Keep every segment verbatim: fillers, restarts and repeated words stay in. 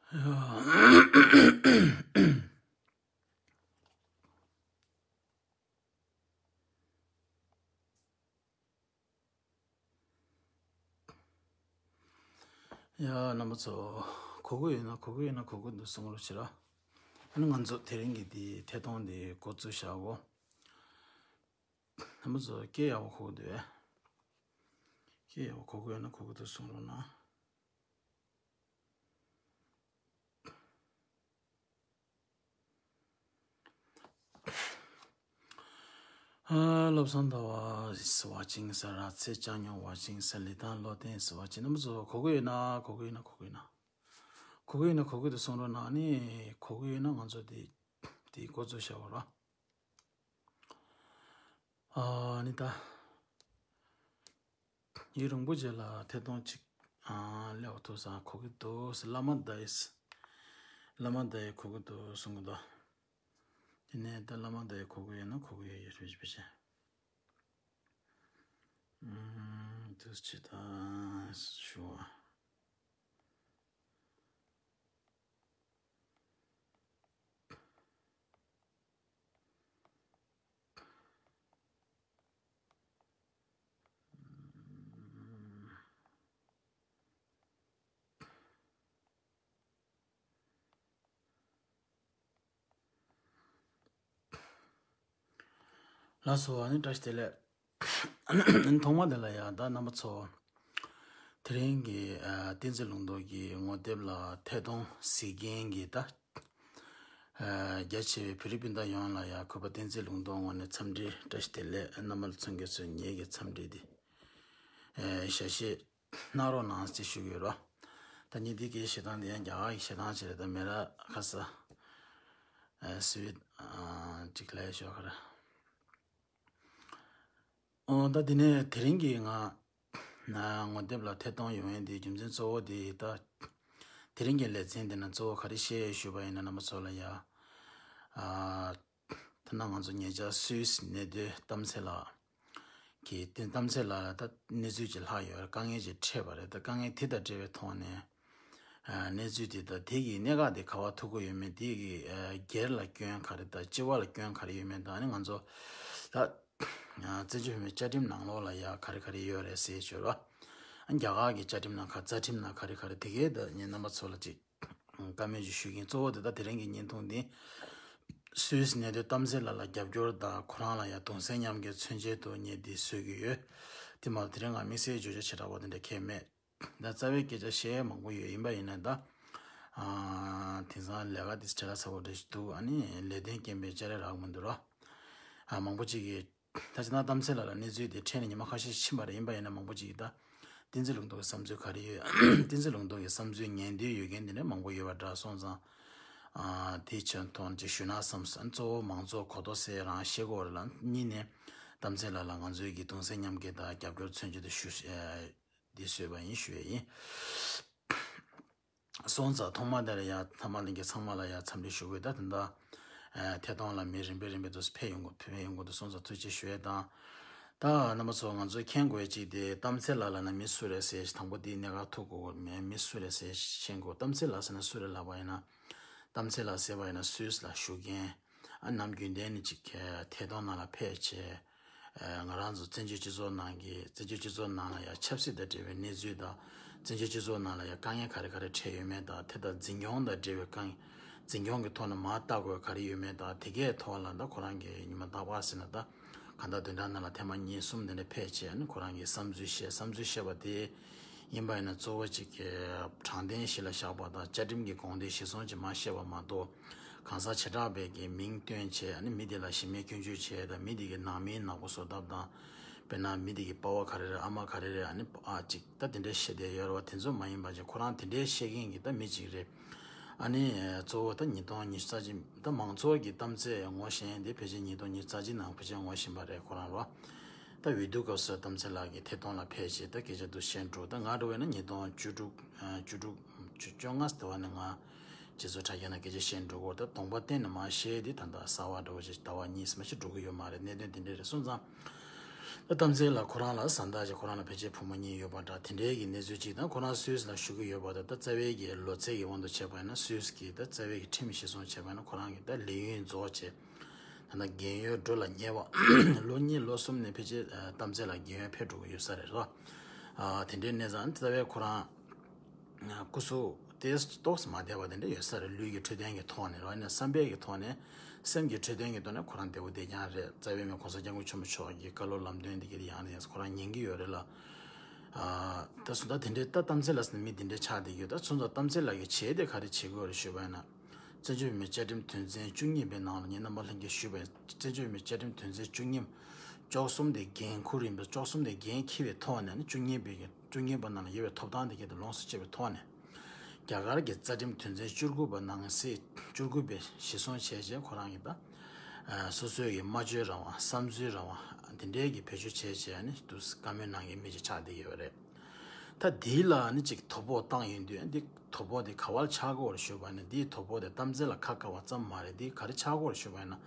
ཡ། རྣམ་པ་ཚོ། གོ་གི་ཡོད་ན་གོ་གི་ཡོད་ན་གོ་གི་འདུག་གསུང་རོགས་བྱེད་ར། ཨ་ནི་ང་ཚོ་དེ་རིང་གི་འདི་ཐད་གཏོང་འདི་འགོ་བཙུགས་བཞག་གོ། རྣམ་པ་ཚོ་སྐད་ཡག་པོ་གོ་གི་འདུག་གས། སྐད་ཡག་པོ་གོ་གི་ཡོད་ན་གོ་གི་འདུག་གསུང་རོགས་གནང་། ཨ། བློ་བཟང་ཟླ་བ་is watching ཟེར་ར། ཚེ་ལྕགས་སྨྱོན་watching ཟེར། ལི་ཐང་བློ་བརྟན་is watching རྣམ་པ་ཚོ་གོ་གི་ཡོད་ན་གོ་གི་ཡོད་ན་གོ་གི་ཡོད་ན། གོ་གི་ཡོད་ན་གོ་གི་འདུག་གསུང་རོགས་གནང་། ཨ་ནི་གོ་གི་ཡོད་ན་ང་ཚོ་དེ་དེ་འགོ་བཙུགས་བཞག་གོ་ར། ཨ་ནི་ད། ཡུན་རིང་པོ་རྗེས་ལ་ཐད་གཏོང་གཅིག་ཨ། སླེབས་ཐུབ་སོང་། གོ་གི་འདུག་བླ་མ་ཟླ་བས། བླ་མ་ཟླ་བས་གོ་གི་འདུག་གསུང་གི་འདུག་དེ་ནས་ད་བླ་མ་ཟླ་བས་གོ་གི་ཡོད་ན་གོ་གི་ཡོད་ཡོད་རེད་བྱས། ཨུམ། འདུག་ཅི་ད་ཞུ་བ། ལགས་སོ། ཨ་ནི་བཀྲ་ཤིས་བདེ་ལེགས། ཐོག་མ་དེ་ལ་ཡ་ད་རྣམ་པ་ཚོ། དེ་རིང་གི་ཨ། བསྟན་འཛིན་ལུང་རྟོགས་ཀྱི་ངོ་དེབ་ལ་ཐད་གཏོང་གཟིགས་མཁན་གྱི་ད། ཨ། རྒྱ་ཆེ་བའི་བོད་རིགས་སྤུན་ཟླ་ཡོངས་ལ་ཡ་གུས་པ་བསྟན་འཛིན་ལུང་རྟོགས་ངོས་ནས་འཚམས་འདྲི་བཀྲ་ཤིས་བདེ་ལེགས། རྣམ་པ་ལ་མཚོན་གྱི་ཚུལ་ངེད་ཀྱི་འཚམས་འདྲི་འདི། ཨ། ཞལ་བཞེས་གནང་རོགས་གནང་ཟེར་ཞུ་གི་ཡོད་རོ། ད་ཉིན་འདི་གའི་བཤད་སྟངས་འདི་ཡང་རྒྱ་གར་གྱི་བཤད་སྟངས་ཅིག་རེད། ད་མེ་ར་ཁ་ས། ཨ། སི་བིད། ཨ། ཅིག་ལས་ཞོ་ཁར། ཨོ། ད་དེ་ནས་དེ་རིང་གི་ང་ན་ངོ་དེབ་ལ་ཐད་གཏོང་ཡོང་ཡས་འདི་རྒྱུ་མཚན་གཙོ་བོ་དེ་ད། དེ་རིང་གི་ལེ་ཚན་འདི་ན་གཙོ་བོ་ག་རེ་བཤད་ཞུས་པ་ཡིན་ན་རྣམ་པ་ཚོ་ལ་ཡ། ཨ། ཐ་ན་ང་ཚོ་ཉེ་ཆར་སུད་སི་གནས་སྡོད་གཏམ་ཚེ་ལགས་ཀྱིས་དེ་གཏམ་ཚེ་ལགས་ལ་ད་གནས་ཚུལ་ཅིག་ལྷག་ཡོད་རེད། དཀའ་ངལ་ཅིག་འཕྲད་པ་རེད། ད་དཀའ་ངལ་དེ་དང་འབྲེལ་བའི་ཐོག་ནས། ཨ། གནས་ཚུལ་དེ་དང་དེ་གི་གནད་འགག་དེ་ག་པར་ཐུག་གི་ཡོད་མེད། དེ་གི་ཨ། སྒེར་ལ་སྐྱོན་ག་རེ་དང་སྤྱི་པ་ལ་སྐྱོན་ག་རེ་ཡོད་མེད་དང་། ཨ་ནི་ང་ཚོ་ད་ཨ། བཙན་བྱོལ་བོད་མིའི་བཅའ་ཁྲིམས་ནང་ལོགས་ལ་ཡ་ག་རེ་ག་རེ་ཡོད་རེད་ཟེར་ཞུ་རོགས། ཨ། རྒྱ་གར་གྱི་བཅའ་ཁྲིམས་ནང་ག་རྩ་ཁྲིམས་ནང་ག་རེ་ག་རེ། དེ་གའི་ད་ངས་རྣམ་པ་ཚོ་ལ་ཅིག་བཀའ་མོལ་ཅིག་ཞུ་གིན། གཙོ་བོ་དེ་ད་དེ་རིང་གི་བརྙན་ཐུང་འདི་སུད་སི་གནས་སྡོད་གཏམ་ཚེ་ལགས་ལ་རྒྱབ་སྐྱོར་དང་ཁོ་རང་ལ་ཡ་གདུང་སེམས་མཉམ་སྐྱེད་མཚོན་ཆེད་དུ་ངས་འདི་བཟོ་གི་ཡོད། དེ་མ་གཏོགས་དེ་རིང་ང་དམིགས་བསལ་བརྗོད་བྱ་བྱེ་བྲག་པ་དེ་འདྲ་གང་ཡང་མེད། ད་རྩ་བའི་སྐད་ཆ་བཤད་མང་པོ་ཡོད། ཡིན་པ་ཡིན་ན་ད། ཨ། དེང་སང་ལས་ཀ་དེ་བྲེལ་བ་ཚ་པོ་འདྲ་ཞིག་འདུག་ཨ་ནི་ལས་དོན་རྐྱེན་པས་ཅ་ལག་རག་མི་འདུག་ར། ཨ། མང་པོ་ཅིག་གིས་ད་ཅི་ན་གཏམ་ཚེ་ལགས་ལ་གནས་ཚུལ་དེ་འཕྲད་ནས་ཉི་མ་ཁ་ཤས་ཕྱིན་པ་རེད། ཡིན་པ་ཡིན་ན་མང་པོ་ཅིག་གིས་ད་བསྟན་འཛིན་ལུང་རྟོགས་ཀྱི་བསམ་ཚུལ་ག་རེ་ཡོད། བསྟན་འཛིན་ལུང་རྟོགས་ཀྱི་བསམ་ཚུལ་ཉན་འདོད་ཡོད་མཁན་དེ་འདྲ་མང་པོ་ཡོད་པ་འདྲ་སོང་ཙང་། ཨ། དེའི་ཆེད་དོན་ཅིག་ཞུས་ན་བསམ་སོང་། གཙོ་བོ་མང་གཙོ་གོ་རྟོགས་ཟེར་རང་བཤད་དགོས་རེད་ལ། གཉིས་ནས་གཏམ་ཚེ་ལགས་ལ་ང་ཚོའི་གི་གདུང་སེམས་མཉམ་སྐྱེད་དང་རྒྱབ་སྐྱོར་མཚོན་ཆེད་དུ་ཞུ། ཨ། འདི་བཟོས་པ་ཡིན་ཞུ་ཡས་ཡིན། སོང་ཙང་ཐོག་མ་དེ་ལ་ཡ་ཐ་མག་ལེན་མཁན་ཚང་མ་ལ་ཡ་འཚམས་འདྲི་ཞུ་དགོས། ད་དེ་འདྲ། ཨ། ཐད་གཏོང་ལ་མི་རིམ་པས་རིམ་པས་དུ་ཕེབས་ཡོང་དགོས། ཕེབས་ཡོང་དགོས་འདུག་སོང་ཙང་ཐུགས་རྗེ་ཆེ་ཞུ་ཡས་དང་། ད་རྣམ་པ་ཚོ་ང་ཚོས་མཁྱེན་དགོས་ཡས་གཅིག་དེ་གཏམ་ཚེ་ལགས་ལབ་ན་མི་སུ་རེད་ཟེར་ཞིག་དང་པོ་དེའི་གནད་འགག་ཐུག་དགོས་མེད། མི་སུ་རེད་ཟེར་ཞིག་མཁྱེན་དགོས། གཏམ་ཚེ་ལགས་ཟེར་ན་སུ་རེད་ལབ་པ་ཡིན་ན། གཏམ་ཚེ་ལགས་ཟེར་བ་ཡིན་ན་སུད་སི་ལ་བཞུགས་མཁན། ཨ། ནམ་རྒྱུན་ལྡན་ནས་ཅིག་གི་ཐད་གཏོང་ནང་ལ་ཕེབས་བྱས། ཨ། ང་རང་ཚོ་བཙན་བྱོལ་སྤྱི་ཚོགས་ནང་གི་བཙན་བྱོལ་སྤྱི་ཚོགས་ནང་ལ་ཡ་ཆབ་སྲིད་དང་འབྲེལ་བའི་གནས་ཚུལ་དང་། བཙན་བྱོལ་སྤྱི་ཚོགས་ནང་ལ་ཡ་དཀའ་ངལ་ག་རེ་ག་རེ་འཕྲད་ཡོད་མེད་དང་། དེ་དང་འཛིན་སྐྱོང་དང་འབྲེལ་བའི་དཀའ་ངལ། འཛིན་སྐྱོང་གི་ཐོག་ནས་མར་ལྟ་དགོས་ག་རེ་ཡོད་མེད་དང་། དེ་གའི་ཐོག་ལ་ད་ཁོ་རང་གིས་ཉི་མ་རྟག་པར་ཟེར་ན་ད་གང་ལྟར་བདུན་ཕྲག་ནང་ལ་ཐེངས་མ་གཉིས་གསུམ་དེ་འདྲ་ཕེབས་བྱས། ཨ་ནི་ཁོ་རང་གི་བསམ་ཚུལ་བཤད། བསམ་ཚུལ་བཤད་པ་དེ་ཡིན་པ་ཡིན་ན་གཙོ་བོ་གཅིག་གི་དྲང་བདེན་གཞི་ལ་བཞག་པ་དང་། བཅའ་ཁྲིམས་ཀྱི་དགོངས་དོན་གཞིར་བཟུང་བྱས་མར་བཤད་པ་མ་གཏོགས། གང་ཟག་བྱེ་བྲག་པའི་གི་མིང་བཏོན་བྱས། ཨ་ནི་མི་དེ་ལ་གཞི་མེད་སྐྱོན་བརྗོད་བྱས་དང་། མི་དེ་གི་ནང་མིའི་ནག་པོ་བཟོ་ཐབས་དང་། དཔེར་ན་མི་དེ་གི་པ་ཕ་ག་རེ་རེད། ཨ་མ་ག་རེ་རེད། ཨ་ནི་ཨ་ཅིག་ད་དེ་འདྲའི་བཤད་བསྡད་ཡོད་རེད་བ། དེ་ཚོ་མ་ཡིན་པ་ཅིག་ཁོ་རང་དེ་འདྲའི་བཤད་མཁན་གྱི་ད་མི་ཅིག་རེད། ཨ་ནི་གཙོ་བོ་ད་ཉིས་སྟོང་ཉི་ཤུ་རྩ་གཅིག་ད་མང་ཚོགས་ཀྱི་གཏམ་ཚེ་ངོ་ཤེས་དེ་ཕལ་ཆེར་ཉིས་སྟོང་ཉི་ཤུ་རྩ་གཅིག་ནང་ཕལ་ཆེར་ངོ་ཤེས་པ་རེད་ཁོ་རང་རོ། ད་འོས་བསྡུ་སྐབས་སུ་གཏམ་ཚེ་ལགས་ཀྱིས་ཐད་གཏོང་ལ་ཕེབས་བྱས་ད་སྐད་ཆ་དུ་བཤད་འགྲོ། ད་ང་འདྲ་བས་ན་ཉིས་སྟོང་བཅུ་དྲུག་བཅུ་དྲུག་བཅོ་ལྔ་ཟེར་བ་ནས་ང་རྗེས་སུ་དྲ་རྒྱ་ནང་སྐད་ཆ་བཤད་འགྲོ་གོ། ད་གདོང་པ་གཏན་ནས་མ་ཤེས་དེ་ད་ལྟ་གསར་བ་འདྲ་བོ་ཞིག་ཟླ་བ་གཉིས་མ་ཞིག་འགྲོ་གི་ཡོད་མ་རེད། གནད་དོན་དེ་འདྲ་རེད། སོང་ཙང་ ད་གཏམ་ཚེ་ལགས་ཁོ་རང་ལ་བཟའ་ཟླ་ཅིག་ཁོ་རང་ལ་ཕལ་ཆེར་བུ་མོ་གཉིས་ཡོད་པ་འདྲ་དེ་འདྲའི་གི་གནས་ཚུལ་ཅིག་དང་ཁོ་རང་སུད་སི་ལ་བཞུགས་ཀྱི་ཡོད་པ་དང་ད་རྩ་བའི་གི་ལོ་ཚད་ཀྱི་དབང་དུ་བྱས་པ་ཡིན་ན་སུད་སི་གི་ད་རྩ་བའི་གི་ཁྲིམས་གཞི་བཟུང་བྱས་པ་ཡིན་ན་ཁོ་རང་གི་ད་ལས་ཡུན་རྫོགས་བྱས་ད་ལྟ་རྒན་ཡོལ་འགྲོ་ལ་ཉེ་བ་ལོ་གཉིས་ལོ་གསུམ་ནས་ཕལ་ཆེར་གཏམ་ཚེ་ལགས་རྒན་ཡོལ་ཕེབས་འགྲོ་གི་ཡོད་ས་རེད་རོ། དེ་འདྲའི་གནས་ཚང་རྩ་བའི་ཁོ་རང་སྐུ་གཟུགས་ཏོག་ཙམ་མ་བདེ་བ་དེ་འདྲ་ཡོད་ས་རེད། ལུས་ཀྱི་འཕྲོད་བསྟེན་གྱི་ཐོག་ནས་རོ་ནས་བསམ་པའི་གི་ཐོག་ནས་སེམས་ཀྱི་འཕྲོད་བསྟེན་གྱི་ཐོག་ནས་ཁོ་རང་བདེ་པོ་བདེ་རྐྱང་རེད། རྩ་བའི་མི་གོང་ས་སྐྱབས་མགོན་ཆེན་པོ་མཆོག་གི་བཀའ་སློབ་ལམ་སྟོན་འདི་གི་ཡང་ནས་ཁོ་རང་ཉན་གི་ཡོད་རེད་ལ། ད་སུ་ད་དེ་འདྲའི་ད་གཏམ་ཚེ་ལགས་ཟེར་ན་མི་དེ་འདྲའི་ཆགས་བསྡད་ཀྱི་ཡོད། ད་སོང་ཙང་གཏམ་ཚེ་ལགས་ཀྱི་བྱས་དེ་ག་རེ་བྱེད་དགོས་རེད་ཞུས་པ་ཡིན་ན། བཙན་བྱོལ་བོད་མིའི་བཅའ་ཁྲིམས་དོན་ཚན་བཅུ་གཉིས་པའི་ནང་ལ་ངས་རྣམ་པ་ལྷན་རྒྱས་ཞུས་པ་ཡིན། བཙན་བྱོལ་བོད་མིའི་བཅའ་ཁྲིམས་དོན་ཚན་བཅུ་གཉིས་བཅུ་གསུམ་དེ་འགན་འཁུར་ཡིན་པས་བཅུ་གསུམ་དེ་འགན་འཁྱེར་བའི་ཐོག་ནས་ནི་བཅུ་གཉིས་པའི་བཅུ་གཉིས་པ་ནང་ལ་ཡོད་པའི་ཐོབ་ཐང་དེ་གལ་ཏེ་ལོངས་སུ་སྤྱད་པའི་ཐོག་ནས་རྒྱ་གར་གྱི་རྩ་ཁྲིམས་དོན་ཚན་བཅུ་དགུ་པ་ནང་གསེས་བཅུ་དགུ་པའི་གཞི་བཟུང་བྱས་རྗེས་ཁོ་རང་གིས་ད་སོ་སོའི་གི་སྨྲ་བརྗོད་རང་དབང་བསམ་ཚུལ་རང་དབང་དེ་འདྲའི་གི་བེད་སྤྱོད་བྱས་རྗེས་ནི་དུ་བཀའ་མོལ་གནང་མཁན་མི་ཅིག་ཆགས་བསྡད་ཡོད་རེད། ད་འདི་ལ་ནི་ཅིག་དོ་ཕོག་བཏང་ཡོང་དུས་འདི་དོ་ཕོག་དེ་ག་བར་ཆགས་ཀྱི་ཡོད་རེད་ཞུས་པ་ནི་འདིའི་དོ་ཕོག་དེ་གཏམ་ཚེ་ལ་ཁ་བཀག་པ་ཙམ་མ་རེད། འདི་ག་རེ་ཆགས་ཀྱི་ཡོད་རེད་ཞུས་པ་ཡིན་ན།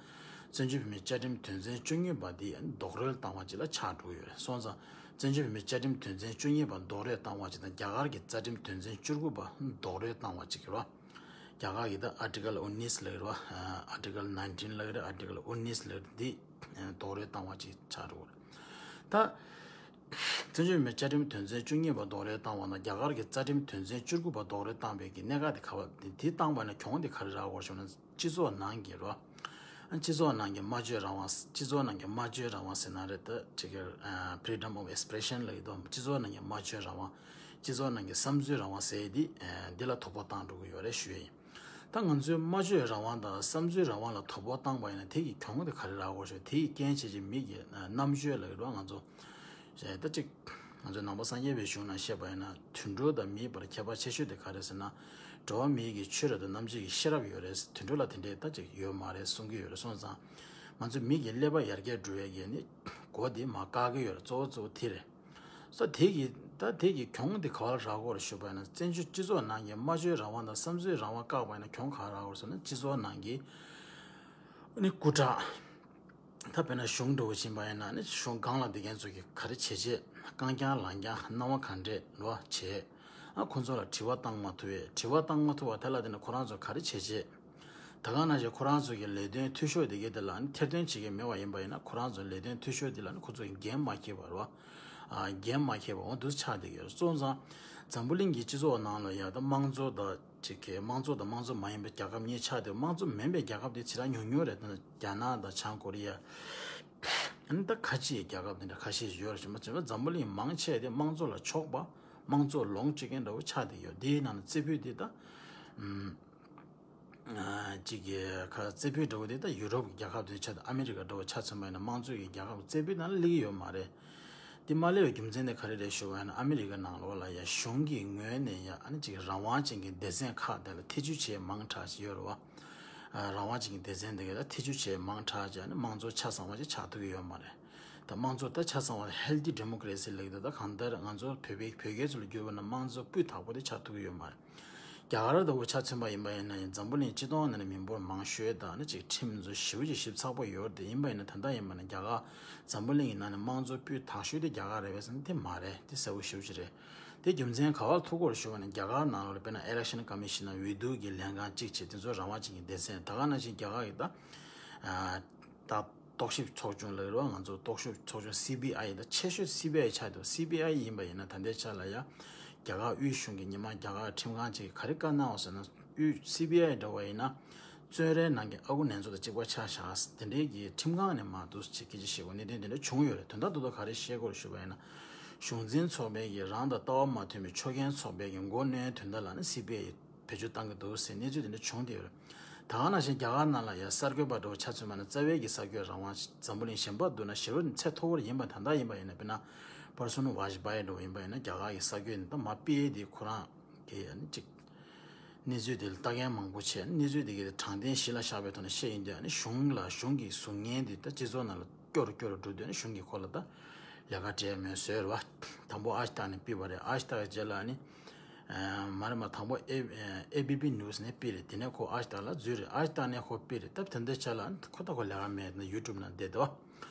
བཙན་བྱོལ་བོད་མིའི་བཅའ་ཁྲིམས་དོན་ཚན་བཅུ་གཉིས་པ་འདི་རྡོག་རོལ་བཏང་བ་ཅིག་ལ་ཆགས་འགྲོ་གི་ཡོད་རེད། སོང་ཙང་བཙན་བྱོལ་བོད་མིའི་བཅའ་ཁྲིམས་དོན་ཚན་བཅུ་གཉིས་པ་རྡོག་རོལ་བཏང་བ་ཅིག་དང་རྒྱ་གར་གྱི་རྩ་ཁྲིམས་དོན་ཚན་བཅུ་དགུ་པ་རྡོག་རོལ་བཏང་བ་ཅིག་རེད་བ། རྒྱ་གར་གྱི་ད་Article nineteen ལབ་རེད་བ། Article nineteen ལབ་རེད། Article nineteen ལབ་རེད། འདི་རྡོག་རོལ་བཏང་བ་ཅིག་ཆགས་འགྲོ་གི་རེད། ད་བཙན་བྱོལ་བོད་མིའི་བཅའ་ཁྲིམས་དོན་ཚན་བཅུ་གཉིས་པ་རྡོག་རོལ་བཏང་བ་དང་རྒྱ་གར་གྱི་རྩ་ཁྲིམས་དོན་ཚན་བཅུ་དགུ་པ་རྡོག་རོལ་བཏང་བའི་གི་གནད་འགག་དེ་ག་བ་དེ་བཏང་བ་ན་གྱོང་དེ་ག་རེ་རག་གི་ཡོད་རེད་ཞུ་ན་སྤྱི་ཚོགས་ནང་གི་རོ། སྤྱི་ཚོགས་ནང་གི་སྨྲ་བརྗོད་རང་དབང་སྤྱི་ཚོགས་ནང་གི་སྨྲ་བརྗོད་རང་དབང་ཟེར་ན་རེད། ད་ཅིག་གི་Freedom of Expression ལབ་ཀྱི་འདུག་སྤྱི་ཚོགས་ནང་གི་སྨྲ་བརྗོད་རང་དབང་སྤྱི་ཚོགས་ནང་གི་བསམ་ཚུལ་རང་དབང་ཟེར་ཡས་འདི་འདི་ལ་དོ་ཕོག་བཏང་འགྲོ་གི་ཡོད་རེད་ཞུ་ཡས་ཡིན། ད་ང་ཚོའི་སྨྲ་བརྗོད་རང་དབང་དང་བསམ་ཚུལ་རང་དབང་ལ་དོ་ཕོག་བཏང་པ་ཡིན་ན་དེ་གི་གྱོང་དེ་ག་རེ་རག་གི་ཡོད་རེད་ཞུ། དེ་གི་རྐྱེན་བྱས་རྗེས་མི་གི་རྣམ་དཔྱོད་ལབ་ཀྱི་འདུག་ང་ཚོ། ད་ཅིག་ང་ཚོ་ནང་པ་སངས་རྒྱས་པའི་གཞུང་ནང་བཤད་པ་ཡིན་ན་དུད་འགྲོ་དང་མིའི་བར་ཁྱད་པར་ཆེ་ཤོས་དེ་ག་རེ་ཟེར་ན། འགྲོ་བ་མིའི་གི་ཆོས་རབ་དང་རྣམ་འབྱེད་ཀྱི་ཤེས་རབ་ཡོད་རེད། དུད་འགྲོ་ལ་དེ་འདྲའི་ད་ཅིག་ཡོད་མ་རེད་གསུང་གི་ཡོད་རེད། སོང་ཙང་ང་ཚོ་མི་གི་ཀླད་པ་ཡར་རྒྱས་འགྲོ་བའི་གི་ནི་སྒོ་དེ་མར་བཀག་གི་ཡོད་རེད། གཙོ་བོ་གཙོ་བོ་དེ་རེད། སོ་དེ་གི་ད་དེ་གི་གྱོང་དེ་ག་བར་རག་གི་ཡོད་རེད་ཞུས་པ་ཡིན་ན་བཙན་བྱོལ་སྤྱི་ཚོགས་ནང་གི་སྨྲ་བརྗོད་རང་དབང་དང་བསམ་ཚུལ་རང་དབང་བཀག་པ་ཡིན་ན་གྱོང་ག་རག་གི་ཡོད་རེད་ཟེར་ན་སྤྱི་ཚོགས་ནང་གི་ནི་སྐུ་དྲག་ད་དཔེར་ན་གཞུང་འདྲ་བོ་ཕྱིན་པ་ཡིན་ན་ནི་གཞུང་སྒང་ལ་བསྡད་མཁན་ཚོ་གིས་ག་རེ་བྱེད་བྱེད་རྐང་རྐྱང་ལག་རྐྱང་སྣང་བ་གང་འདྲས་ལོ་བྱེད། ཨ་ཁོ་ཚོ་ལ་དྲི་བ་བཏང་མ་ཐུབ་པས་དྲི་བ་བཏང་མ་ཐུབ་པ་དེ་ལ་བརྟེན་ནས་ཁོ་རང་ཚོ་ག་རེ་བྱེད་བྱེད། ད་ག་ནང་བཞིན་ཁོ་རང་ཚོ་གི་ལས་དོན་འཐུས་ཤོར་དེ་གའི་དེ་ལ་ནི་ཐེར་འདོན་བྱེད་ཀྱི་མེད་པ་ཡིན་པ་ཡིན་ན་ཁོ་རང་ཚོ་ལས་དོན་འཐུས་ཤོར་དེ་ལ་ནི་ཁོ་ཚོ་གི་འགན་མ་འཁྱེར་བ་རེད་བ། ཨ་འགན་མ་འཁྱེར་བ་འོ་འདུག་ཆགས་བསྡད་ཀྱི་ཡོད་རེད། སོང་ཙང་འཛམ་བུ་གླིང་གི་སྤྱི་ཚོགས་ནང་ལ་ཡ་ད་དམངས་གཙོ་དང་ཅིག་གི་དམངས་གཙོ་དང་དམངས་གཙོ་མ་ཡིན་པའི་རྒྱལ་ཁབ་གཉིས་ཆགས་བསྡད། དམངས་གཙོ་མིན་པའི་རྒྱལ་ཁབ་དེ་ཇེ་ཐག་ཉུང་ཉུང་རེད། ད་རྒྱ་ནག་དང་བྱང་ཀོ་རི་ཡ། ཨ་ནི་ད་ཁ་ཆེའི་རྒྱལ་ཁབ་དེ་འདྲ་ཁ་ཤས་ཤིག་ཡོད་རེད། བྱས་ཙང་འཛམ་བུ་གླིང་མང་ཆེ་དེ་དམངས་གཙོ་ལ་ཕྱོགས་པ་དམངས་གཙོ་ལོངས་སྤྱོད་མཁན་འདྲ་བོ་ཆགས་བསྡད་ཡོད། དེའི་ནང་ནས་རྩེ་ཕུད་དེ་ད་ཨམ། ཨ་ཅིག་གི་ཁ་རྩེ་ཕུད་འདྲ་བོ་དེ་ད་ཡུ་རོབ་ཀྱི་རྒྱལ་ཁབ་དེ་ཆ་དང་ཨ་མི་རི་ཀ་འདྲ་བོ་ཆ་མཚོན་པ་ཡིན་ན་དམངས་གཙོ་གི་རྒྱལ་ཁབ་རྩེ་ཕུད་ནང་ལ་སླེབས་ཀྱི་ཡོད་མ་རེད། དེ་མ་སླེབས་པའི་རྒྱུ་མཚན་དེ་ག་རེ་རེད་ཞུ་བ་ཡིན་ན་ཨ་མི་རི་ཀ་ནང་ལོགས་ལ་ཡ་གཞུང་གི་ངོས་ནས་ཡ་ཨ་ནི་ཅིག་རང་དབང་ཅན་གྱི་སྡེ་ཚན་ཁག་དེ་ལ་ཐེ་བྱུས་བྱེད་མང་དྲགས་ཤིག་ཡོད་རེད་བ། ཨ་རང་དབང་ཅན་གྱི་སྡེ་ཚན་དེ་ག་ལ་ཐེ་བྱུས་བྱེད་མང་དྲགས་ཅིག་ཨ་ནི་དམངས་གཙོ་ཆ་ཚང་བ་ཅིག་ཆགས་ཐུབ་ཀྱི་ཡོད་མ་རེད། ད་དམངས་གཙོ་ད་ཆ་ཚང་བ་healthy democracy ལབ་ཀྱི་འདུག་ད་གང་ལྟར་ང་ཚོ་བོད་པའི་བོད་སྐད་ཚོ་ལ་བསྒྱུར་བ་ན་དམངས་གཙོ་སྤུས་དག་པོ་དེ་ཆགས་ཐུབ་ཀྱི་ཡོད་མ་རེད། རྒྱ་གར་ལྟ་བུ་ཆ་མཚོན་པ་ཡིན་པ་ཡིན་ན་ཡང་འཛམ་བུ་གླིང་སྤྱི་སྟོང་ནང་ནས་མི་འབོར་མང་ཤོས་དང་ནི་ཅིག་ཁྲིམས་བཟོ་ཞེ་པོ་ཅིག་ཞིབ་ཚགས་པོ་ཡོད་རེད། དེ་ཡིན་པ་ཡིན་ན་ད་ལྟ་ཡིན་པ་ན་རྒྱ་གར་འཛམ་བུ་གླིང་གི་ནང་ནས་དམངས་གཙོ་སྤུས་དག་ཤོས་དེ་རྒྱ་གར་རེད་པས་ཟེར་ན་དེ་མ་རེད། དེ་གསལ་པོ་ཞེ་པོ་ཅིག་རེད། དེ་རྒྱུ་མཚན་ག་བར་ཐུག་གོ་རེད་ཞུ་བ་ན་རྒྱ་གར་ནང་ལོགས་ལ་དཔེར་ན་election commission ནང་འོས་བསྡུ་གི་ལྷན་ཁང་གཅིག་བྱས་དེ་ཚོ་རང་དབང་ཅན་གྱི་སྡེ་ཚན་ད་ག་ནང་བཞིན་རྒྱ་གར་གྱི་ད་ད་རྟོག་ཞིབ་ཚོགས་ཆུང་ལབ་རེད་བ། ང་ཚོ་རྟོག་ཞིབ་ཚོགས་ཆུང་སི་བི་ཨའི་ད་ཆེ་ཤོས་སི་བི་ཨའི་ཆགས་འདུག་སི་བི་ཨའི་ཡིན་པ་ཡིན་ན་ད་ལྟའི་ཆ་ལ་ཡ་རྒྱ་གར་དབུས་གཞུང་གི་ཉི་མ་རྒྱ་གར་ཁྲིམས་ཁང་ཅིག་ག་རེ་བཀའ་གནང་བ་ཟེར་ན་དབུས་སི་བི་ཨའི་འདྲ་བ་ཡིན་ན་བཙོན་རའི་ནང་གི་ཨ་ཁུ་ནེ་ཙོ་དང་གཅིག་པ་ཆགས་བཞག་དེ་འདྲའི་གི་ཁྲིམས་ཁང་ནས་མར་འདུག་ཅིག་སྐད་ཆ་བཤད་གོ་གནད་དོན་དེ་འདྲ་བྱུང་ཡོད་རེད། དོན་དག་རྡོག་རྡོག་ག་རེ་བཤད་གོ་རེད་ཞུ་བ་ཡིན་ན་གཞུང་འཛིན་ཚོགས་པའི་གི་རང་དང་ལྟ་བ་མ་མཐུན་པའི་ཆོས་རྒྱལ་ཚོགས་པའི་གི་མགོ་གནོན་དོན་དག་ལ་ནི་སི་བི་ཨའི་བེད་སྤྱོད་བཏང་གི་འདུག་ཟེར་གནས་ཚུལ་དེ་འདྲ་བྱུང་བསྡད་ཡོད་རེད། ད་ག་ནང་བཞིན་རྒྱ་གར་ནང་ལ་ཡང་གསར་འགོད་པ་འདྲ་བོ་ཆ་མཚོན་པ་ན་རྩ་བའི་གི་གསར་འགོད་རང་དབང་འཛམ་བུ་གླིང་གཞན་པ་བསྡུར་ན་ཞེ་པོ་ཚད་མཐོ་པོ་ཡིན་པ་ད་ལྟ་ཡིན་པ་ཡིན་ན་དཔེར་ན་པར་སོ་ནུ་ཝཱཇ་པཱ་ཡི་འདྲ་བོ་ཡིན་པ་ཡིན་ན་རྒྱ་གར་གི་གསར་འགོད་ནི་ད་མ་དཔེ་དེ་ཁོ་རང་གི་ཡང་ནི་གཅིག་གནས་ཚུལ་དེ་ལ་ལྟ་མཁན་མང་པོ་བྱས་གནས་ཚུལ་དེ་གི་དྲང་བདེན་གཞི་ལ་བཞག་པའི་ཐོག་ནས་བཤད་ཡིན་དུས་ནི་གཞུང་ལ་གཞུང་གི་གཟུགས་བརྙན་དེ་ད་སྤྱི་ཚོགས་ནང་ལ་སྐྱོ་རུ་སྐྱོ་རུ་འགྲོ་དུས་ནི་གཞུང་གི་ཁོ་ལ་ད་ལས་ཀ་སྤྲད་མེད་བཟོས་རེད་བ། དང་པོ་ཨ་ཞི་ཏག་ནས་ཕུད་པ་རེད། ཨ་ཞི་ཏག་རྗེས་ལ་ནི། མ་རེད་མ་དང་པོ་ཨེ་ཨེ་བི་པི་ནིའུ་སི་ནས་ཕུད་རེད། དེ་ནས་ཁོ་ཨ་ཞི་ཏག་ལ་འཛུལ་རེད། ཨ་ཞི་ཏག་ནས་ཁོ་ཕུད་རེད། སྟབས་དེ་འདྲ་ཆ་ལ་ཁོ་ད་ཁོ་ལས་ཀ་མེད་ན་ཡུ་ཊུབ་ནང་བསྡད་འདུག་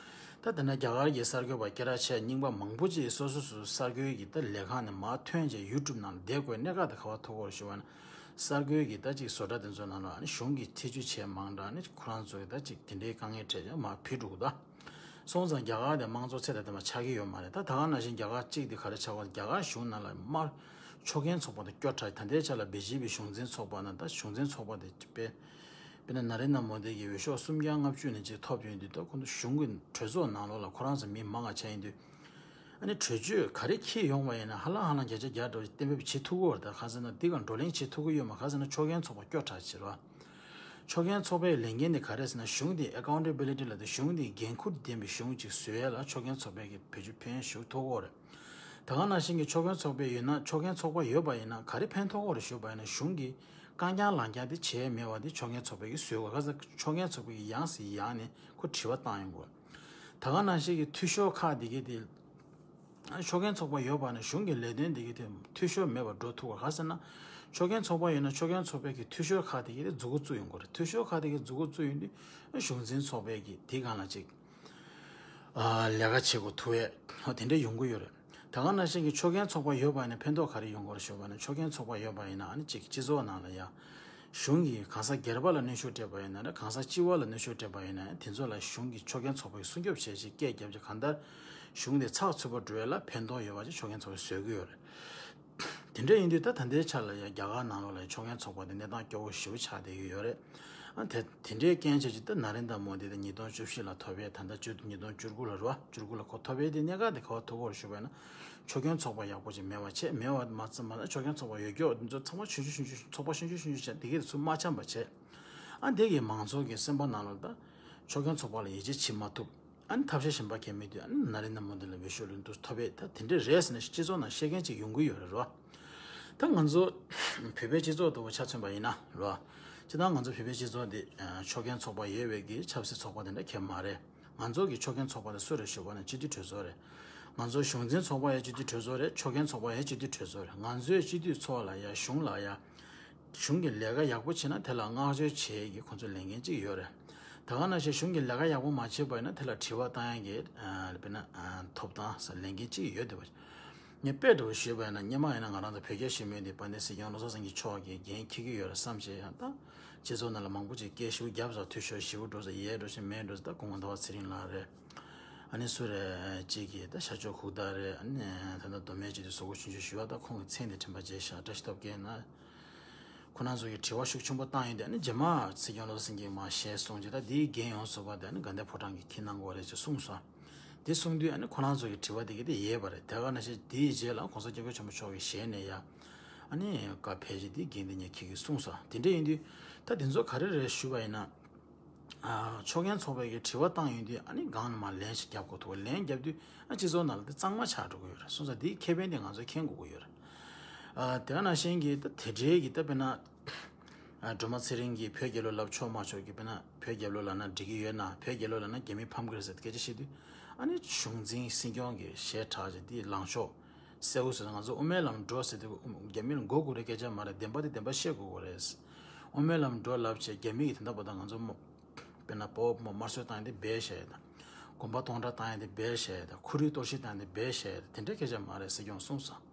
ད་དེ་ན་རྒྱ་གར་གྱི་གསར་འགོད་པ་སྐད་གྲགས་ཆེ་རྙིང་པ་མང་པོ་ཅིག་སོ་སོ་སོ་སོ་གསར་འགོད་ཀྱི་ད་ལས་ཁང་ནས་མར་ཐོན་བྱས་ཡུ་ཊུབ་ནང་ལ་བསྡད་དགོས་གནད་འགག་དེ་ག་པར་ཐུག་གོ་ཞུ་བ་ན། གསར་འགོད་ཀྱི་ད་ཅིག་བཟོ་གྲྭ་དེ་ཚོ་ནང་ལ་ཨ་ནི་གཞུང་གིས་ཐེ་བྱུས་བྱས་མང་དྲགས་ནི་ཁོ་རང་ཚོ་གི་ད་ཅིག་དེ་འདྲའི་དཀའ་ངལ་འཕྲད་ཀྱང་མར་ཕུད་འགྲོ་གི་འདུག་སོང་ཙང་རྒྱ་གར་དེ་དམངས་གཙོ་ཚད་དང་ལྡན་པ་ཆགས་ཀྱི་ཡོད་མ་རེད། ད་ད་ག་ནང་བཞིན་རྒྱ་གར་གཅིག་དེ་ག་རེ་ཆགས་པ། རྒྱ་གར་གཞུང་ནང་ལ་མར་ཆོག་མཁན་ཚོགས་པ་དེ་སྐྱོ་དྲགས། ད་ལྟའི་ཆ་ལ་བི་ཇེ་པི་གཞུང་འཛིན་ཚོགས་པ་ནང་ད་གཞུང་འཛིན་ཚོགས་པ་དེ་དཔེ་དཔེར་ན་ན་རེན་དྲ་མོ་དི་གིས་འོས་ཤོག་སུམ་བརྒྱ་ལྔ་བཅུ་ནས་ཅིག་ཐོབ་ཡོང་དུས། ད་ཁོང་ཚོ་གཞུང་གི་གྲོས་ཚོགས་ནང་ལོགས་ལ་ཁོ་རང་ཚོ་མི་མང་ང་ཆགས་ཡིན་དུས། ཨ་ནི་གྲོས་ཆོད་ག་རེ་འཁྱེར་ཡོང་བ་ཡིན་ན་ཧ་ལམ་ཧ་ལམ་བརྒྱ་ཆ་བརྒྱ་འདྲ་བོ་ཞིག་གཏན་འབེབས་བྱེད་ཐུབ་ཀྱི་ཡོད་རེད། ད་ག་ཟེར་ན་འདི་ག་བགྲོ་གླེང་བྱེད་ཐུབ་ཀྱི་ཡོད་མ་རེད། ག་ཟེར་ན་ཆོག་མཁན་ཚོགས་པ་སྐྱོ་དྲགས་བྱེད་རོགས། ཆོག་མཁན་ཚོགས་པའི་ལས་འགན་དེ་ག་རེ་ཟེར་ན། གཞུང་དེ་ཨེ་ཀའུན་ཊེ་བི་ལི་ཊི་ལབ་དེ་གཞུང་དེ་འགན་འཁུར་ལྡན་པའི་གཞུང་ཅིག་བཟོ་ཡས་ལ་ཆོག་མཁན་ཚོགས་པའི་གི་བེད་སྤྱོད་ཕན་ཞུ་ཐུབ་ཀྱི་ཡོད་རེད། ད་ག་ནང་བཞིན་གྱི་ཆོག་མཁན་ཚོགས་པ་ཡོད་ན། ཆོག་མཁན་ཚོགས་པ་ཡོད་པ་ཡིན་ན་ག་རེ་ཕན་ཐོགས་ཀྱི་ཡོད་རེད་ཞུས་པ་ཡིན་ན། གཞུང་གིས་རྐང་རྐྱང་ལངས་རྐྱང་དེ་བྱས་མེད་པ་དེ་ཆོག་མཁན་ཚོགས་པའི་གིས་བཟོས་དགོས། ག་ཟེར་ཆོག་མཁན་ཚོགས་པའི་གིས་ཡང་སེ་ཡང་ནས་ཁོ་དྲི་བ་བཏང་ཡོང་དགོས། ད་ག་ནང་བཞིན་གྱི་འཐུས་ཤོར་ཁག་དེ་གའི་དེ་ཆོག་མཁན་ཚོགས་པ་ཡོད་པ་ན་གཞུང་གི་ལས་དོན་དེ་གའི་དེ་འཐུས་ཤོར་མེད་པར་འགྲོ་ཐུབ་པ། ག་ཟེར་ན་ཆོག་མཁན་ཚོགས་པ་ཡོད་ན་ཆོག་མཁན་ཚོགས་པའི་གི་འཐུས་ཤོར་ཁག་དེ་གའི་དེ་མཛུབ་གུ་བཙུགས་ཡོང་དགོས་རེད། འཐུས་ཤོར་ཁག་དེ་གའི་མཛུབ་གུ་བཙུགས་ཡོང་དུས་གཞུང་འཛིན་ཚོགས་པའི་གི་དེ་སྒང་ལ་ཅིག་ལས་ཀ་བྱེད་དགོས་ཐུག་ཡས་དེ་འདྲ་ཡོང་གི་ཡོད་རེད། ད་ག་ནང་བཞིན་གྱི་ཆོག་མཁན་ཚོགས་པ་ཡོད་པ་ཡིན་ན་ཕན་ཐོགས་ག་རེ་ཡོང་གི་ཡོད་རེད་ཞུས་པ་ན། ཆོག་མཁན་ཚོགས་པ་ཡོད་པ་ཡིན་ན་ཨ་ནི་ཅིག་སྤྱི་ཚོགས་ནང་ལ་ཡ་གཞུང་གིས་གང་ཟག་སྒེར་པ་ལ་གནོན་ཤུགས་སྤྲད་པ་ཡིན་ན་རེད། གང་ཟག་སྤྱི་པ་ལ་གནོན་ཤུགས་སྤྲད་པ་ཡིན་ན་དེ་ཚོ་ལ་གཞུང་གིས་ཆོག་མཁན་ཚོགས་པ་ཡིས་སྲུང་སྐྱོབ་བྱས་ཤིག་སྐད་རྒྱབ་ཅིག་གང་ལྟར་གཞུང་དེ་ཚགས་ཚུད་པོ་འགྲོ་ཡས་ལ་ཕན་ཐོགས་ཡོད་པ་ཅིག་ཆོག་མཁན་ཚོགས་པས་བཟོ་གི་ཡོད་རེད། དེ་འདྲ་ཡིན་དུས་ད་ད་ལྟའི་ཆ་ལ་ཡང་རྒྱ་གར་ནང་ལོགས་ལ་ཆོག་མཁན་ཚོགས་པ་དེ་གནས་སྟངས་སྐྱོ་བོ་ཞེ་པོ་ཆགས་བསྡད་ཀྱི་ཡོད་རེད། ཨ་དེ་དེ་འདྲའི་རྐྱེན་བྱས་ཀྱི་ད་ན་རེན་དྲ་མོ་དི་དེ་ཉིས་སྟོང་བཅུ་བཞི་ལ་ཐོབ་པས། ད་ལྟ་བཅུ་ཉིས་སྟོང་བཅུ་དགུ་ལ་རེད་བ། བཅུ་དགུ་ལ་ཁོ་ཐོབ་པས། དེ་གནད་འགག་དེ་ག་པར་ཐུག་གོ་ཞུས་པ་ན་ཆོག་མཁན་ཚོགས་པ་ཡག་པོ་ཅིག་མེད་པ་བྱས། མེད་པ་མ་ཚད་མ་ད་ཆོག་མཁན་ཚོགས་པ་ཡོད་རྒྱུ་འདི་ཚོ་ཚང་མ་ཆུང་ཆུང་ཆུང་ཆུང་ཚོགས་པ་ཆུང་ཆུང་ཆུང་ཆུང་བྱས་དེ་གའི་དེ་ཚུར་མ་འཆམ་པ་བྱས། ཨ་དེ་གིས་མང་ཚོགས་ཀྱི་སེམས་པ་ནང་ལ་ད་ཆོག་མཁན་ཚོགས་པ་ལ་ཡིད་ཆེས་བྱེད་མ་ཐུབ། ཨ་ནི་ཐབས་ཤེས་གཞན་པ་གང་མེད་དུས་ཨ་ནི་ན་རེན་དྲ་མོ་དི་ལ་འོས་ཤོག་ལེན་དུ་ཐོབ་པས། ད་དེ་འདྲ་རེད་ཟེར་ནས་སྤྱི་ཚོགས་ནང་བཤད་མཁན་ཅིག་ཡོང་གི་ཡོད་རེད་རོ། ད་ང་ཚོ་བོད་པའི་སྤྱི་ཚོགས་ལྟ་བུ་ཆ་མཚོན་པ་ཡིན་ན་རོ། སྤྱིར་བཏང་ང་ཚོ་བོད་པའི་སྤྱི་ཚོགས་འདི་ཆོག་མཁན་ཚོགས་པ་ཡོད་པའི་གི་ཆབ་སྲིད་ཚོགས་པ་དེ་འདྲ་གང་ཡང་མ་རེད། ང་ཚོ་གི་ཆོག་མཁན་ཚོགས་པ་དེ་སུ་རེད་ཞུས་པ་ན་སྤྱི་འཐུས་གྲོས་ཚོགས་རེད། ང་ཚོ་གཞུང་འཛིན་ཚོགས་པ་ཡང་སྤྱི་འཐུས་གྲོས་ཚོགས་རེད། ཆོག་མཁན་ཚོགས་པ་ཡང་སྤྱི་འཐུས་གྲོས་ཚོགས་རེད། ང་ཚོའི་སྤྱི་འཐུས་ཚོགས་ལ་ཡ་གཞུང་ལ་ཡ། གཞུང་གི་ལས་ཀ་ཡག་པོ་བྱས་ན་དེ་ལ་བསྔགས་བརྗོད་བྱེད་ཀྱི་ཁོང་ཚོ་ལས་འགན་གཅིག་ཡོད་རེད། ད་ག་ནང་བཞིན་གཞུང་གི་ལས་ཀ་ཡག་པོ་མ་བྱས་པ་ཡིན་ན་དེ་ལ་དྲི་བ་བཏང་ཡག་གི་དཔེར་ན་ཐོབ་ཐང་ས་ལས་འགན་གཅིག་ཡོད་འདུག་པ། ངས་དཔེ་འདྲ་བོ་ཞུས་པ་ཡིན་ན་སྔོན་མ་ཡིན་ན་ང་རང་ཚོ་བོད་རྒྱ་ཞི་མོལ་འདི་དཔལ་ལྡན་སྲིད་སྐྱོང་བློ་བཟང་སེང་གེ་མཆོག་གིས་འགན་འཁྱེར་གྱི་ཡོད་རེད་བསམ་བྱས། ཡང་ད་སྤྱི་ཚོགས་ནང་ལ་མང་པོ་ཅིག་སྐད་ཞེ་པོ་བརྒྱབ་ཙང་འཐུས་ཤོར་ཞེ་པོ་འགྲོ་ཙང་ཡལ་འགྲོ་ཞིག་མེད་འགྲོ་ཙང་། ད་སྐུ་ངོ་ཟླ་བ་ཚེ་རིང་ལགས་རེད། ཨ་ནི་སུ་རེད་ཅིག་གིས་ད་ཤར་ཕྱོགས་ཁུག་རྟ་རེད། ཨ་ནི་ད་ལྟ་མདོ་སྨད་སྤྱི་འཐུས་ཟུར་པ་ཆུང་ཆུང་ཞུས་པ། ད་ཁོང་གི་མཚན་དེ་དྲན་པ་བརྗེད་ཤག་བཀྲ་ཤིས་སྟོབས་རྒྱལ་ན། ཁོ་རང་ཚོ་གིས་དྲི་བ་ཤུགས་ཆེན་པོ་བཏང་ཡོད་དེ། ཨ་ནི་རྗེས་མ་སྲིད་སྐྱོང་བློ་བཟང་སེང་གེས་མར་ཞལ་གསུངས་རྗེས་ད་འདིའི་འགན་ཡོངས་སུ་རྫོགས་པ་དེ་ཨ་ནི་དགའ་ལྡན་ཕོ་བྲང་གིས་འཁྱེར་གནང་དགོས་རེད་ཅེས་གསུངས་སོང་། དེ་གསུངས་དུས་ཨ་ནི་ཁོ་རང་ཚོ་གི་དྲི་བ་དེ་གི་དེ་ཡལ་བ་རེད། དེ་ག་ནང་བཞིན་དེའི་རྗེས་ལ་༸གོང་ས་༸སྐྱབས་མགོན་ཆེན་པོ་མཆོག་གི་ཞལ་ནས་ཡ་ཨ་ནི་བཀའ་ཕེབས་རྗེས་དེའི་འགན་དེ་ངས་འཁྱེར་གི་གསུངས་སོང་། དེ་འདྲ་ཡིན་དུས་ད་དེ་ཚོ་ག་རེ་རེད་ཞུས་པ་ཡིན་ན། ཨ་ཆོག་མཁན་ཚོགས་པའི་གི་དྲི་བ་བཏང་ཡོང་དུས་ཨ་ནི་སྒང་ནས་མར་ལན་ཞིག་རྒྱབ་དགོས་ཐུག་ལན་རྒྱབ་དུས་ཨ་སྤྱི་ཚོགས་ནང་ལ་དེ་གཙང་མ་ཆགས་འགྲོ་གི་ཡོད་རེད། སོང་ཙང་དེའི་ཁེ་ཕན་དེ་ང་ཚོས་མཁྱེན་དགོས་ཀྱི་ཡོད་རེད། ཨ་དེ་ག་ནང་བཞིན་གྱི་ད་དེ་འདྲའི་གི་ད་དཔེར་ན། ཨ་སྒྲོལ་མ་ཚེ་རིང་གིས་བོད་རྒྱལ་ལོ་ལབ་ཆོག་མ་ཆོག་གི་དཔེར་ན་བོད་རྒྱལ་ལོ་ལབ་ན་འགྲིག་གི་ཡོད་ན། བོད་རྒྱལ་ལོ་ལབ་ན་རྒྱ་མི་ཕམ་གི་རེད་ཟེར་སྐད་ཆ་བཤད་དུས་ཨ་ནི་གཞུང་འཛིན་སྲིད་སྐྱོང་གི་ཞལ་གྲགས་ཀྱི་དེའི་ལངས་ཕྱོགས་གསལ་བོ་བཟོས། ང་ཚོ་དབུ་མའི་ལམ་འགྲོ་ཟེར་དུས་རྒྱ་མི་ལ་མགོ་སྒུར་རེ་སྐད་ཆ་མ་རེད། བདེན་པ་དེ་བདེན་པ་བཤད་དགོས་ཀྱི་རེད། དབུ་མའི་ལམ་འགྲོ་ལབ་བྱས་རྒྱ་མི་གིས་དེ་འདྲ་པ་དང་ང་ཚོ་མོ། དཔེར་ན་བོད་མོ་དམར་གསོད་བཏང་ཡས་དེ་སྦས་བཞག་ཡས་དང་། དགོན་པ་སྟོང་ཕྲག་བཏང་ཡས་དེ་སྦས་བཞག་ཡས་དང་། ཁོར་ཡུག་གཏོར་བཤིག་བཏང་ཡས་དེ་སྦས་བཞག་ཡས་དང་། དེ་འདྲའི་སྐད་ཆ་མ་རེད་ཟེར་ཀྱང་གསུངས་སོང་།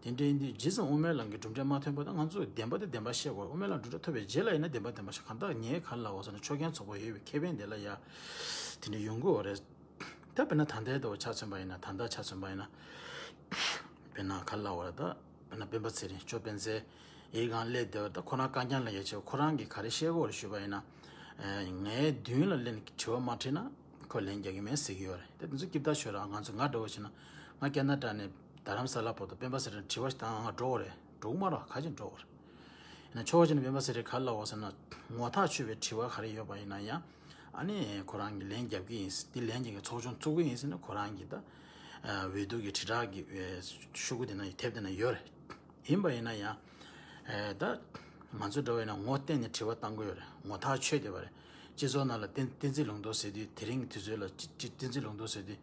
དེ་འདྲ་ཡིན་དུས་ཇི་ཙམ་དབུ་མའི་ལམ་གྱི་གྲུབ་འབྲས་མ་ཐོན་པ་དང་ང་ཚོས་བདེན་པ་དེ་བདེན་པ་བཤད་དགོས། དབུ་མའི་ལམ་གྲུབ་འབྲས་ཐོབ་པའི་རྗེས་ལ་ཡིན་ན་བདེན་པ་བདེན་པ་བཤད། གང་ལྟར་ངས་ག་རེ་ལབ་པ་ཟེར་ན་ཆོག་མཁན་ཚོགས་པ་ཡོད་པའི་ཁེ་ཕན་དེ་ལ་ཡ་དེ་འདྲ་ཡོང་གི་ཡོད་རེད། ད་དཔེར་ན་ད་ལྟའི་ལྟ་བུ་ཆ་མཚོན་པ་ཡིན་ན། ད་ལྟ་ཆ་མཚོན་པ་ཡིན་ན། དཔེར་ན་ག་རེ་ལབ་པ་རེད། ད་དཔེར་ན་སྤེན་པ་ཚེ་རིང་ཅོ་སྤེན་ཚེ་ཡི་སྒང་སླེབས་བསྡད་པ་ད་ཁོ་རང་རྐང་རྐྱང་ལ་ཡ་བྱས་ཁོ་རང་གིས་ག་རེ་བཤད་ཀྱི་ཡོད་རེད་ཞུས་པ་ཡིན་ན། ངའི་མདུན་ལ་སླེབས་ནས་དྲི་བ་མ་དྲིས་ན་ཁོས་ལན་རྒྱག་གི་མེད་ཟེར་གྱི་ཡོད་རེད། ད་དེ་ཚོ་སྐྱིད་པོ་ཞོར་ར་ང་ཚོ་ང་འདྲ་བོ་བྱས་ན་ང་ཁེ་ན་ཌ་ནས་རྡ་རམ་ས་ལ་བར་དུ་སྤེན་པ་ཚེ་རིང་དྲི་བ་ཞིག་བཏང་ང་འགྲོ་གི་རེད། འགྲོ་གི་མ་རེད། ག་ཅིག་འགྲོ་གི་རེད། ཡིན་ན་ཆོག་པ་བྱས་ན་སྤེན་པ་ཚེ་རིང་ག་རེ་ལབ་པ་ཟེར་ན། ངོ་ཐག་ཆོད་པའི་དྲི་བ་ག་རེ་ཡོད་པ་ཡིན་ན་ཡང་ཨ་ནི་ཁོ་རང་གིས་ལན་རྒྱག་གི་ཡིན། འདི་ལན་རྒྱག་གི་ཚོགས་ཆུང་བཙུགས་གི་ཡིན་ཟེར་ན་ཁོ་རང་གིས་ད་འོས་བསྡུ་གི་དྲིལ་བསྒྲགས་ཀྱི་ཤོག་གུ་དེ་ན་དེབ་དེ་ན་ཡོད་རེད། ཡིན་པ་ཡིན་ན་ཡང་། ཨེ་ད། ང་ཚོ་འདྲ་བོ་ཡིན་ན་ངོ་གཏན་ནས་དྲི་བ་བཏང་གི་ཡོད་རེད། ངོ་ཐག་ཆོད་བསྡད་པ་རེད། སྤྱི་ཚོགས་ནང་ལ་བསྟན་བསྟན་འཛིན་ལུང་རྟོགས་ཟེར་དུས་དེ་རིང་གི་དུས་ཚོད་ལ་ཅི་ཅི་བསྟན་འཛིན་ལུང་རྟོགས་ཟེར་དུས།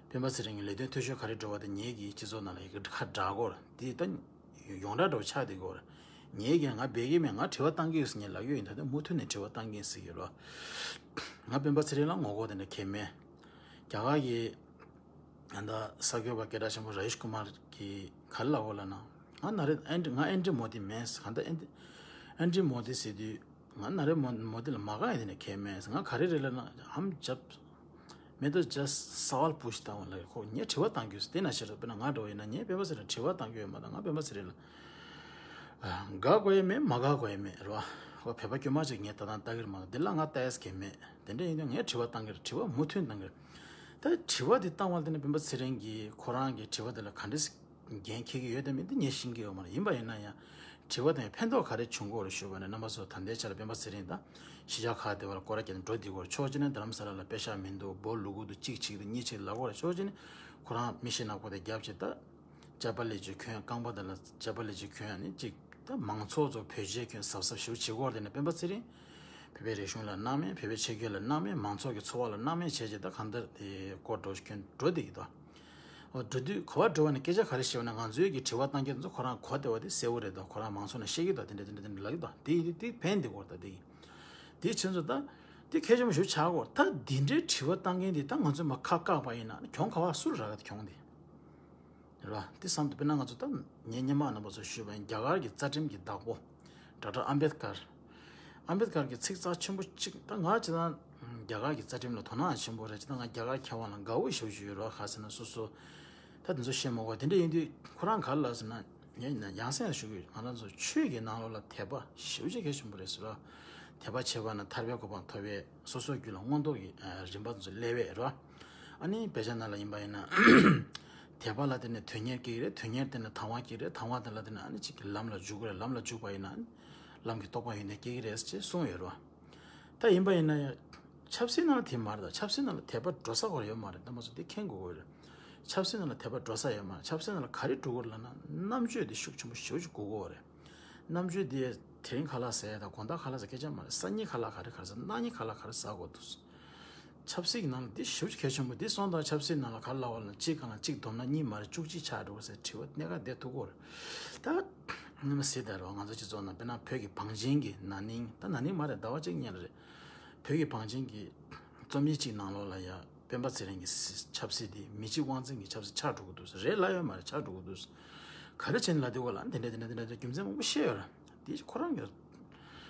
སྤེན་པ་ཚེ་རིང་གི་ལས་དོན་འཐུས་ཤོར་ག་རེ་འགྲོ་བ་དེ་ངེད་ཀྱིས་སྤྱི་ཚོགས་ནང་ལ་ཡི་གེ་ཁ་བསྒྲགས་སྐོར་དེ་ད་ཡོངས་གྲགས་འདྲ་བོ་ཆགས་བསྡད་ཀྱི་ཡོད་རེད། ངེད་ཀྱིས་ང་འབད་ཀྱི་མེད། ང་དྲི་བ་བཏང་གི་ཡོད་ཟེར་ངས་ལབ་ཀྱི་ཡོད། ད་ལྟ་མུ་མཐུད་ནས་དྲི་བ་བཏང་གི་ཡིན་ཟེར་གྱི་ལོ། ང་སྤེན་པ་ཚེ་རིང་ལ་ངོ་རྒོལ་དེ་འདྲ་གང་ཡང་མེད། རྒྱ་གར་གྱི་ད་ལྟ་གསར་འགོད་པ་སྐད་གྲགས་ཆེན་པོ་ར་ཡིཤ་ཀུ་མར་གྱིས་ག་རེ་ལབ་ཡོད་ལབ་ན། ང་ན་རེ་ཨན་ང་ཨན་ཌི་མོ་དི་མིན། གང་ལྟར་ཨན་ཌི་ཨན་ཌི་མོ་དི་ཟེར་དུས། ང་ན་རེ་མོ་མོ་དི་ལ་མ་དགའ་ཡ་དེ་ནས་གལ་མེད། ང་ག་རེ་རེད་ལབ་ན། ཧམ་ཇབ་མེ་ཏོ་ཇ་སཱ་ཝལ་པུ་ཤི་ཏང་ལ་ཁོ་ངས་དྲི་བ་བཏང་རྒྱུ་ཟེར། དེ་ན་ཤེས་རོགས། དཔེར་ན་ང་འདྲ་བོ་ཡིན་ན་ངས་སྤེན་པ་ཚེ་རིང་དྲི་བ་བཏང་རྒྱུ་ཡོད་མ་གཏོགས། ང་སྤེན་པ་ཚེ་རིང་ལ་དགའ་དགོས་ཡ་མེད། མ་དགའ་དགོས་ཡ་མེད་རེད་བ། ཁོ་བོད་པ་དཀྱུས་མ་ཅིག་ངས་ད་ལྟ་ལྟ་གི་རེད་མ་གཏོགས། འདི་ལ་ང་ལྟ་ཡས་གལ་མེད། དེ་འདྲ་ཡིན་དུས་ངས་དྲི་བ་བཏང་གི་རེད། དྲི་བ་མུ་མཐུད་བཏང་གི་རེད། ད་དྲི་བ་འདི་བཏང་བ་དེ་ནི་སྤེན་པ་ཚེ་རིང་གིས་ཁོ་རང་གི་དྲི་བ་དེ་ལ་ག་འདྲ་འགན་འཁྱེར་གྱི་ཡོད་དམ་མེད་དེ་ངས་ཤེས་ཀྱི་ཡོད་མ་རེད། ཡིན་པ་ཡིན་ན་ཡང་དྲི་བ་དང་ཕན་ཐོགས་ག་རེ་བྱུང་གི་ཡོད་རེད་ཞུས་པ་ནི། རྣམ་པ་ཚོ་ད་ལྟའི་ཆར་སྤེན་པ་ཚེ་རིང་དང་གཞིས་ཆགས་ཁག་དེ་བར་སྐོར་ར་བརྒྱབ་ནས་འགྲོ་བསྡད་ཀྱི་ཡོད་རེད། ཕྱོགས་གཅིག་ནས་རྡ་རམ་ས་ལ་ལ་པེ་ཤག་མི་འདུག་སྦོ་ལུ་གུ་འདུག་གཅིག་གཅིག་འདུག་གཉིས་གཅིག་ལབ་ཀྱི་ཡོད་རེད། ཕྱོགས་གཅིག་ནས་ཁོ་རང་མི་ཤི་ནག་པོ་དེ་རྒྱབ་བྱས་ད་ཅ་པ་ལི་ཅིག་གྱོན། རྐང་པ་དེ་ལ་ཅ་པ་ལི་ཅིག་གྱོན། ཨ་ནི་ཅིག་ད་མང་ཚོགས་ཚོ་བོད་ཆས་གྱོན་གཟབ་གཟབ་ཞེ་པོ་བྱེད་ཀྱི་ཡོད་རེད། དེ་ནས་སྤེན་པ་ཚེ་རིང་བོད་པའི་རིག་གཞུང་ལ་སྣང་མེད། བོད་པའི་ཆས་གོས་ལ་སྣང་མེད། མང་ཚོགས་ཀྱི་འཚོ་བ་ལ་སྣང་མེད་བྱས་བྱས་ད་གང་ལྟར་དེ་སྐོར་འགྲོ་གྱོན་འགྲོ་བསྡད་ཀྱི་འདུག་འོ་འགྲོ་དུས་ག་པར་འགྲོ་བ་ནས་སྐད་ཆ་ག་རེ་བཤད་པ་ན། ང་ཚོའི་གི་དྲི་བ་བཏང་མཁན་ཚོ་ཁོ་རང་གོ་བདེ་བ་དེ་གསལ་བོ་རེད་དོ། ཁོ་རང་མང་ཚོགས་ནང་བཤད་ཀྱི་འདུག་དེ་འདྲ་དེ་འདྲ་དེ་འདྲ་ལབ་ཀྱི་འདུག་དེ་ཡིན་དུས་དེ་ཕན་བདེ་གོ་ད་དེ་གི་དེ་ཕྱིན་ཚོ་ད་དེ་གལ་ཆེན་པོ་ཞིག་ཆགས་གོ་ད་དེ་འདྲའི་དྲི་བ་བཏང་མཁན་དེ་ད་ང་ཚོས་མར་ཁ་བཀག་པ་ཡིན་ན་གྱོང་ག་པར་སུ་རག་གི་འདུག་གྱོང་དེ། རེད་བ། དེ་བསམ་དུས་དཔེར་ན་ང་ཚོ་ད་ངའི་སྔོན་མ་རྣམ་པ་ཚོར་ཞུས་པ་ཡིན། རྒྱ་གར་གྱི་རྩ་ཁྲིམས་ཀྱི་བདག་པོ་ཌོག་ཊར་ཨམ་བེད་ཀར། ཨམ་བེད་ཀར་གྱི་ཚིག་རྩ་ཆེན་པོ་གཅིག་ད་ང་ཇི་ལྟར་རྒྱ་གར་གྱི་རྩ་ཁྲིམས་ལ་དོ་སྣང་ཆེན་པོ་རེད། ཇི་ལྟར་ང་རྒྱ་གར་མཁས་དབང་ལ་དགའ་བོ་ཞེ་པོ་ཞིག་ཡོད་རེད་བ། ག་རེ་ཟེར་ན་སོ་སོ་ད་དེ་ཚོ་བཤད་མ་དགོས། དེ་འདྲ་ཡིན་དུས་ཁོ་རང་ག་རེ་ལབ་ཟེར་ན། ཡང་ཡང་སེ་ཞུ་གི་ཡོད། ང་རང་ཚོ་ཆོས་ཀྱི་ནང་ལོགས་ལ་དད་པ་ཞེ་པོ་ཅིག་གལ་ཆེན་པོ་རེད་ཟེར་བ། དད་པ་བྱས་པ་ན་ཐར་པའི་གོ་འཕང་ཐོབ་པའི་སོ་སོའི་རྒྱུད་ལ་མངོན་རྟོགས་ཀྱི་ཨ་རིམ་པ་ཚོ་སླེབས་པས་རེད་བ། ཨ་ནི་དཔེ་ཆ་ནང་ལ་ཡིན་པ་ཡིན་ན། དད་པ་ལ་བརྟེན་ནས་དོན་གཉེར་སྐྱེ་གི་རེད། དོན་གཉེར་བརྟེན་ནས་དང་བ་སྐྱེ་གི་རེད། དང་བ་དེ་ལ་བརྟེན་ནས་ཨ་ནི་གཅིག་གི་ལམ་ལ་འཇུག་གི་རེད། ལམ་ལ་འཇུག་པ་ཡིན་ན་ཨ་ནི་ལམ་གྱི་རྟོགས་པ་ཡོན་ཏན་སྐྱེ་གི་རེད་ཅེས་གསུངས་ཡོད་རེད་བ། ད་ཡིན་པ་ཡིན་ན་ཡང་ཆབ་སྲིད་ནང་ལ་དེ་མ་རེད། ད་ཆབ་སྲིད་ནང་ལ་དད་པ་འགྲོ་ས་ཁོ་རང་ཡོད་མ་རེད། ད་མ་སོ་དེ་མཁྱེན་དགོས་ཀྱི་རེད། ཆབ་སྲིད་ནང་ལ་དད་པ་འགྲོ་ས་ཡོད་མ་རེད། ཆབ་སྲིད་ནང་ལ་ག་རེ་འགྲོ་གི་རེད་ལབ་ན་རྣམ་དཔྱོད་དེ་ཤུགས་ཆེན་པོ་ཞེ་པོ་ཅིག་དགོས་ཀྱི་ཡོད་རེད། རྣམ་དཔྱོད་དེ་དེ་རིང་ཁ་ལག་ཟ་ཡ་དང་དགོང་དག་ཁ་ལག་ཟ་སྐད་ཆ་མ་རེད། སང་ཉིན་ཁ་ལག་ག་རེ་ག་རེ་ཟ། གནངས་ཉིན་ཁ་ལག་ག་རེ་ཟ་དགོས་འདུག་ཆབ་སྲིད་ཀྱི་ནང་ལ་དེ་ཞེ་པོ་ཅིག་གལ་ཆེན་པོ། དེ་སོང་ཙང་ཆབ་སྲིད་ནང་ལ་ག་རེ་ལབ་པ་ལབ་ན། གཅིག་གང་ལ་གཅིག་བསྡོམས་ན་གཉིས་མ་རེད། བཅུ་གཅིག་ཆགས་འགྲོ་ཟེར་དྲི་བ་གནད་འགག་དེ་ཐུག་གི་རེད། ད་ནི་མ་ཟེར་ད་རོགས། ང་ཚོ་སྤྱི་ཚོགས་ནང་དཔེར་ན་བོད་ཀྱི་བང་ཆེན་གྱི་ན་ནིང་། ད་ན་ནིང་མ་རེད། ཟླ་བ་གཅིག་སྔོན་རེད། བོད་ཀྱི་བང་ཆེན་གྱི་རྩོམ་ཡིག་ཅིག་ནང་ལོགས་ལ་ཡ་སྤེན་པ་ཚེ་རིང་གི་སྲིད་ཆབ་སྲིད་དེ་མི་གཅིག་དབང་འཛིན་གྱི་ཆབ་སྲིད་ཆགས་འགྲོ་གི་འདུག་ཟེར། རེད་ལབ་ཡོད་མ་རེད། ཆགས་འགྲོ་གི་འདུག་ཟེར། ག་རེ་བྱས་ནས་ལབ་དེ་གོ་ལ་དེ་འདྲ་དེ་འདྲ་དེ་འདྲ་དེ་རྒྱུ་མཚན་མང་པོ་བཤད་ཡོད་རེད། དེ་ཁོ་རང་གི་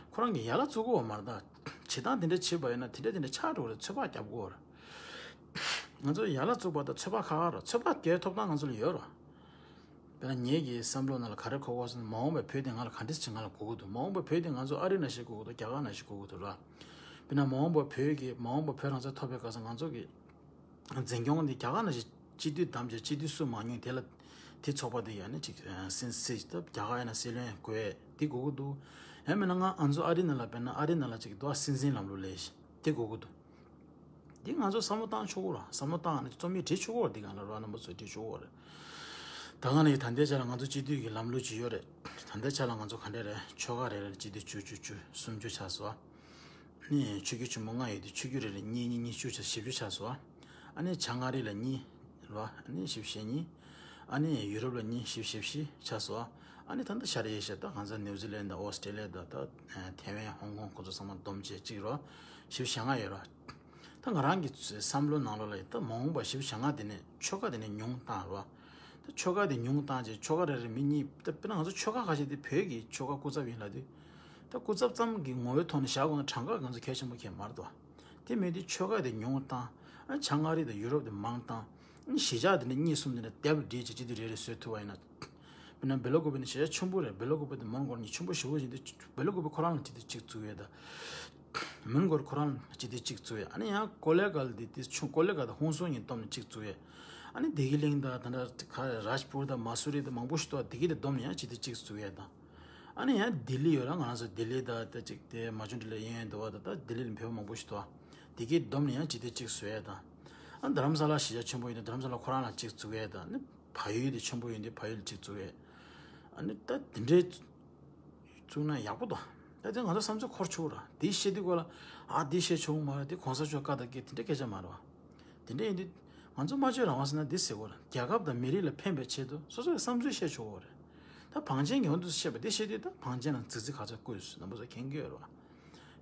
ཁོ་རང་གི་ཡ་ལ་བཙུགས་ཀྱི་ཡོད་མ་རེད། ད་བྱེད་སྟངས་དེ་འདྲ་བྱེད་པ་ཡིན་ན་དེ་འདྲ་དེ་འདྲ་ཆགས་འགྲོ་གི་རེད། ཚོད་དཔག་རྒྱབ་དགོས་རེད། ང་ཚོ་ཡ་ལ་བཙུགས་པ་དང་ཚོད་དཔག་ཁག་ཁག་རེད། ཚོད་དཔག་རྒྱག་ཐོབ་ཐང་ང་ཚོ་ལ་ཡོད་རེད། དཔེར་ན་ངེད་ཀྱི་བསམ་བློ་ནང་ལ་ག་རེ་འཁོར་གྱི་ཡོད་ཟེར་ན། མ་འོངས་པའི་བོད་དེ་ང་ལ་ག་འདྲ་ཞིག་ང་ལ་དགོས་ཀྱི་འདུག་མ་འོངས་པའི་བོད་དེ་ང་ཚོ་ཨ་རི་ནང་བཞིན་དགོས་ཀྱི་འདུག་རྒྱ་གར་ནང་བཞིན་དགོས་ཀྱི་འདུག་ར། དཔེར་ན་མ་འོངས་པའི་བོད་ཀྱི་མ་འོངས་པའི་བོད་རང་བཙན་ཐོབ་པའི་སྐབས་སུ་ང་ཚོ་གི་འཛིན་སྐྱོང་འདི་རྒྱ་གར་ནང་བཞིན་སྤྱི་འཐུས་བདམས་བྱས་སྤྱི་འཐུས་སུ་མང་ཉུང་དེ་ལ་དེ་ཚོགས་པ་དེ་ཡང་ནི་ཅིག་སྲིད་སྲིད་སྟབས་རྒྱ་གར་ཡིན་ན་སྲིད་བློན་དགོས་དེ་དགོས་ཀྱི་འདུག་ཡང་མིན་ན་ང་ང་ཚོ་ཨ་རི་ནང་ལ་དཔེར་ན་ཨ་རི་ནང་ལ་ཅིག་འདུག་ཨ། སྲིད་འཛིན་ལམ་ལུགས་ལས་དེ་དགོས་ཀྱི་འདུག་འདི་ང་ཚོ་བསམ་བློ་བཏང་ཆོག་གི་རེད། བསམ་བློ་བཏང་ནས་རྩོམ་ཡིག་བྲིས་ཆོག་གི་རེད། འདི་གང་ལ་རོགས་རྣམ་པ་ཚོས་བྲིས་ཆོག་གི་རེད། ད་ག་ནས་ད་ལྟའི་ཆ་ལ་ང་ཚོ་སྤྱི་འཐུས་ཀྱི་ལམ་ལུགས་ཅིག་ཡོད་རེད། ད་ལྟའི་ཆ་ལ་ང་ཚོ་ག་འདྲ་རེད། ཆོལ་ཁ་རེ་རེ་ལ་སྤྱི་འཐུས་བཅུ་བཅུ་བཅུ་སུམ་ཅུ་ཆགས་སོང་། ཨ་ནི་ཆོས་བརྒྱུད་ཆེན་པོ་ལྔ་ཡོད་དུས་ཆོས་བརྒྱུད་རེ་རེ་གཉིས་གཉིས་གཉིས་བཅུ་ཆགས། བཞི་བཅུ་ཆགས་སོང་། ཨ་ནི་བྱང་ཨ་རི་ལ་གཉིས་རེད་བ། ཨ་ནི་བཞི་བཅུ་ཞེ་གཉིས། ཨ་ནི་ཡུ་རོབ་ལ་གཉིས་བཞི་བཅུ་ཞེ་བཞི་ཆགས་སོང་། ཨ་ནི་ད་ལྟ་ཤར་ཨེ་ཤ་ཡ་ད་གང་ཟག་ནིའུ་ཛི་ལན་དང་ཨོ་སི་ཀྲེ་ལི་ཡ་དང་ད་ཐའེ་ཝན་ཧོང་ཀོང་ཁོ་ཚོ་ཚང་མ་བསྡོམས་བྱས་གཅིག་རེད་བ། བཞི་བཅུ་ཞེ་ལྔ་ཡོད་རེད་བ། ད་ང་རང་གི་བསམ་བློ་ནང་ལོགས་ལ་ད་མ་འོངས་པ་བཞི་བཅུ་ཞེ་ལྔ་དེ་ནས་ཆོལ་ཁ་དེ་ནས་ཉུང་བཏང་རོགས། ད་ཆོལ་ཁ་དེ་ཉུང་བཏང་རྗེས་ཆོལ་ཁ་རེ་རེ་མི་གཉིས། ད་དཔེར་ན་ང་ཚོ་ཆོལ་ཁ་ཁ་ཤས་དེ་བོད་ཀྱི་ཆོལ་ཁ་སྐུ་ཚབ་ཡིན་ལབ་དུས། ད་སྐུ་ཚབ་ཙམ་གྱི་ངོ་བོའི་ཐོག་ནས་བཞག་དགོས་ན་གྲངས་ཀ་ང་ཚོ་གལ་ཆེན་པོ་གལ་མ་རེད་དོ། དེ་མེད་དུས་ཆོལ་ཁ་དེ་ཉུང་བཏང་། ཨ་བྱང་ཨ་རི་དང་ཡུ་རོབ་དེ་མང་བཏང་། གཞིས་ཆགས་དེ་འདྲ་གཉིས་གསུམ་དེ་འདྲ་དེབ་སྒྲིག་བྱས་སྤྱི་འཐུས་རེ་རེ་བཟོས་ཐུབ་པ་ཡིན་ན། དཔེར་ན་སྦེ་ལ་ཀོབ་ནི་གཞིས་ཆགས་ཆེན་པོ་རེད། སྦེ་ལ་ཀོབ་དེ་མོན་གྷོ་ནས་ཆེན་པོ་ཞེ་པོ་ཡིན་དུས་སྦེ་ལ་ཀོབ་ཁོ་རང་ལ་སྤྱི་འཐུས་གཅིག་བཙུགས་ཡས་དང་། མོན་གྷོར་ཁོ་རང་ལ་སྤྱི་འཐུས་གཅིག་བཙུགས་ཡས། ཨ་ནི་ཡང་ཀོ་ལེ་གྷལ་དེ་དེ་ཆུང་ཀོ་ལེ་གྷལ་དང་ཧུན་སུར་གཉིས་བསྡོམས་ནས་གཅིག་བཙུགས་ཡས། ཨ་ནི་བདེ་སྐྱིད་གླིང་དང་ད་ལྟ་ག་རེ་རཱཇ་པུར་དང་མ་སུ་རི་དང་མང་པོ་ཞིག་འདུག་བདེ་སྐྱིད་དེ་བསྡོམས་ནས་ཡང་སྤྱི་འཐུས་གཅིག་བཙུགས་ཡས་དང་། ཨ་ནི་ཡང་ལྡི་ལི་ཡོད་ར། ང་རང་ཚོ་ལྡི་ལི་དང་ད་ཅིག་དེ་མ་ཆུང་འབྲི་ལ་གཡས་གཡོན་འདུག་བ། ད་ད་ལྡི་ལི་ལ་བོད་པ་མང་པོ་ཞིག་འདུག་བ། དེ་གའི་བསྡོམས་ནས་ཡང་སྤྱི་འཐུས་གཅིག་བཟོ་ཡས་དང་། ཨ་རྡ་རམ་ས་ལ་གཞིས་ཆགས་ཆེན་པོ་ཡིན་དུས་རྡ་རམ་ས་ལ་ཁོ་རང་ལ་གཅིག་བཙུགས་ཡས་དང་། ཨ་ནི་བལ་ཡུལ་དེ་ཆེན་པོ་ཡིན་དུས་བལ་ཡུལ་ལ་གཅིག་བཙུགས་ཡས། ཨ་ནི་ད་དེ་འདྲའི་བཙུགས་ན་ཡག་པོ་འདུག་ད་དེ་ང་ཚོ་བསམ་ཚུལ་འཁོར་ཆོག་ར། དེ་བཤད་དུས་སྐོར་ལ་ཨ་དེ་བཤད་ཆོག་མ་རེད། དེ་གོང་ས་མཆོག་བཀའ་དང་འགལ། དེ་འདྲ་སྐད་ཆ་མ་རེད་བ། དེ་འདྲ་ཡིན་དུས་ང་ཚོ་སྨྲ་བརྗོད་རང་དབང་ཟེར་ན་འདི་ཟེར་དགོས་རེད། རྒྱལ་ཁབ་དང་མི་རིགས་ལ་ཕན་པའི་ཆེད་དུ་སོ་སོ་གི་བསམ་ཚུལ་བཤད་ཆོག་གི་རེད། ད་བང་ཆེན་གྱི་འོག་ཏུ་བཤད་པ་དེ་བཤད་དུས་ད་བང་ཆེན་ལ་རྫིག་རྫིག་ག་ཚོད་བཀོད་ཡོད་རྣམ་པ་ཚོ་མཁྱེན་གྱི་ཡོད་རེད་བ།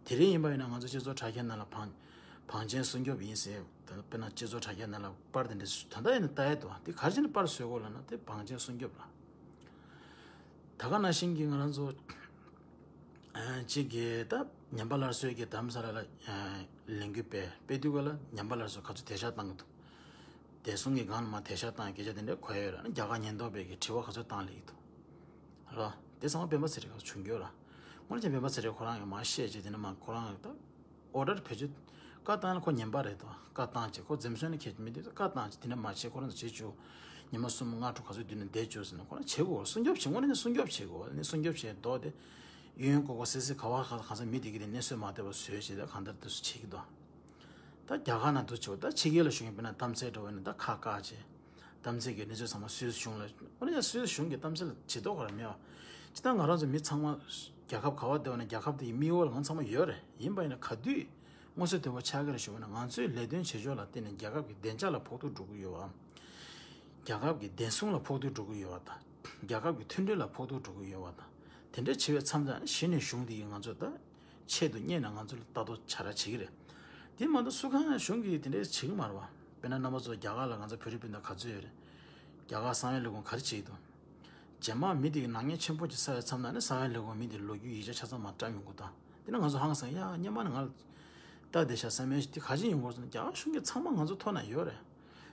དེ་རིང་ཡིན་པ་ཡིན་ན་ང་ཚོ་སྤྱི་ཚོགས་དྲ་རྒྱ་ནང་ལ་བང་ བང་ཆེན་སྲུང་སྐྱོབ་ཡིན་ཟེར། ད་དཔེར་ན་སྤྱི་ཚོགས་དྲ་རྒྱ་ནང་ལ་པར་དེ་འདྲ་ད་ལྟ་ཡིན་ན་ལྟ་ཡས་འདུག་དེ་ག་རེ་བྱས་ནས་པར་བཟོས་དགོས་ལབ་ན་དེ་བང་ཆེན་སྲུང་སྐྱོབ་ལ། ད་ག་ནང་བཞིན་གྱི་ང་རང་ཚོ་གཅིག་གིས་ད་ཉམས་པ་སླར་གསོའི་གི་རྡ་རམ་ས་ལ་ལ་ལས་འགུལ་སྤེལ་སྤེལ་དུས་ག་ལ་ཉམས་པ་སླར་གསོ་ག་ཚོད་དེད་ཤག་བཏང་གི་འདུག་བདེ་སྲུང་གི་སྒང་ལ་མ་དེད་ཤག་བཏང་སྐད་ཆ་དེ་འདྲ་གོ་ཡ་ཡོད་ར། ཨ་ནི་རྒྱ་གར་ཉེན་རྟོག་པས་གི་དྲི་བ་ག་ཚོད་བཏང་ལེ་གི་འདུག་ར། དེ་ཚང་མ་སྤེན་པ་ཚེ་རིང་ག་ཚོད་བྱུང་རྒྱུ་ར། དངོས་གནས་སྤེན་པ་ཚེ་རིང་ཁོ་རང་གི་མ་བཤད་ཅིག་དེ་འདྲ་མ་ཁོ་རང་གི་ད་ཨོ་ཌར་བེད་སྤྱོད་བཀའ་བཏང་ན་ཁོ་ཉན་པ་རེད་དོ། བཀའ་བཏང་ཅིག་ཁོ་འཛེམ་ཟོན་ནི་ཁྱེད་མི་འདུག་བཀའ་བཏང་ཅིག་དེ་འདྲ་མ་བྱེད་ཁོ་རང་ཚོ་བྱེད་བཅུག་ཉི་མ་གསུམ་ལྔ་དྲུག་ག་ཚོད་བསྡད་ན་བསྡད་བཅུག་ཟེར་ན་ཁོ་རང་བྱེད་དགོས། སྲུང་སྐྱོབ་བྱེད་དངོས་གནས་སྲུང་སྐྱོབ་བྱེད་དགོས། ནི་སྲུང་སྐྱོབ་བྱེད་མདོག་དེ་གཡས་གཡོན་སྐོར་སྐོར་གསལ་གསལ་ག་བ་ག་གང་ས་མི་དེ་གི་དེ་གནས་སོས་མ་བསྡད་པ་བཟོས་བྱས་ད་གང་ལྟར་དུ་བྱེད་ཀྱི་འདུག་ད་རྒྱ་གར་ནང་དུ་བྱེད་པ་ད་ཕྱི་རྒྱལ་ལ་བཞུགས་ཡིན་པས་ན་གཏམ་ཚད་འགྲོ་བས་ན་ད་ཁ་བཀག་བྱས། གཏམ་ཚད་ཀྱི་གནས་ཚུལ་ཚང་མ་སུད་སི་གཞུང་ལ། འོ་ན་ཡང་སུད་སི་གཞུང་གི་གཏམ་ཚད་ལ་ཇུས་གཏོགས་ག་རེ་མེད་པ། ཇི་ལྟར་ང་རང་ཚོ་མི་ཚང་མ་རྒྱལ་ཁབ་ག་བ་བསྡད་པ་ན་རྒྱལ་ཁབ་དེ་ཡི་མིག་འོག་ལ་ང་ཚང་མ་ཡོད་རེད། ཡིན་པ་ཡིན་ན་ག་དུས་མངོན་གསལ་དོད་པོ་ཆགས་ཀྱི་རེད་ཞུ་བ་ན་ང་ཚོའི་ལས་དོན་བྱེད་ཕྱོགས་ལ་བརྟེན་ནས་རྒྱལ་ཁབ་ཀྱི་བདེ་འཇགས་ལ་ཕོག་ཐུག་འགྲོ་གི་ཡོད་པའམ། རྒྱལ་ཁབ་ཀྱི་བདེ་སྲུང་ལ་ཕོག་ཐུག་འགྲོ་གི་ཡོད་པ་དང་། རྒྱལ་ཁབ་ཀྱི་མཐུན་སྒྲིལ་ལ་ཕོག་ཐུག་འགྲོ་གི་ཡོད་པ་དང་། དེ་འདྲ་བྱེད་པའི་མཚམས་དང་གཞི་ནས་གཞུང་དེ་ཡིས་ང་ཚོ་ད། ཆེད་དུ་གཉེར་ནས་ང་ཚོ་ལ་ལྟ་རྟོག་བྱ་ར་བྱེད་ཀྱི་རེད། དེ་མ་གཏོགས་སུ་གང་ཡང་གཞུང་གིས་དེ་འདྲའི་བྱེད་ཀྱི་མ་རེད་བ། དཔེར་ན་རྣམ་པ་ཚོ་རྒྱ་གར་ལ་ང་ཚོ་བོད་རིགས་སྤུན་ཟླ་ག་ཚོད་ཡོད་རེད། རྒྱ་གར་གསང་བའི་ལས་ཁུངས་ག་རེ་བྱེད་ཀྱི་འདུག་རྗེས་མ་མི་དེ་གི་ནག་ཉེས་ཆེན་པོ་ཅིག་བསགས་པའི་མཚམས་ན་ནི་གསང་བའི་ལས་ཁུངས་མི་དེ་ལོ་རྒྱུས་ཡིག་ཆ་ཆ་ཚང་མ་བཀྲམ་ཡོང་གི་འདུག་དེ་ན་ང་ཚོ་ཧང་སང་ཡ་སྔོན་མ་ནས་ང་ལ་ལྟ་བསྡད་ཤག་བསམ་ཡས་ཤིག་དེ་ག་ཅི་ཡོང་གི་རེད་ཟེར་ན་རྒྱ་གར་གཞུང་གིས་ཚང་མ་ང་ཚོ་ཐོག་ན་ཡོད་རེད།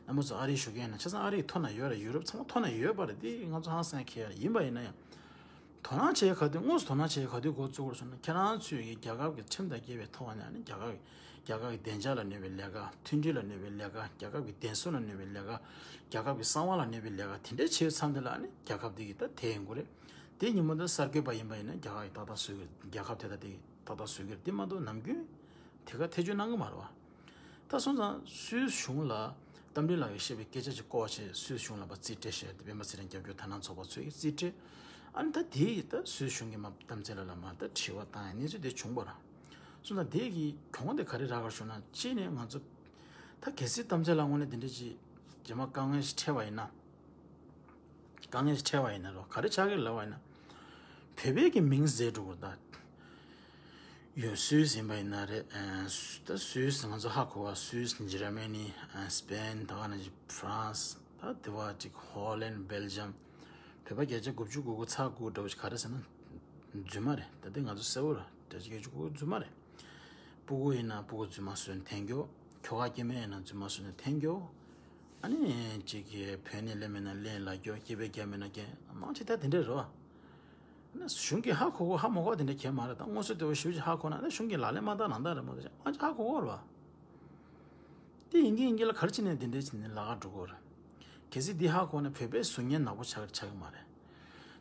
རྣམ་པ་ཚོ་ཨ་རིའི་བཞུགས་མཁན་ན་ཆ་ཚང་ཨ་རིའི་ཐོག་ན་ཡོད་རེད། ཡུ་རོབ་ཚང་མ་ཐོག་ན་ཡོད་པ་རེད། དེ་ང་ཚོ་ཧང་སང་ཁེལ་ཡ་རེད། ཡིན་པ་ཡིན་ན་ཡང་། དོ་སྣང་བྱེད་ཡ་ག་དུས་དངོས་སུ་དོ་སྣང་བྱེད་ཡ་ག་དུས་འགོ་བཙུགས་དགོས་སོང་ན་ཁྱེད་རང་ཚོས་ཀྱི་རྒྱལ་ཁབ་ཀྱི་ཁྲིམས་དང་འགལ་བའི་ཐོག་ནས་ནི་རྒྱལ་ཁབ་ཀྱི་རྒྱལ་ཁབ་ཀྱི་བདེ་འཇགས་ལ་གནོད་པའི་ལས་ཀ་མཐུན་སྒྲིལ་ལ་གནོད་པའི་ལས་ཀ་རྒྱལ་ཁབ་ཀྱི་བདེ་སྲུང་ལ་གནོད་པའི་ལས་ཀ་རྒྱལ་ཁབ་ཀྱི་གསང་བ་ལ་གནོད་པའི་ལས་ཀ་དེ་འདྲ་བྱེད་ཡོད་མཚམས་དེ་ལ་ནི་རྒྱལ་ཁབ་དེ་གི་ད་དེ་ཡིན་དགོས་རེད། དེ་ཉིན་མོ་འདི་གསར་འགོད་པ་ཡིན་པ་ཡིན་ན་རྒྱལ་ཁབ་ཀྱི་ཏག་ཏག་བཟོ་གི་རྒྱལ་ཁབ་དེ་དག་དེ་ཏག་ཏག་བཟོ་གི་རེད། དེ་མ་གཏོགས་ནམ་རྒྱུན་དེ་ག་ཐེ་བྱུས་གནང་གི་མ་རེད་བ། ད་སོང་ཙང་སུད་སི་གཞུང་ལ་རྟ་མགྲིན་ལགས་ཀྱིས་བཤད་པའི་སྐད་ཆ་ཅིག་བཀོད་པ་བྱས་སུད་སི་གཞུང་ལ་ཕར་རྩིས་སྤྲད་བྱས་ཏེ་སྤེན་པ་ཚེ་རིང་རྒྱབ་སྐྱོར་དོ་སྣང་ཚོགས་པ་ཚོས་ཀྱི་རྩིས་སྤྲད། ཨ་ནི་ད་དེ་ཡིས་ད་སུད་སི་གཞུང་གིས་མར་གཏམ་ཚད་ལ་ལ་མར་ད་དྲི་བ་བཏང་ཡ་གནས་ཚུལ་དེ་བྱུང་བ་ར། སོང་ཙང་དེ་གི་གྱོང་དེ་ག་རེ་རག་ག་ཞུ་ན་གཅིག་ནས་ང་ཚོ་ད་གལ་སྲིད་གཏམ་ཚད་ལ་དངོས་གནས་དེ་འདྲ་ཅིག་རྗེས་མ་དཀའ་ངལ་ཞིག་འཕྲད་པ་ཡིན་ན། དཀའ་ངལ་ཞིག་འཕྲད་པ་ཡིན་ན་རོ་ག་རེ་ཆགས་ཀྱི་ལབ་པ་ཡིན་ན། བོད་པའི་གི་མིང་ཟེར་འགྲོ་དགོས་ད། ཡོད་སུད་སི་ཡིན་པ་ཡིན་ན་རེད། ཨ་ད་སུད་སི་ང་ཚོ་ཧ་གོ་བ་སུད་སི་འཇར་མ་ནི་ཨ་སི་པེན་ད་ག་ནང་བཞིན་ཧྥ་རན་སི་ད་དེ་བ་ཅིག་ཧོ་ལན་སྦེལ་ཇམ། བོད་པ་བརྒྱ་ཆ་དགུ་བཅུ་གོ་དགུ་ཚེག་དགུ་འདྲ་བོ་ཞིག་ག་རེ་ཟེར་ན། རྫུན་མ་རེད། ད་དེ་ང་ཚོ་གསལ་བོ་རེད། བརྒྱ་ཆ་བརྒྱད་ཅུ་གོ་དགུ་རྫུན་མ་རེད། སྤུ་གུ་ཡིན་ན་སྤུ་གུ་རྫུན་མ་བཟོས་ནས་འཐེན་རྒྱུ། ཁྱོ་ག་སྐྱེ་དམན་ཡིན་ན་རྫུན་མ་བཟོས་ནས་འཐེན་རྒྱུ། ཨ་ནི་ཅིག་གི་བོད་ནས་སླེབས་མེད་ན་སླེབས་ལབ་རྒྱུ། སྐྱེས་པའི་རྒྱ་མེད་ན་རྒྱ་མང་ཆེ་ད་དེ་འདྲ་རེད་བ། ཨ་ནི་གཞུང་གིས་ཧ་གོ་གོ་ཧ་མ་གོ་དེ་འདྲ་གས་མ་རེད། ད་དངོས་སུ་དེ་བ་ཞུ་ཅིག་ཧ་གོ་ན་ཨ་ནི་གཞུང་གིས་ལག་ལེན་མ་བསྟར་ནང་བསྟར་རེད་མ་གཏོགས་མང་ཆེ་ཧ་གོ་གོ་རེད་བ། དེ་ཡིན་གྱི་ཡིན་གྱི་ལ་ག་རེ་བྱས་ནས་དེ་འདྲ་བྱས་ནས་ལག་ཁ་འགྲོ་གོ་རེད། གལ་སྲིད་འདི་ཧ་གོ་ན་བོད་པའི་གཟུགས་བརྙན་ནག་པོ་ཆགས་ཆགས་ཀྱི་མ་རེད།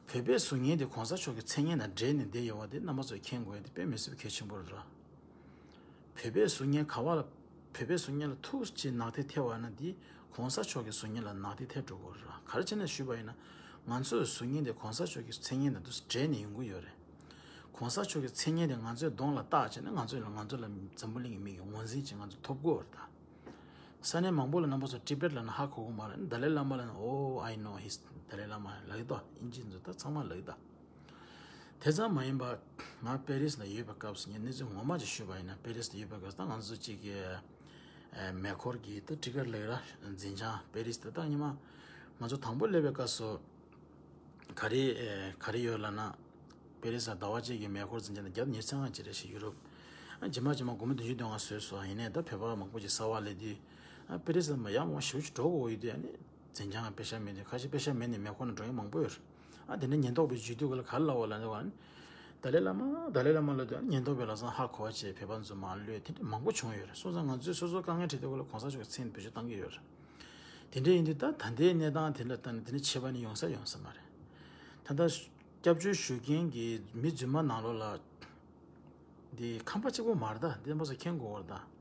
བོད་པའི་གཟུགས་བརྙན་དེ་གོང་ས་མཆོག་གི་མཚན་སྙན་དང་འབྲེལ་ནས་བསྡད་ཡོད་པ་དེ་རྣམ་པ་ཚོས་མཁྱེན་དགོས་ཡ་དེ་དཔེ་མི་སྲིད་པའི་གལ་ཆེན་པོ་རེད་ར། བོད་པའི་གཟུགས་བརྙན་ག་བ་ལ། བོད་པའི་གཟུགས་བརྙན་ལ་ཐུག་ཅིག་ནག་ཐིག་ཐེབས་པ་ན་དེ་གོང་ས་མཆོག་གི་གཟུགས་བརྙན་ལ་ནག་ཐིག་ཐེབས་འགྲོ་གི་རེད་ར། ག་རེ་བྱས་ནས་ཞུས་པ་ཡིན་ན། ང་ཚོའི་གཟུགས་བརྙན་དེ་གོང་ས་མཆོག་གི་མཚན་སྙན་དང་དུ་འབྲེལ་ནས་ཡོང་གི་ཡོད་རེད། གོང་ས་མཆོག་གི་མཚན་སྙན་དེ་ང་ཚོའི་གདོང་ལ་བཏགས་བྱས་ན་ང་ཚོས་ལ་ང་ཚོ་ལ་འཛམ་བུ་གླིང་གི་མི་གི་ངོས་འཛིན་ཅིག་ང་ཚོ་ཐོབ་གི་ཡོད་རེད་ད། ས་གནས་མང་པོ་ལ་རྣམ་པ་ཚོ་ཊི་བེཊ་ལབ་ན་ཧ་གོ་གི་མ་རེད། ཏཱ་ལའི་བླ་མ་ལབ་ན། Oh, I know his Dalai Lama ལབ་ཀྱི་འདུག་དབྱིན་ཇི་ཚོ་ད་ཚང་མ་ལབ་ཀྱི་འདུག་དེ་ཙམ་མ་ཡིན་པ། ང་པེ་རིས་ལ་ཡོད་པའི་སྐབས་སུ་ངས་གནས་ཚུལ་ངོ་མ་ཅིག་ཞུས་པ་ཡིན་ན། པེ་རིས་ལ་ཡོད་པའི་སྐབས་སུ་ད་ང་ཚོ་གཅིག་གི་ཨ་མེ་འཁོར་གྱི་ད་ཊི་ཀེཊ་ལབ་ཀྱི་ར། འཛིན་བྱང་པེ་རིས་ད་ད་ཉི་མ་ང་ཚོ་དང་པོ་སླེབས་པའི་སྐབས་སུ། ག་རེ་ཨེ་ག་རེ་ཡོད་ལབ་ན། པེ་རི་སི་ལ་ཟླ་བ་གཅིག་གི་མེ་འཁོར་འཛིན་གྲྭ་ནས་བརྒྱ་དང་ཉེར་ལྔ་ཅིག་རེད་ཤག་ཡུ་རོབ། ཨ་རྗེས་མ་རྗེས་མ་སྒོར་མོ་བདུན་ཅུ་དོན་ལྔ་བཟོས་སོང་། ཡིན་ནའི་ད་བོད་པ་མང་པོ་ཅིག་གསར་པ་སླེབས་དུས། ཨ་པེ་རི་སི་ལ་མ་ཡག་མོ་ཞེ་པོ་ཅིག་འགྲོ་དགོས་ཡོད་དུས། ཨ་ནི་འཛིན་བྱང་ང་པེ་ཤ་མེད་དུས། ཁ་ཤས་པེ་ཤ་མེད་ནས་མེ་འཁོར་ནང་འགྲོ་མཁན་མང་པོ་ཡོད་རེད། ཨ་དེ་འདྲ་ཉེན་རྟོག་པས་འཇུས་དུས་ག་ལ་ག་རེ་ལབ་པ་ལབ་ན། ཏཱ་ལའི་བླ་མ་ཏཱ་ལའི་བླ་མ་ལབ་དུས་ཨ་ནི་ཉེན་རྟོག་པས་ལམ་སང་ཧ་གོ་བ་བྱས་བོད་པ་ཚོ་མར་གློད། དེ་འདྲ་མང་པོ་བྱུང་ཡོད་རེད། སོང་ཙང་ང་ཚོས་སོ་སོ་དཀའ་ངལ་འཕྲད་དུས་ག་ལ་གོང་ས་མཆོག་གི་མཚན་བེད་སྤྱོད་བཏང་གི་ཡོད་རེད། དེ་འདྲ་ཡིན་དུས་ད་ད་ལྟའི་གནས་སྟངས་དེ་ལ་ལྟ་ན་དེ་འདྲ་བྱེད་པ་ནི་ཡོང་ས་ཡོང་ས་མ་རེད། ད་ལྟ་སྐྱབས་བཅོལ་ཞུ་མཁན་གྱི་མི་རྫུན་མ་ནང་ལོགས་ལ། འདི་ཁམས་པ་གཅིག་པོ་མ་རེད་ད། འདི་རྣམ་པ་ཚོ་མཁྱེན་དགོས་པ་རེད་ད།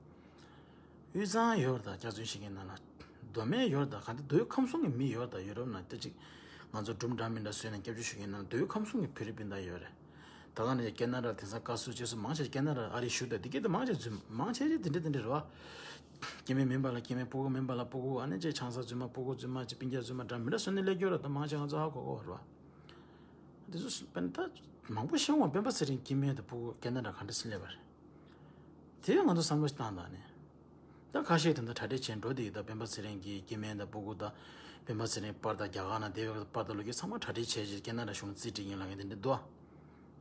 དབུས་གཙང་ཡོད་རེད་ད། སྐྱག་རྫུན་བཤད་མཁན་ནང་ལ། མདོ་སྨད་ཡོད་རེད་ད། ག་འདི་མདོ་དབུས་ཁམས་གསུམ་གྱི་མི་ཡོད་རེད་ད། ཡུ་རོབ་ནང་ལྟ་ཅིག་ང་ཚོ་སྒྲུང་འདྲ་མི་འདྲ་བཟོས་ནས་སྐྱབས་བཅོལ་ཞུ་མཁན་ནང་མདོ་དབུས་ཁམས་གསུམ་གྱི་བོད་རིགས་སྤུན་ཟླ་ཡོད་རེད། ད་ག་ནང་བཞིན་ཁེ་ན་ཌ་དེང་སང་བཀའ་ཟུར་ཅེས་སུ་མང་ཆེ་ཁེ་ན་ཌ་ཨ་རི་བཞུགས། ད་འདི་སྐད་དུ་མང་ཆེ་རྫུན་མང་ཆེ་རེད། དེ་འདྲ་དེ་འདྲ་རེད་བ། སྐྱེ་དམན་མིན་པ་ལ་སྐྱེ་དམན། སྤུ་གུ་མིན་པ་ལ་སྤུ་གུ། ཨ་ནི་ཅིག་ཆང་ས་རྫུན་མ། སྤུ་གུ་རྫུན་མ། ཅིག་སྤུན་ཀྱག་རྫུན་མ་འདྲ་མི་འདྲ་བཟོས་ནས་སླེབས་ཀྱི་ཡོད་རེད་ད། མང་ཆེ་ང་ཚོ་ཧ་གོ་གོ་རེད་བ། དེ་ཚོ་སྤེན་ད་མང་པོ་ཤེས་འོང་། སྤེན་པ་ཚེ་རིང་སྐྱེ་དམན་དང་སྤུ་གུ་ཁེ་ན་ཌ་ག་འདྲ་སེ་སླེབས་པ་རེད། དེ་ང་ཚོ་བསམ་བློ་ཞིག་བཏང་དང་ནི། ད་ཁ་ཤས་དེ་འདྲ་གྲ་སྒྲིག་བྱས་འགྲོ་བསྡད་ཡོད། ད་སྤེན་པ་ཚེ་རིང་གི་སྐྱེ་དམན་དང་སྤུ་གུ་དང་སྤེན་པ་ཚེ་རིང་པར་དང་རྒྱ་གར་ནང་བསྡད་པའི་པར་དང་ལོ་རྒྱུས་ཚང་མ་གྲ་སྒྲིག་བྱས་རྗེས་སྐྱེ་ན་འདྲ་གཞུང་ལ་རྩིས་སྤྲད་ཀྱིན་ལབ་མཁན་དེ་འདྲ་འདུག།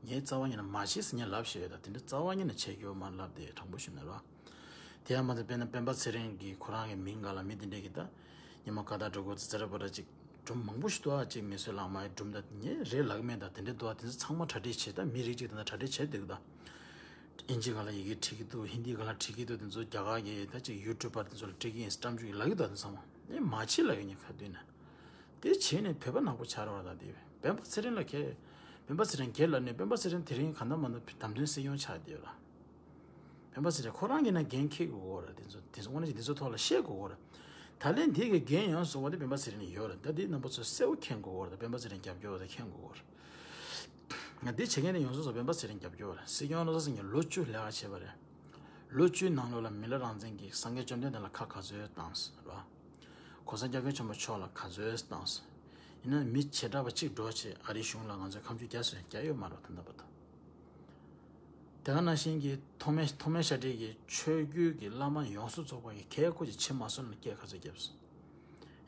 ངས་རྩ་བ་ཉིད་ནས་མ་བྱེད་ཟེར་ངས་ལབ་བཞག་ཡོད། ད་དེ་འདྲ་རྩ་བ་ཉིད་ནས་བྱེད་རྒྱུ་མ་ལབ་དེ་དྲང་པོ་ཞུ་ན་ར། དེ་ཡང་མ་ཚད་དཔེར་ན་སྤེན་པ་ཚེ་རིང་གི་ཁོ་རང་གི་མིང་སྒང་ལ་མི་དེ་འདྲས་ཀྱི་ད་ཉི་མ་ཀ་དག་འགྲོ་དགོས་ཙི་ཙི་ར་པ་ར་ཅིག་སྒྲུང་མང་པོ་ཞིག་འདུག་ཨ། ཅིག་མི་གསོད་ལག་དམར་ཡི་སྒྲུང་ད་ངས་རེད་ལབ་ཀྱི་མེད། ད་དེ་འདྲས་འདུག་ཨ། དེ་ཚོ་ཚང་མ་གྲ་སྒྲིག་བྱེད། ད་མི་རིགས་ཅིག་དེ་འདྲ་གྲ་སྒྲིག་བྱེད་འདུག་ད། ཨིན་ཇི་སྒང་ལ་ཡི་གེ་བྲིས་ཀྱི་འདུག། ཧིན་དི་སྒང་ལ་བྲིས་ཀྱི་འདུག། དེ་ཚོ་རྒྱ་གར་གྱི་ད་ཅིག་ཡུ་ཊུབ་པར་དེ་ཚོ་ལ་སྤྲད་ཀྱི་ཡིན་བཀྲམ་བཅུག་ལབ་ཀྱི་འདུག། དེ་ཚང་མ་ཨེ་མ་བྱེད་ལབ་ཀྱི་ཡིན་ཁ་བཏུད་ནས། དེ་བྱས་ནས་བོད་པ་ནག་པོ་ཆགས་རོགས་ད། དེ་སྤེན་པ་ཚེ་རིང་ལ་ཁྱེད་སྤེན་པ་ཚེ་རིང་གྱེར་ལབ་ནས་སྤེན་པ་ཚེ་རིང་དེ་རིང་གང་ལྟར་མ་ལྟར་བདམས་ཐོན་སྲིད་སྐྱོང་ཆགས་བསྡད་ཡོད་ར། སྤེན་པ་ཚེ་རིང་ཁོ་རང་གིས་ན་འགན་འཁྱེར་དགོས་ཀྱི་ཡོད་རེད། དེ་ཚོ་དེ་ཚོ་དངོས་གནས་ཀྱི་འདི་ཚོ་ཐོག་ལ་བཤད་དགོས་ཀྱི་ཡོད་རེད། ད་ལན་འདི་གི་འགན་ཡོངས་སུ་རྫོགས་པ་དེ་སྤེན་པ་ཚེ་རིང་ལ་ཡོད་རེད། ད་འདི་རྣམ་པ་ཚོས་གསལ་པོ་མཁྱེན་དགོས་ཀྱི་ཡོད་རེད། སྤེན་པ་ཚེ་རིང་རྒྱབ་སྐྱོར་བ་དེ་མཁྱེན་དགོས་ཀྱི་ཡོད་རེད། ང་འདི་བྱེད་མཁན་དེ་ཡོངས་སུ་རྫོགས་སྤེན་པ་ཚེ་རིང་རྒྱབ་སྐྱོར་བ་རེད། སྲིད་སྐྱོང་བློ་བཟང་སེང་གེ་ལོ་བཅུ་ལས་ཀ་བྱས་པ་རེད། ལོ་བཅུའི་ནང་ལོགས་ལ་མི་ལ་རང་བཙན་གྱིས་སངས་རྒྱས་བཅོམ་ལྡན་འདས་ལ་ཁ་ག་ཚོད་བཏང་སོང་ར། གོང་ས་སྐྱབས་མགོན་ཆེན་པོ་མཆོག་ལ་ག་ཚོད་བཏང་སོང་། ཡིན་ན་མི་བྱེ་བྲག་པ་གཅིག་འགྲོ་བྱས་ཨ་རིའི་གཞུང་ལ་ང་ཚོས་ཁ་མཆུ་རྒྱག་སོང་རྒྱག་ཡོད་མ་རེད་ད་ལྟ་བར་དུ། དེ་ག་ནང་བཞིན་གྱི་ཐོགས་མེད་ཐོགས་མེད་ཤ་སྟག་གི་ཆོས་བརྒྱུད་ཀྱི་བླ་མ་ཡོངས་སུ་རྫོགས་པ་གི་ཁལ་ཁོ་ཅིག་ཕྱི་མ་སོང་ལ་སྐད་ག་ཚོད་བརྒྱབ་སོང་།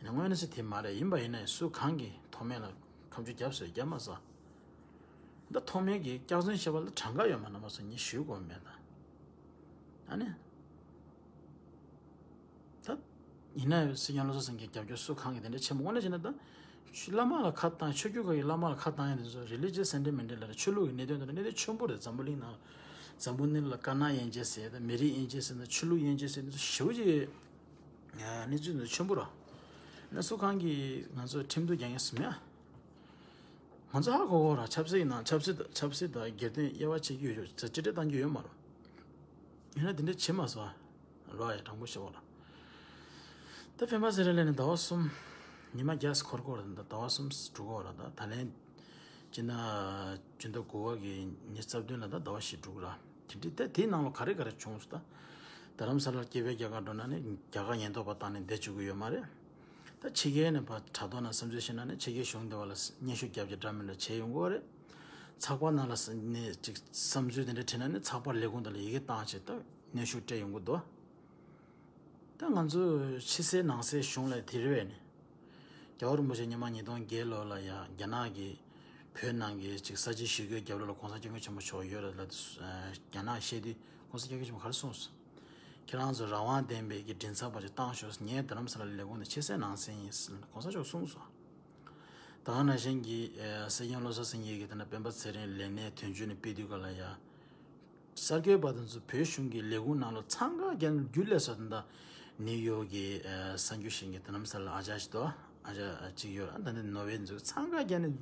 ཡིན་ན་དངོས་གནས་སུ་དེ་མ་རེད། ཡིན་པ་ཡིན་ན་སུ་གང་གིས་ཐོགས་མེད་ལ་ཁ་མཆུ་བརྒྱབ་སོང་བརྒྱབ་མ་སོང་། ད་ཐོགས་མེད་ཀྱི་སྐྱག་རྫུན་བཤད་པ་ལ་གྲངས་ཀ་ཡོད་མ་རེད་མ་སོང་ངས་ཞུ་དགོས་མེད་ད། ཨ་ནི། ད། ཡིན་ན་སྲིད་སྐྱོང་བློ་བཟང་སེང་གེ་རྒྱབ་སྐྱོར་སུ་གང་གི་དེ་འདྲ་ཆེན་པོ་དངོས་གནས་བྱས་ན་ད། ཆོས་བླ་མ་ལ་ཁ་བཏང་ཆོས་བརྒྱུད་ཁག་གི་བླ་མ་ལ་ཁ་བཏང་ཡ་དེ་ཚོ་religious sentiment ལ་ཆོས་ལུགས་ཀྱི་གནད་དོན་དེ་གནད་དོན་ཆེན་པོ་རེད། འཛམ་བུ་གླིང་ནང་འཛམ་བུ་གླིང་ལ་དཀར་ནག་དབྱེ་འབྱེད་ཟེར་ཡ་དང་མི་རིགས་དབྱེ་འབྱེད་ཟེར་ན་ཆོས་ལུགས་དབྱེ་འབྱེད་ཟེར་ན་ཞེ་པོ་ཅིག་གནས་ཚུལ་དེ་ཆེན་པོ་རེད། ན་སུ་གང་གིས་ང་ཚོ་ཁྲིམས་གཏུག་རྒྱག་མཁན་སུ་མེད་ཨ། ང་ཚོ་ཧ་གོ་གོ་ར་ཆབ་སྲིད་ནང་ཆབ་སྲིད་ཆབ་སྲིད་དང་སྒེར་དོན་དབྱེ་བ་ཕྱེ་གི་ཡོད་ཡོད་ཅེས་ཅི་སྤྲད་བཏང་གི་ཡོད་མ་རེད། ཡིན་ན་དེ་འདྲ་བྱེད་མ་སོང་། རོ་ཡ་དྲང་པོ་ཞུ་བ་ལ། ད་སྤེན་པ་ཚེ་རིང་ལ་ནི་ཟླ་བ་གསུམ། ཉི་མ་བརྒྱ་སྐོར་སྐོར་ད་ཟླ་བ་གསུམ་འགྲོ་གོ་ར། ད་ད་ལན་སྤྱི་ཟླ་བདུན་ཟླ་དགུ་པ་གི་ཉི་ཤུ་རྩ་བདུན་ལ་ད་ཟླ་བ་བཞི་འགྲོ་གི་ར། དེ་འདྲའི་ད་དེའི་ནང་ལ་ག་རེ་ག་རེ་བྱུང་སོང་ད། རྡ་རམ་ས་ལར་སྐྱེས་པའི་རྒྱ་གར་འགྲོ་ན་ནི་རྒྱ་གར་ཉེན་རྟོག་པ་བཏང་ནས་བསྡད་བཅུག་གི་ཡོད་མ་རེད། ད་ཕྱི་རྒྱལ་ནས་ཕར་དྲ་ཐོག་ནང་བསམ་ཚུལ་བཤད་ན་ནི་ཕྱི་རྒྱལ་གཞུང་དེ་བ་ལ་སྙན་ཞུ་རྒྱབ་ཀྱི་འདྲ་མི་འདྲ་བྱས་ཡོང་གི་ཡོད་རེད། ཚགས་པར་ནང་ལ་ནི་ཅིག་བསམ་ཚུལ་དེ་འདྲ་བྲིས་ན་ནི་ཚགས་པར་ལས་ཁུངས་དེ་ལ་ཡི་གེ་བཏང་བྱས་ད་གནོན་ཤུགས་སྤྲད་ཡོང་གི་འདུག། ད་ང་ཚོ་ཕྱི་གསལ་ནང་གསལ་གཞུང་ལ་དེ་རེད་བས་ནི། རྒྱལ་བ་རིན་པོ་ཆེ་ཉི་མ་ཉིས་སྟོང་བརྒྱད་ལོ་ལ་ཡ་རྒྱ་ནག་གི་བོད་ནང་གི་ཅིག་ས་བྱི་ཞི་རྒོལ་རྒྱབ་ལོགས་ལ་གོང་ས་སྐྱབས་མགོན་ཆེན་པོ་མཆོག་ཡོད་རེད་ལབ་དུས་རྒྱ་ནག་བཤད་དུས་གོང་ས་སྐྱབས་མགོན་ཆེན་པོ་ག་རེ་གསུངས་སོང་། ཁྱེད་རང་ཚོ་རང་དབང་ལྡན་པའི་གི་མགྲིན་ཚབ་པ་ཅིག་བཏང་ཤོག་ངས་རྡ་རམ་ས་ལ་ལས་ཁུངས་དེ་ཕྱི་གསལ་ནང་གསལ་ཡིན་ཟེར་ནས་གོང་ས་མཆོག་གསུངས་སོང་། ད་ག་ནང་བཞིན་གྱི་སྲིད་སྐྱོང་བློ་བཟང་སེང་གེ་གི་དེ་ན་སྤེན་པ་ཚེ་རིང་ལས་གནས་དོན་གཅོད་ནས་ཕུད་དུས་ག་ལ་ཡ། གསར་འགོད་པ་དེ་ཚོ་བོད་གཞུང་གི་ལས་ཁུངས་ནང་ལ་འཚང་ཁ་བརྒྱབ་ནས་རྒྱུ་ལས་སོ་ད་ལྟ་ནིའུ་ཡོག་གི་གསར་འགྱུར་ཤེས་མཁན་དེ་རྡ་རམ་ས་ལ་ཨ་ཅག་ཞིག་འདུག། ཨ་ཅག་ཅིག་ཡོད་ར། ད་ནི་ནོར་ཝེ་ཚོ་འཚང་ཁ་བརྒྱབ་ནས་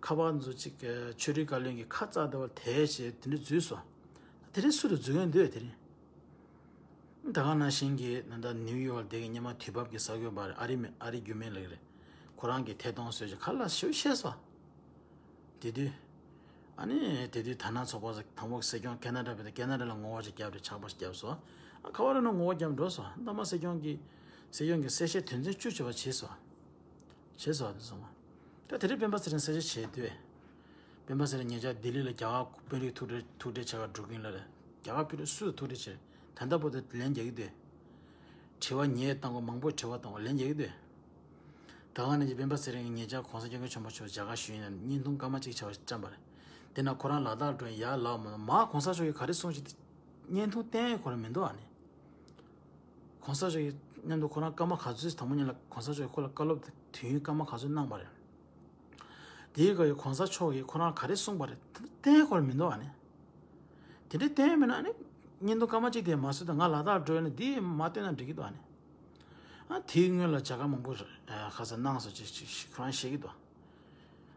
ཁ་པར་ཚོ་ཅིག་ཆོས་རིག་བཀའ་བློན་གྱི་ཁ་རྩ་ལྟ་བུ་དེ་བྱས་དེ་འདྲ་འཛུལ་སོང་། དེ་རིང་སུ་རུ་འཛུལ་མཁན་འདུག་དེ་རིང་། ད་ག་ནང་བཞིན་གྱི་ད་ལྟ་ནིའུ་ཡོག་ལ་བསྡད་མཁན་སྔོན་མ་དུས་བབ་ཀྱི་གསར་འགོད་པ་རེད། ཨ་རི་མི་ཨ་རི་རྒྱུས་མེད་ལགས་རེད། ཁོ་རང་གིས་ཐད་གཏོང་བཟོས་ཀྱི་ཁ་ལ་ཞེ་པོ་བཤད་སོང་། དེ་དུས། ཨ་ནི་དེ་དུས་ཐ་ན་ཚོགས་པ་དང་པོ་སྲིད་སྐྱོང་ཁེ་ན་ཌ་བྱས་ཏེ་ཁེ་ན་ཌ་ལ་ངོ་རྒོལ་ཅིག་བརྒྱབ་རེད། ཆག་པ་ཞིག་བརྒྱབ་སོང་། ཨ་ཁ་བ་རེ་ན་ངོ་རྒོལ་བརྒྱབ་འགྲོ་སོང་། མདའ་མ་སྲིད་སྐྱོང་གིས་སྲིད་སྐྱོང་གི་གསལ་བཤད་དོན་ཚན་བཅུ་བཅུ་བ་བྱས་སོང་། བྱས་སོང་དེ་སོང་བ། ད་དེ་རིང་སྤེན་པ་ཚེ་རིང་གསལ་བཤད་བྱས་དུས། སྤེན་པ་ཚེ་རིང་ཉེ་ཆར་ལྡི་ལི་ལ་རྒྱ་གར་དཔོན་རིགས་ཐུག་འཕྲད་ཐུག་འཕྲད་བྱ་གར་འགྲོ་གིན་ལ་རེད། རྒྱ་གར་དཔོན་རིགས་སུ་ཐུག་འཕྲད་བྱས་རེད། ད་ལྟ་བར་དུ་ལན་རྒྱག་གི་འདུག། དྲི་བ་ཉེས་བཏང་གོ་མང་པོས་དྲི་བ་བཏང་གོ་ལན་རྒྱག་གི་འདུག། ད་ག་ནས་ཀྱི་སྤེན་པ་ཚེ་རིང་གིས་ཉེ་ཆར་གོང་ས་སྐྱབས་མགོན་ཆེན་པོ་མཆོག་མཇལ་ཁ་ཞུས་ཡིན་ན་བརྙན་ཐུང་སྐར་མ་གཅིག་བྱ་བ་ཞིག་བཀྲམ་པ་རེད། དེ་ན་ཁོ་རང་ལ་དྭགས་འགྲོ་ཡ་ལ་མ་མ་གོང་ས་མཆོག་གིས་ག་རེ་གསུངས་ཤིག་བརྙན་ཐུང་བསྟན་ཁོ་རང་མི་འདུག་ཨ་ནི། གོང་ས་མཆོག་གིས་མཉམ་དུ་ཁོ་རང་སྐར་མ་ག་ཚོད་དང་པོ་ཉིད་ལ་གོང་ས་མཆོག་གིས་ཁོ་ལ་བཀའ་སློབ་དུས་ཡུན་སྐར་མ་ག་ཚོད་གནང་པ་རེད། དེའི་སྐབས་ཀྱི་གོང་ས་མཆོག་གིས་ཁོ་རང་ག་རེ་གསུངས་པ་རེད་བསྟན་ཁོ་རང་མི་འདུག་ཨ་ནི། དེ་འདྲའི་བསྟན་མེད་ན་ཨ་ནི། བརྙན་ཐུང་སྐར་མ་གཅིག་དེ་མ་བཟོས་དང་ང་ལ་དྭགས་འགྲོ་ཡོད་ན་འདི་མ་བསྟན་ན་འགྲིག་གི་འདུག་ཨ་ནི། ཨ་དེའི་སྔོན་ལ་མཇལ་ཁ་མང་པོ་ཁ་ས་གནང་སོང་ཅིག་ཅིག་ཁོ་རང་བཤད་ཀྱི་འདུག།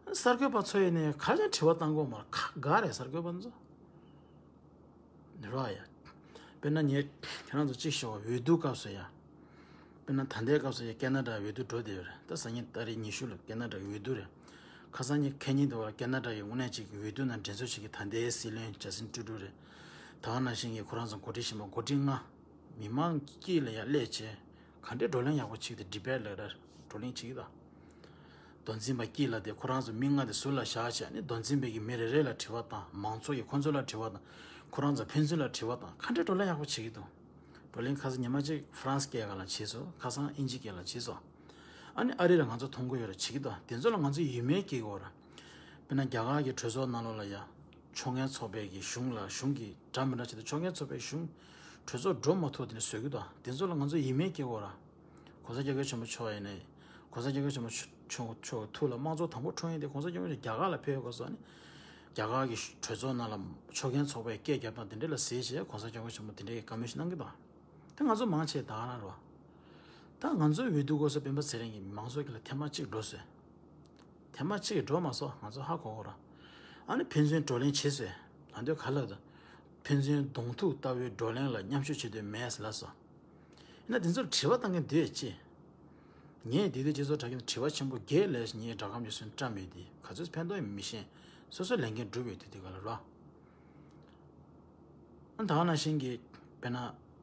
གསར་འགོད་པ་ཚོ་ཡིན་ནའི་ག་ཚོད་དྲི་བ་བཏང་དགོས་མ་རེད། ཁ་དགའ་རེད་གསར་འགོད་པ་ཚོ། རེད་བ་ཡ། དཔེར་ན་ངས་ཁྱེད་རང་ཚོ་གཅིག་ཤོག་འོས་བསྡུ་སྐབས་སུ་ཡ། དཔེར་ན་ད་ལྟའི་སྐབས་སུ་ཡ་ཀེ་ན་ཌ་འོས་བསྡུ་འགྲོ་བསྡད་ཡོད་རེད། ད་སང་ཉིན་ཏ་རིག་ཉི་ཤུ་ལ་ཀེ་ན་ཌ་འོས་བསྡུ་རེད། ཁ་སང་ཉིན་ཁ་ཉིན་དུ་བ་ཀེ་ན་ཌ་ཡི་དངོས་གནས་ཅིག་འོས་བསྡུ་ནང་འགྲན་རྩོད་བྱེད་ཀྱི་ད་ལྟའི་སྲིད་བློན་ཇ་སིན་ཀྲུ་ཌོ་རེད། ད་ག་ནང་བཞིན་གྱི་ཁོ་རང་ཚོ་འགོ་ཁྲིད་གཞན་པ་འགོ་ཁྲིད་ལྔ། མི་མང་དཀྱིལ་ལ་ཡ་སླེབས་བྱས། ག་འདྲའི་བགྲོ་གླེང་ཡག་པོ་བྱེད་ཀྱི་འདུག། ཌི་བེཊ་ལབ་ར་བགྲོ་གླེང་བྱེད་ཀྱི་འདུག། མདོ་འཛིན་པ་དཀྱིལ་ལ་དེ་ཁོ་རང་ཚོ་མི་ལྔ་དེ་ཟུར་ལ་བཞག་བྱས་ནས་མདོ་འཛིན་པའི་གི་མི་རེ་རེ་ལ་དྲི་བ་དང་མང་ཚོགས་ཀྱི་ཁོ་ཚོ་ལ་དྲི་བ་དང་ཁོ་རང་ཚོ་ཕན་ཚུན་ལ་དྲི་བ་དང་ག་འདྲའི་བགྲོ་གླེང་ཡག་པོ་བྱེད་ཀྱི་འདུག། བགྲོ་གླེང་ཁ་སང་ཉི་མ་གཅིག་ཧྥ་རན་སི་སྐད་སྒང་ལ་བྱས་སོང་། ཁ་སང་དབྱིན་ཇི་སྐད་ལ་བྱས་སོང་། ཨ་ནི་ཨ་རི་ལ་ང་ཚོ་མཐོང་གི་ཡོད་རེད། བྱེད་ཀྱི་འདུག་དེ་ཚོ་ལ་ང་ཚོ་ཡིད་སྨོན་སྐྱེ་གི་ཡོད་རེད། དཔེར་ན་རྒྱ་གར་གྱི་གྲོས་ཚོགས་ནང་ལོགས་ལ་ཡ། ཕྱོགས་འགལ་ཚོགས་པའི་གི་གཞུང་ལ་གཞུང་གི་འདྲ་མི་འདྲ་བྱེད་དུས་ཕྱོགས་འགལ་ཚོགས་པའི་གཞུང་གྲོས་ཚོགས་འགྲོ་མ་ཐུབ། དེ་ནས་བཟོས་ཀྱི་འདུག་དེ་ཚོ་ལ་ང་ཚོ་ཡིད་སྨོན་སྐྱེ་གི་ཡོད་རེད། གོང་ས་སྐྱབས་མགོན་ཆེན་པོ་མཆོག་ཡིན་ནའི། གོང་ས་སྐྱབས་མགོན་ཆེན་པོ་མཆོག་མཆོག་མཆོག་ཐུགས་ལ་དམངས་གཙོ་དང་པོ་འཁྲུངས་ཡིན་ཏེ། གོང་ས་སྐྱབས་མགོན་ཆེན་པོ་རྒྱ་གར་ལ་ཕེབས་ཡོད་སྐབས་སུ་ནི། རྒྱ་གར་གྱི་གྲོས་ཚོགས་ནང་ལ་ཕྱོགས་འགལ་ཚོགས་པའི་སྐད་རྒྱབ་སྟངས་དེ་འདྲ་ལ་གཟིགས་བྱས། གོང་ས་སྐྱབས་མགོན་ཆེན་པོ་དེ་འདྲའི་བཀའ་མོལ་ཞིག་གནང་གི་འདུག་དེ་ང་ཚོ་མང་ཆེ་ད་ག་རང་རེད་བ། ད་ང་ཚོའི་འོས་བསྡུ་སྐབས་སུ་སྤེན་པ་ཚེ་རིང་གིས་མང་ཚོགས་ཀྱི་ལ་ཐེངས་མ་གཅིག་འགྲོ་ཟེར། ཐེངས་མ་གཅིག་འགྲོ་མ་སོང་། ང་ཚོ་ཧ་གོ་གོ་ར། ཨ་ནི་ཕན་ཚུན་བགྲོ་གླེང་བྱེད་ཟེར། ང་ཚོས་ག་ལབ་དང་། ཕན་ཚུན་གདོང་ཐུག་ལྟ་བུའི་བགྲོ་གླེང་ལ་མཉམ་ཞུགས་བྱེད་འདོད་མེད་ལབ་སོང་། ཡིན་ན་དེ་ཚོར་དྲི་བ་བཏང་མཁན་འདུག་ཅི། ངས་དེ་དུས་སྤྱི་ཚོགས་དྲ་རྒྱ་ནས་དྲི་བ་ཆེན་པོ་བརྒྱད་ལས་ངའི་སྒྲ་སྒམ་གྱི་སོན་བཀྲམ་ཡོད་དེ། ག་ཚོད་ཕན་ཐོགས་ཡོད་མི་ཤེས། སོ་སོའི་ལས་འགན་སྒྲུབ་ཡོད་དུས་དེ་ག་ལ་རོ། ཨ་ད་ག་ནང་བཞིན་གྱི། དཔེར་ན།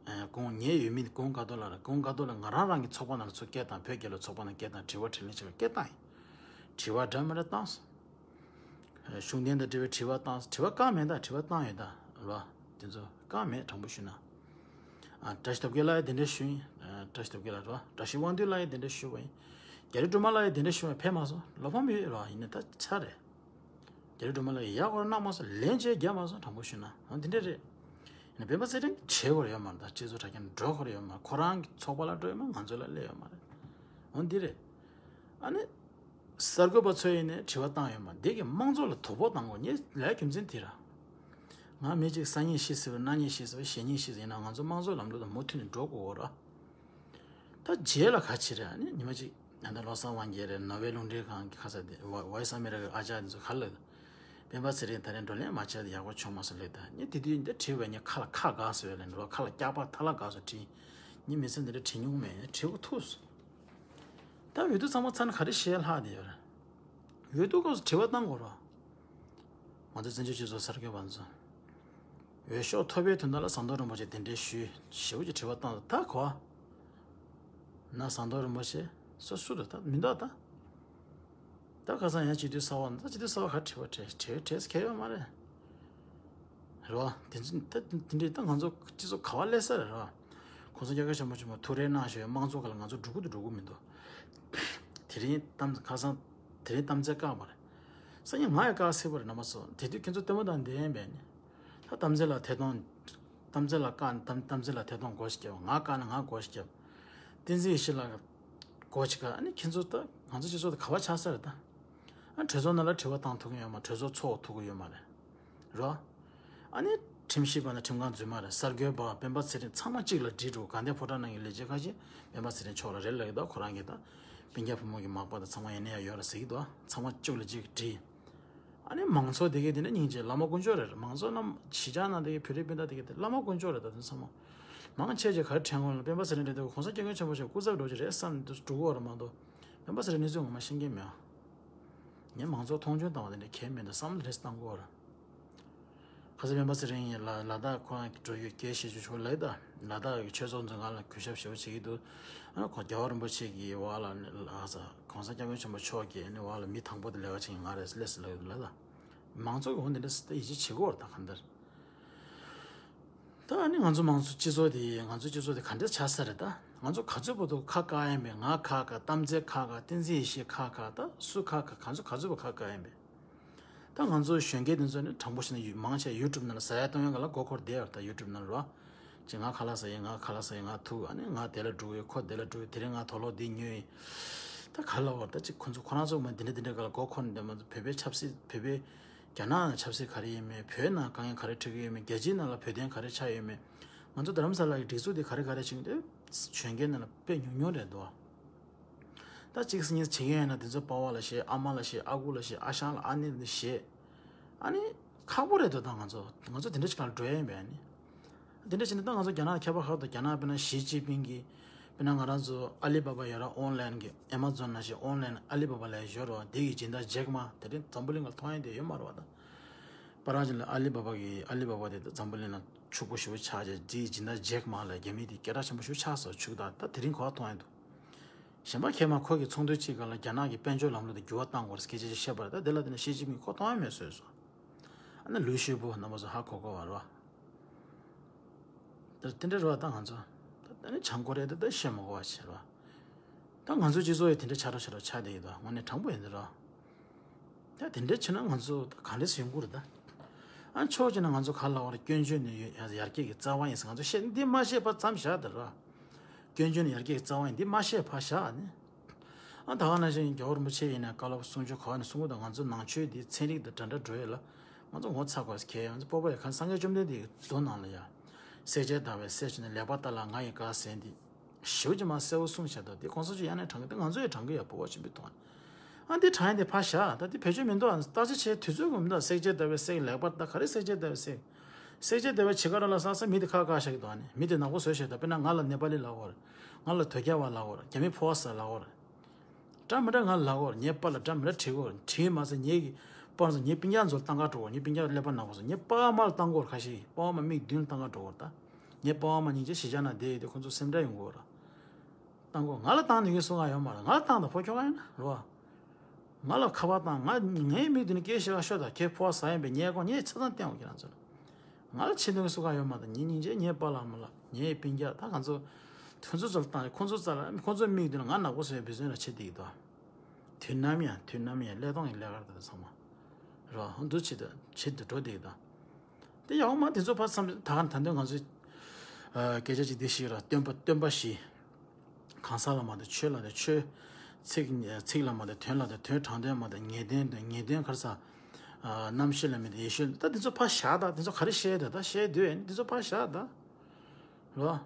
ཨ་གོང་ངའི་འོས་མི་གོང་དཀར་རྡོ་ལགས་རེད། གོང་དཀར་རྡོ་ལགས་ང་རང་རང་གི་ཚོགས་པ་ནང་ལ་ཚུར་སྐད་བཏང་། བོད་རྒྱལ་ལོའི་ཚོགས་པ་ནང་སྐད་བཏང་། དྲི་བ་དྲིས་ལན་བྱེད་པར་སྐད་བཏང་ཡིན། དྲི་བ་འདྲ་མི་འདྲ་བཏང་སོང་། གཞུང་འབྲེལ་དང་འབྲེལ་བའི་དྲི་བ་བཏང་། དྲི་བ་བཀག་མེད་ད། དྲི་བ་བཏང་ཡོད་ད་རོ། དེ་ཚོ་བཀག་མེད། དྲང་པོ་ཞུས་ན། ཨ་བཀྲ་ཤིས་སྟོབས་རྒྱལ་ལགས་ཡང་དེ་འདྲ་ཞུས་ཡིན། ཨ་བཀྲ་ཤིས་སྟོབས་རྒྱལ་ལགས་རོ། བཀྲ་ཤིས་དབང་འདུས་ལགས་ཡང་དེ་འདྲ་ཞུས་པ་ཡིན། རྒྱ་རི་སྒྲོལ་མ་ལགས་ཡང་དེ་འདྲ་ཞུས་པ་ཡིན། ཕེབས་མ་སོང་། བློ་ཕམ་ཡོད་རོ། ཡིན་ནའི་ད་ཆ་རེད། རྒྱ་རི་སྒྲོལ་མ་ལགས་ཡག་པོ་གནང་མ་སོང་། ལན་ཅིག་རྒྱབ་མ་སོང་། དྲང་པོ་ཞུས་ན། འོ་འདི་འདྲ་རེད། ཡིན་ན་སྤེན་པ་ཚེ་རིང་བྱེད་དགོས་ཡོད་མ་རེད། ད་སྤྱི་ཚོགས་དྲ་རྒྱ་ནས་འགྲོ་དགོས་ཡོད་མ་རེད། ཁོ་རང་གི་ཚོགས་པ་ལ་འགྲོ་ཡོད་མ་རེད། ང་ཚོ་ལ་སླེབས་ཡོད་མ་རེད། འོ་འདི་རེད། ཨ་ནི། གསར་འགོད་པ་ཚོ་ཡིན་ནའི་དྲི་བ་བཏང་ཡོད་མ་རེད། འདི་གིས་དམངས་གཙོ་ལ་དོ་ཕོག་བཏང་དགོས། ངས་ལས་རྒྱུ་མཚན་དེ་ར། ང་མི་གཅིག་སང་ཉིན་ཤི་སྲིད་པ། གནངས་ཉིན་ཤི་སྲིད་པ། གཞེས་ཉིན་ཤི་སྲིད། ཡིན་ན་ང་ཚོ་དམངས་གཙོའི་ལམ་ལུགས་དང་མུ་མཐུད་ནས་འགྲོ་དགོས་ར། ད་རྗེས་ལ་ག་ཅི་རེད། ཨ་ནི་ཉི་མ་གཅིག་ད་ལྟ་བློ་བཟང་དབང་རྒྱལ་རེད། ནོར་ཝེ་རླུང་འཕྲིན་ཁང་གི་ཁ་ས་དེ་ཝ་ཝོ་ཡི་སི་ཨ་མེ་རི་ཀའི་ཨ་ཅག་དེ་ཚོ་ག་ལབ། སྤེན་པ་ཚེ་རིང་ད་རེས་བགྲོ་གླེང་མ་བྱས་ཏེ་ཡག་པོ་བྱུང་མ་སོང་ལབ། ད་ནི་དེ་དུས་འདི་བྲིས་པ་ནི་ཁ་ལ་ཁ་དགའ་སོང་ལབ་ནི་རོ། ཁ་ལ་སྐྱག་པ་ཐ་ལ་དགའ་སོང་བྲིས། ནི་མི་ཚེ་འདི་འདྲ་བྲིས་མྱོང་མེད། བྲིས་པ་ཐུག་སོང་། ད་འོས་བསྡུ་ཚང་མ་ཚར་ན་ག་རེ་བཤད་ལྷག་དེ་ཡོད་རེད། འོས་བསྡུ་སྐབས་སུ་དྲི་བ་བཏང་དགོས་རོ། ང་ཚོ་བཙན་བྱོལ་སྤྱི་ཚོགས་གསར་འགོད་པ་ཚོ། འོས་ཤོག་ཐོབ་པའི་དོན་དག་ལ་ཟམ་གདོང་རིན་པོ་ཆེ་དེ་འདྲའི་ཞུས་ཞེ་པོ་ཅིག་དྲི་བ་བཏང་། ད་གོ། ན་ཟམ་གདོང་རིན་པོ་ཆེ་སོ་སུ་རེད། ད་མི་འདུག་ད། ད་ཁ་སང་ཡང་སྤྱི་འཐུས་གསར་པ། ད་སྤྱི་འཐུས་གསར་པ་ག་དྲི་བ་དྲི་དྲི་དྲི་ཁྱད་ཡོད་མ་རེད། རེད་བ། དེ་ཚོ་ད་དེ་འདྲའི་ད་ང་ཚོ་སྤྱི་ཚོགས་ག་བ་སླེབས་ས་རེད་བ། གོང་ས་སྐྱབས་མགོན་ཆེན་པོ་མཆོག་ཐུགས་རེ་གནང་ཞུ་བའི་དམངས་གཙོ་སྒང་ལ་ང་ཚོ་འགྲོ་གི་འདུག་འགྲོ་གི་མི་འདུག་དེ་རིང་གཏམ་ཁ་སང་དེ་རིང་གཏམ་ཚེ་བཀག་པ་རེད། སང་ཉིན་ང་ཡང་བཀག་སྲིད་པ་རེད། རྣམ་པ་ཚོ། དེ་དུས་ཁྱེད་ཚོ་ལྟད་མོ་བལྟ་བསྡད་ཡིན་པས་ནི། ད་གཏམ་ཚེ་ལ་ཐད་གཏོང་། གཏམ་ཚེ་ལ་བཀག་ནས་གཏམ་གཏམ་ཚེ་ལ་ཐད་གཏོང་སྒོ་ཕྱེ་བརྒྱབ། ང་བཀག་ན་ང་སྒོ་ཕྱེ་བརྒྱབ། བསྟན་འཛིན་ཡེ་ཤེས་ལགས་སྒོ་ཕྱེ་བརྒྱབ། ཨ་ནི་ཁྱེད་ཚོ་ད་ང་ཚོ་སྤྱི་ཚོགས་དེ་ག་བ་ཆགས་ས་རེད་ད། ཨ་གྲོས་ཚོགས་ནང་ལ་དྲི་བ་བཏང་ཐུབ་ཀྱི་ཡོད་མ། གྲོས་ཚོགས་ཚོགས་ཐུབ་ཀྱི་ཡོད་མ་རེད། རོ། ཨ་ནི་ཁྲིམས་ཞིབ་པ་དང་ཁྲིམས་ཁང་རྫུན་མ་རེད། གསར་འགོད་པ་སྤེན་པ་ཚེ་རིང་ཚང་མ་གཅིག་ལ་སྒྲིལ་འགྲོ། དགའ་ལྡན་ཕོ་བྲང་ནང་གི་ལས་བྱེད་ཁ་ཤས་སྤེན་པ་ཚེ་རིང་མཆོག་ལ་རེད་ལབ་ཀྱི་འདུག་ཁོ་རང་གིས་ད་སྤུན་ཀྱག་བུ་མོ་གི་མག་པ་དང་ཚང་མ་ཡིན་ན་ཡང་ཡོད་རེད་ཟེར་གྱི་འདུག་ཚང་མ་གཅིག་ལ་གཅིག་སྒྲིལ། ཨ་ནི་མང་ཚོགས་དེ་གས་དེ་འདྲ་སྙིང་རྗེ། བླ་མ་དཀོན་མཆོག་རེད། མང་ཚོགས་རྣམས་གཞིས་ཆགས་ནང་དེ་གའི་བོད་རིགས་སྤུན་ཟླ་དེ་གས་དེ་བླ་མ་དཀོན་མཆོག་རེད། ད་དེ་ཚང་མ་མང་ཆེ་ཆེ་ག་རེ་དྲན་གོ་ལ། སྤེན་པ་ཚེ་རིང་འདྲ་དེ་གོང་ས་སྐྱབས་མགོན་ཆེན་པོ་མཆོག་སྐུ་ཚབ་འགྲོ་གི་རེད་བསམ་ནས་འགྲོ་གི་ཡོད་རེད་མ་གཏོགས། སྤེན་པ་ཚེ་རིང་གནས་ཚུལ་ངོ་མ་ཤེས་ཀྱི་མེད། ངས་མང་ཚོགས་མཐོང་ཆུང་བཏང་བ་དེ་འདྲ་གལ་མེད་འདུག་བསམ་བློ་རེ་བཏང་དགོས་རེད། ཁ་སང་སྤེན་པ་ཚེ་རིང་ཡིན་ལ་ལ་དྭགས་ཁོ་རང་གི་འགྲོ་ཡོད་སྐད་བཤད་རྒྱུ་ཆོག་ལབ་ད། ལ་དྭགས་ཀྱི་ཆོས་ཚོགས་འཛིན་ཁང་ལ་གུས་ཞབས་ཞེ་པོ་བྱེད་ཀྱི་འདུག་ཨ་ཁོ་རྒྱལ་བ་རིན་པོ་ཆེ་གི་བར་ལ་ལ་ས་གོང་ས་སྐྱབས་མགོན་ཆེན་པོ་མཆོག་གི་ནི་བར་ལ་མི་དང་པོ་དེ་ལས་ཀ་བྱེད་མཁན་ང་རེད་ལབ་ཟེར་ལབ་ཡོད་ལབ་ད། མང་ཚོགས་ཀྱི་འོ་འདི་འདྲ་ཟེར་ད་ཡིད་ཆེས་བྱེད་དགོས་རེད་ད་གང་ལྟར། ད་ཨ་ནི་ང་ཚོ་མང་ཚོགས་སྤྱི་ཚོགས་དེ་ང་ཚོ་སྤྱི་ཚོགས་དེ་ག་འདྲ་ཆགས་ས་རེད་ད། ང་ཚོ་ག་ཚོད་བར་དུ་ཁ་བཀག་ཡིན་པས། ང་ཁ་བཀག་གཏམ་ཚེ་ཁ་བཀག་བསྟན་འཛིན་ཡེ་ཤེས་ཁ་བཀག་ད་སུ་ཁ་བཀག་གང་ཚོད་ག་ཚོད་བར་ཁ་བཀག་ཡིན་པས། ད་ང་ཚོ་གཞོན་སྐྱེས་དེ་ཚོ་ནི་དྲང་པོ་བཤད་ན་ཡུ་མང་ཆེ་ཡུ་ཊུབ་ནང་ལ་ཟ་ཡ་བཏུང་ཡ་ག་ལ་མགོ་འཁོར་བསྡད་ཡོད་རེད་ད། ཡུ་ཊུབ་ནང་ལ་རོ། ཅིག་ང་ཁ་ལག་ཟ་ཡིན། ང་ཁ་ལག་ཟ་ཡིན། ང་ཐུག་ཨ་ནི་ང་དེ་ལ་འགྲོ་གི་ཡོད། ཁོ་དེ་ལ་འགྲོ་གི་ཡོད། དེ་རིང་ང་དུག་ལོག་འདི་ཉོས་ཡིན། ད་ག་ལ་བར་ད་ཅིག་ཁོ་ཚོ་ཁོ་རང་ཚོ་མ་འདི་འདྲ་འདི་འདྲ་ག་ལ་མགོ་འཁོར་ནས་བསྡད་མ་གཏོགས། བོད་པའི་ཆབ་སྲིད། བོད་པའི་རྒྱ་ནག་ནང་ཆབ་སྲིད་ག་རེ་ཡིན་མིན། བོད་ནང་དཀའ་ངལ་ག་རེ་འཕྲད་ཀྱི་ཡོད་མིན། རྒྱལ་སྤྱིའི་ནང་ལ་བོད་དོན་ག་རེ་ཆགས་ཡོད་མིན། ང་ཚོ་རྡ་རམ་ས་ལ་གི་སྒྲིག་འཛུགས་དེ་ག་རེ་ག་རེ་བྱེད་ཀྱི་འདུག་གཞོན་སྐྱེས་ནང་ལ་དཔེ་ཉུང་ཉུང་རེད་འདུག་ད་གཅིག་སྙིང་བྱེད་མཁན་ཡིན་ན་དེ་ཚོ་པ་ཕ་ལ་བཤད། ཨ་མ་ལ་བཤད། ཨ་ཁུ་ལ་བཤད། ཨ་ཞང་ལ། ཨ་ནེ་ལ་བཤད། ཨ་ནི་ཁག་པོ་རེད་འདུག་ད་ང་ཚོ་ང་ཚོ་དེ་འདྲ་ཞིག་ག་ལ་འགྲོ་ཡ་ཡིན་པས། ཨ་ནི་དེ་འདྲ་བྱས་ན་ད་ང་ཚོ་རྒྱ་ནག་ཁྱད་པར་ག་འདུག་རྒྱ་ནག་དཔེར་ན་ཞི་ཅིན་ཕིང་གིས་དཔེར་ན་ང་རང་ཚོ་ཨ་ལི་བ་བ་ཡོད་ར། ཨོན་ལན་གྱི་ཨེ་མ་ཛོན་ནང་བཞིན་ཨོན་ལན་ཨ་ལི་བ་བ་ལབ་ཡ་ཡོད་ར། དེ་གི་སྦྱིན་བདག་ཇེག་མ་དེ་རིང་འཛམ་བུ་གླིང་ལ་མཐོང་ཡ་དེ་ཡོད་མ་རེད་བ། ད་པ་རང་ཅིག་ལ་ཨ་ལི་བ་བ་གི་ཨ་ལི་བ་བ་དེ་ད་འཛམ་བུ་གླིང་ལ་ཕྱུག་པོ་ཞེ་པོ་ཆགས་རྗེས་དེའི་སྦྱིན་བདག་ཇེག་མ་ལབ་རྒྱ་མི་དེ་སྐད་གྲགས་ཆེན་པོ་ཞེ་པོ་ཆགས་སོང་། ཕྱུག་ད་ད་དེ་རིང་གོ་བ་མཐོང་ཡ་འདུག་གཞན་པ་ཁྱེད་མ་ཁོ་གི་ཚོགས་འདུ་གཅིག་སྒང་ལ་རྒྱ་ནག་གི་དཔལ་འབྱོར་ལམ་ལུགས་དེ་འགྱུར་བ་བཏང་དགོས་རེད་སྐད་ཆ་ཅིག་བཤད་པ་རེད། ད་དེ་ལ་བལྟས་ན་ཞི་ཅིན་ཕིང་ཁོ་མཐོང་ཡ་མེད་བཟོས་སོང་། ཨ་ནི་ལུའུ་ཞུས་པོ་རྣམ་པ་ཚོ་ཧ་གོ་གོ་བ་རེད་བ། ད་དེ་འདྲ་རེད་བ། ད་ང་ཚོ་ ད་ནི་བྱང་ཀོ་རི་ཡ་དེ་ད་བཤད་མ་དགོས་པ་བྱས་རོགས། ད་ང་ཚོ་སྤྱི་ཚོགས་ཡི་དེ་འདྲ་ཆགས་རོགས་བྱས་རོགས་ཆགས་བསྡད་ཡོད་དོ། དངོས་གནས་དྲང་པོ་ཡིན་དེ་རོགས། ད་དེ་འདྲ་བྱས་ན་ང་ཚོ་ད་ག་འདྲས་ཡོང་གི་རེད་ད། ཨ་ཕྱོགས་གཅིག་ནས་ང་ཚོ་ག་ལབ་དགོས་རེད། སྐྱོན་བརྗོད་ནི་ཡ་ཡར་རྒྱས་ཀྱི་རྩ་བ་ཡིན་ཟེར་ང་ཚོ་བཤད་འདི་མ་བཤད་པ་མཚམས་བཞག་དེ་རོགས། སྐྱོན་བརྗོད་ནི་ཡར་རྒྱས་ཀྱི་རྩ་བ་ཡིན་འདི་མ་བཤད་པ་བཞག་ནི། ཨ་ད་ག་ནང་བཞིན་རྒྱལ་བ་རིན་པོ་ཆེ་ཡིན་ན་བཀའ་སློབ་གསུང་ཆོས་ག་བ་ནས་གསུང་གི་འདུག་ང་ཚོ་ནང་ཆོས་འདི་ཚན་རིག་དང་འདྲ་འདྲ་འགྲོ་ཡོད་ལ། ང་ཚོ་ངོ་ཚ་དགོས་ཟེར་གྱི་ཡོད། ང་ཚོ་སྤོབས་པ་ཡོད་ཁ་སངས་རྒྱས་བཅོམ་ལྡན་འདས་ཀྱི་མདོ་ནང་ལ་ཡ། བསྲེག་བཅད་བརྡར་བའི་བསྲེག་བྱས་ནས་ལེགས་པར་བརྟགས་ལ་ང་ཡི་བཀའ་ཟེར་འདི། ཞེ་པོ་ཅིག་མ་གསལ་བོ་གསུངས་བཞག་འདུག་དེ་གོང་ས་མཆོག་ཡང་ནས་དྲང་གི་འདུག་ང་ཚོ་ཡང་དྲང་གི་ཡོད་འབོད་པ་ཆེན་པོའི་ཐོག་ནས། ཨ་འདི་དྲང་ཡ་འདི་ཕར་བཞག་ད་འདི་བེད་སྤྱོད་མི་འདུག་ཨ་བརྟག་དཔྱད་བྱེད་དུས་ཚོད་ཀྱང་མི་འདུག་བསྲེག་བཅད་བརྡར་བའི་བསྲེག་ལེགས་པར་བརྟགས་ག་རེ་བསྲེག་བཅད་བརྡར་བའི་བསྲེག་བསྲེག་བཅད་བརྡར་བའི་བྱེད་ཀ་ར་ལ་ས་ས་མི་དེ་ཁ་བཀག་བཞག་གི་འདུག་ཨ་ནི་མི་དེ་ནག་པོ་བཟོས་བཞག་འདུག་དཔེར་ན་ང་ལ་ནེ་པ་ལི་ལབ་དགོས་རེད། ང་ལ་དོལ་རྒྱལ་བ་ལབ་དགོས་རེད། རྒྱ་མི་ཕོ་བ་ཟེར་ལབ་དགོས་རེད། འདྲ་མི་འདྲ་ང་ལབ་དགོས་རེད། ངའི་པཱ་ལགས་འདྲ་མི་འདྲ་བྲིས་དགོས་རེད། བྲིས་མ་ཟད་ངེད་ཀྱི་པཱ་ལགས་ངའི་སྤུན་ཀྱག་ཚོ་ལ་བཏང་ག་འགྲོ་དགོས་རེད། ངའི་སྤུན་ཀྱག་ཀླད་པ་ནག་པོ་ཚོ་ངའི་པ་ཕ་མ་ལ་བཏང་དགོས་རེད། ཁ་ཤས་ཀྱིས་པ་ཕ་མ་མིག་མདུན་ལ་བཏང་ག་འགྲོ་དགོས་རེད་ད། ངའི་པ་ཕ་མ་སྙིང་རྗེ་གཞིས་ཆགས་ནང་བསྡད་ཡོད་དུས་ཁོང་ཚོ་སེམས་ཁྲལ་ཡོང་གི་ཡོད་རེད། བཏང་དགོས། ང་ལ་བཏང་ནས་ཡོད་སུ་གང་ཡོད་མ་རེད། ང་ལ་བཏང་དང་ཕོ་ཁྱོ་ག་ཡིན་ན་རེད་བ། ང་ལ་ཁ་པར་བཏང་ང་ངའི་མིག་མདུན་ནས་སྐད་བཤད་ག་ཤོད་དང་ཁྱེད་ཕོ་བ་ཟ་ཡིན་པས་ངས་ཁོང་ངས་ཆ་ཚང་བསྟན་འོང་ཁྱེད་རང་ཚོ་ལ། ང་ལ་ཆེ་འདོན་སུ་གང་ཡོད་མ་རེད། ངའི་སྙིང་རྗེ་ངའི་པཱ་ལགས་མ་ལགས་ངའི་སྤུན་ཀྱག་ད་ང་ཚོ་ཁོང་ཚོ་ཚོ་ལ་བཏང་ཁོང་ཚོ་རྩ་ལ་ཁོང་ཚོའི་མིག་མདུན་ལ་ང་ནག་པོ་བཟོས་འབད་བརྩོན་ལ་བྱེད་བསྡད་ཀྱི་འདུག་དུས་ནམ་ཡང་དུས་ནམ་ཡང་ཀླད་སྟོང་གི་ཀླད་ཀར་དེ་ཚང་མ་རོ་འདུ་བྱེད་དུ་བྱེད་དུ་འགྲོ་བསྡད་ཀྱི་འདུག་དེ་ཡག་མ་དེ་ཚོ་ཕར་བསམ་ད་ག་ད་འདོད་ང་ཚོའི་སྐད་ཆ་ཅིག་འདི་ཞིག་ར་སྟོན་པ་སྟོན་པ་བཞི། གང་ཟག་ལ་མ་དང་ཆོས་ལ་དང་ཆོས། ཚིག་ཚིག་ལ་མ་དང་དོན་ལ་དང་དོན་དྲང་དོན་མ་དང་ངེས་དོན་དང་ངེས་དོན་ག་རེ་ཟ། རྣམ་ཤེས་ལ་མི་དང་ཡེ་ཤེས་ད་འདི་ཚོ་ཕར་བཞག་ད་འདི་ཚོ་ག་རེ་བཤད་ད་ད་བཤད་འདོད་ཡིན་འདི་ཚོ་ཕར་བཞག་ད། རོ།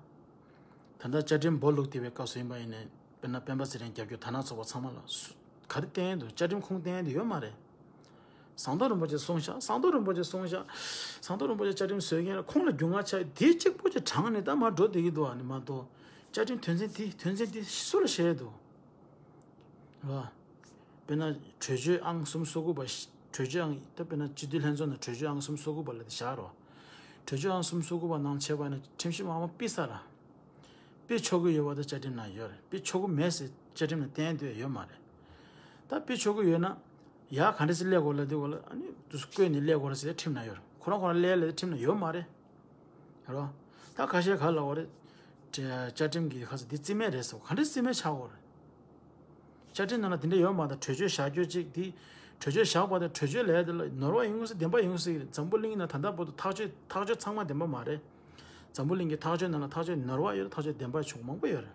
ད་ལྟ་བཅའ་ཁྲིམས་སྦོ་ལུག་བཏེགས་པའི་སྐབས་སུ་ཡིན་པ་ཡིན་ནའི་དཔེར་ན་སྤེན་པ་ཚེ་རིང་རྒྱབ་སྐྱོར་དར་ནག་ཚོགས་པ་ཚང་མ་ལ་སུ་ག་རེ་བསྟན་འདུག་བཅའ་ཁྲིམས་ཁུངས་བསྟན་འདུག་ཡོད་མ་རེད། ཟམ་གདོང་རིན་པོ་ཆེ་གསུངས་ཤག་ཟམ་གདོང་རིན་པོ་ཆེ་གསུངས་ཤག་ཟམ་གདོང་རིན་པོ་ཆེ་བཅའ་ཁྲིམས་བཟོས་མཁན་ལ་ཁོང་ལ་རྒྱུས་མངའ་ཆགས་དེ་གཅིག་པོ་ཅིག་དྲངས་ནས་ད་མར་འགྲོ་བསྡད་ཀྱི་འདུག་ཨ་ནི་མ་གཏོགས་བཅའ་ཁྲིམས་དོན་ཚན་དེ་དོན་ཚན་དེ་སུ་ལ་བཤད་འདུག་རེད་བ། དཔེར་ན་གྲོས་ཆོད་ཨང་གསུམ་སོ་དགུ་པ་ཞིག་གྲོས་ཆོད་ཨང་ད་དཔེར་ན་སྤྱི་འཐུས་ལྷན་ཚོགས་ནང་གྲོས་ཆོད་ཨང་གསུམ་སོ་དགུ་པ་ལ་དེ་བཞག་རོགས། གྲོས་ཆོད་ཨང་གསུམ་སོ་དགུ་པ་ནང་བྱས་པ་ནི་ཁྲིམས་ཞིབ་དམངས་དཔེ་ས་ར། དཔེ་ཆོག་གི་ཡོད་པ་དེ་བཅའ་ཁྲིམས་ནང་ཡོད་རེད། དཔེ་ཆོག་གི་མེད་ཟེར་བཅའ་ཁྲིམས་ནང་བསྟན་འདོད་ཡོད་མ་རེད། ད་དཔེ་ཆོག་གི་ཡོད་ན་ཡག་ག་འདྲ་ཟེར་སླེབས་དགོས་ལ་དེ་གོ་ལ་ཨ་ནི་དུས་སུ་བསྐོས་ནས་སླེབས་དགོས་ར་ཟེར་ཁྲིམས་ནང་ཡོད་རེད། ཁོ་རང་ཁོ་རང་སླེབས་ལ་ཁྲིམས་ནང་ཡོད་མ་རེད། རོ། ད་ཁ་ཤས་ག་ལ་བ་རེད། བཅའ་ཁྲིམས་ཀྱི་ཁ་ས་འདི་རྩིས་མེད་རེད་ཟེར་ག་འདྲ་རྩིས་མེད་ཆགས་དགོས་རེད། བཅའ་ཁྲིམས་ནང་ལ་དེ་འདྲ་ཡོད་མ་ད་གྲོས་ཆོད་བཞག་རྒྱུ་གཅིག་འདི། གྲོས་ཆོད་བཞག་པ་དང་གྲོས་ཆོད་ལས་དེ་ལ་ནོར་བ་ཡོང་གི་སྲིད་བདེན་པ་ཡོང་གི་སྲིད་འཛམ་བུ་གླིང་ནང་ད་ལྟ་བར་དུ་ཐག་གཅོད་ཐག་གཅོད་ཚང་མ་བདེན་པ་མ་རེད། འཛམ་བུ་གླིང་གི་ཐག་གཅོད་ནང་ལ་ཐག་གཅོད་ནོར་བ་ཡོད་ཐག་གཅོད་བདེན་པ་བྱུང་མང་པོ་ཡོད་རེད།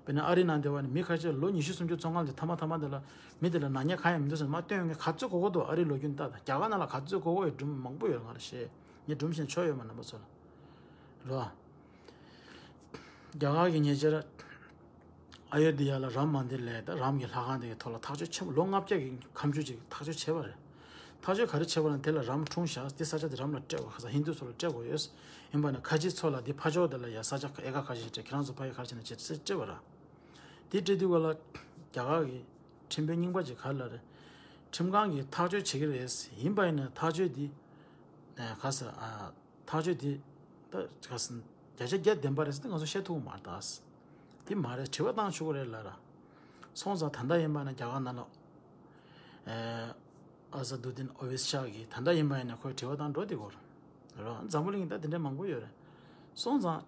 དཔེར་ན་ཨ་རི་ནང་བསྡད་པ་ནི་མི་ཁ་ཤས་ལོ་ཉི་ཤུ་སུམ་ཅུ་བཙོན་ཁང་དེ་ཐ་མ་ཐ་མ་དེ་ལ་མི་དེ་ལ་ནག་ཉེས་གང་ཡང་མི་འདུག་ཟེར་མ་སྟོན་ཡོང་མཁན་ག་ཚོད་གོ་གོ་འདུག་ཨ་རི་ལོ་རྒྱུས་ལྟ་དང་རྒྱ་གར་ནང་ལ་ག་ཚོད་གོ་གོ་ཡོད་སྒྲུང་མང་པོ་ཡོད་ང་ལ་ཤེས། ངས་སྒྲུང་བཤད་ཆོག་ཡོད་མ་རྣམ་པ་ཚོ་ལ། རོ། རྒྱ་གར་གྱི་ཉེ་ཆར། ཨ་ཡོ་དི་ཡ་ལ་རམ་མན་དིར་ལས་ད་རམ་གྱི་ལྷ་ཁང་དེ་གའི་ཐོག་ལ་ཐག་གཅོད་ཆེན་པོ་ལོ་ལྔ་བརྒྱ་གི་ཁ་མཆུ་ཅིག་ཐག་གཅོད་བྱས་པ་རེད། ཐག་གཅོད་ག་རེ་བྱས་པ་ལ་དེ་ལ་རམ་འཁྲུངས་བཞག་དེ་ས་ཆ་དེ་རམ་ལ་སྤྲད་དགོས་ཁ་ས་ཧིན་དུ་ཚོ་ལ་སྤྲད་དགོས་ཡོད། ཡིན་པ་ན་ཁ་ཆེ་ཚོ་ལ་དེ་ཕ་ཕྱོགས་དེ་ལ་ཡ་ས་ཆ་ཨེ་ཀ་ཁ་ཤས་སྤྲད་ཁྱེད་རང་ཚོ་ཕ་ཡི་ཁ་ཆེ་ན་བྱེད་ཚེ་སྤྲད་པ་ར། དེ་སྤྲད་དུས་ག་ལ་རྒྱ་གར་གྱི་ཁྲིམས་དཔོན་རྙིང་པ་ཅིག་ག་ལ་རེད། ཁྲིམས་ཁང་གིས་ཐག་གཅོད་བྱེད་ཀྱི་རེད། ཡིན་པ་ཡིན་ན་ཐག་གཅོད་དེ། ཁ་ས་ཨ། ཐག་གཅོད་དེ། ད་ག་ཟེར་ན། བརྒྱ་ཆ་བརྒྱ་བདེན་པ་རེད་ཟེར་ཏེ་ང་ཚོ་བཤད་ཐུབ་ཀྱི་མ་རེད་ད། དེ་མ་རེད་དྲི་བ་བཏང་ཆོག་གི་རེད་ལ་ར། སོང་ཙང་ད་ལྟ་ཡིན་པ་ན་རྒྱ་གར་ནང་ལ། ཨ་ས་དུ་དིན་ཨོ་བིས་ཤག་གིས་ད་ལྟ་ཡིན་པ་ཡིན་ན་ཁོས་དྲི་བ་བཏང་འགྲོ་དེ་གོ་ར། འཛམ་བུ་གླིང་ད་དེ་འདྲ་མང་པོ་ཡོད་རེད། སོང་ཙང་།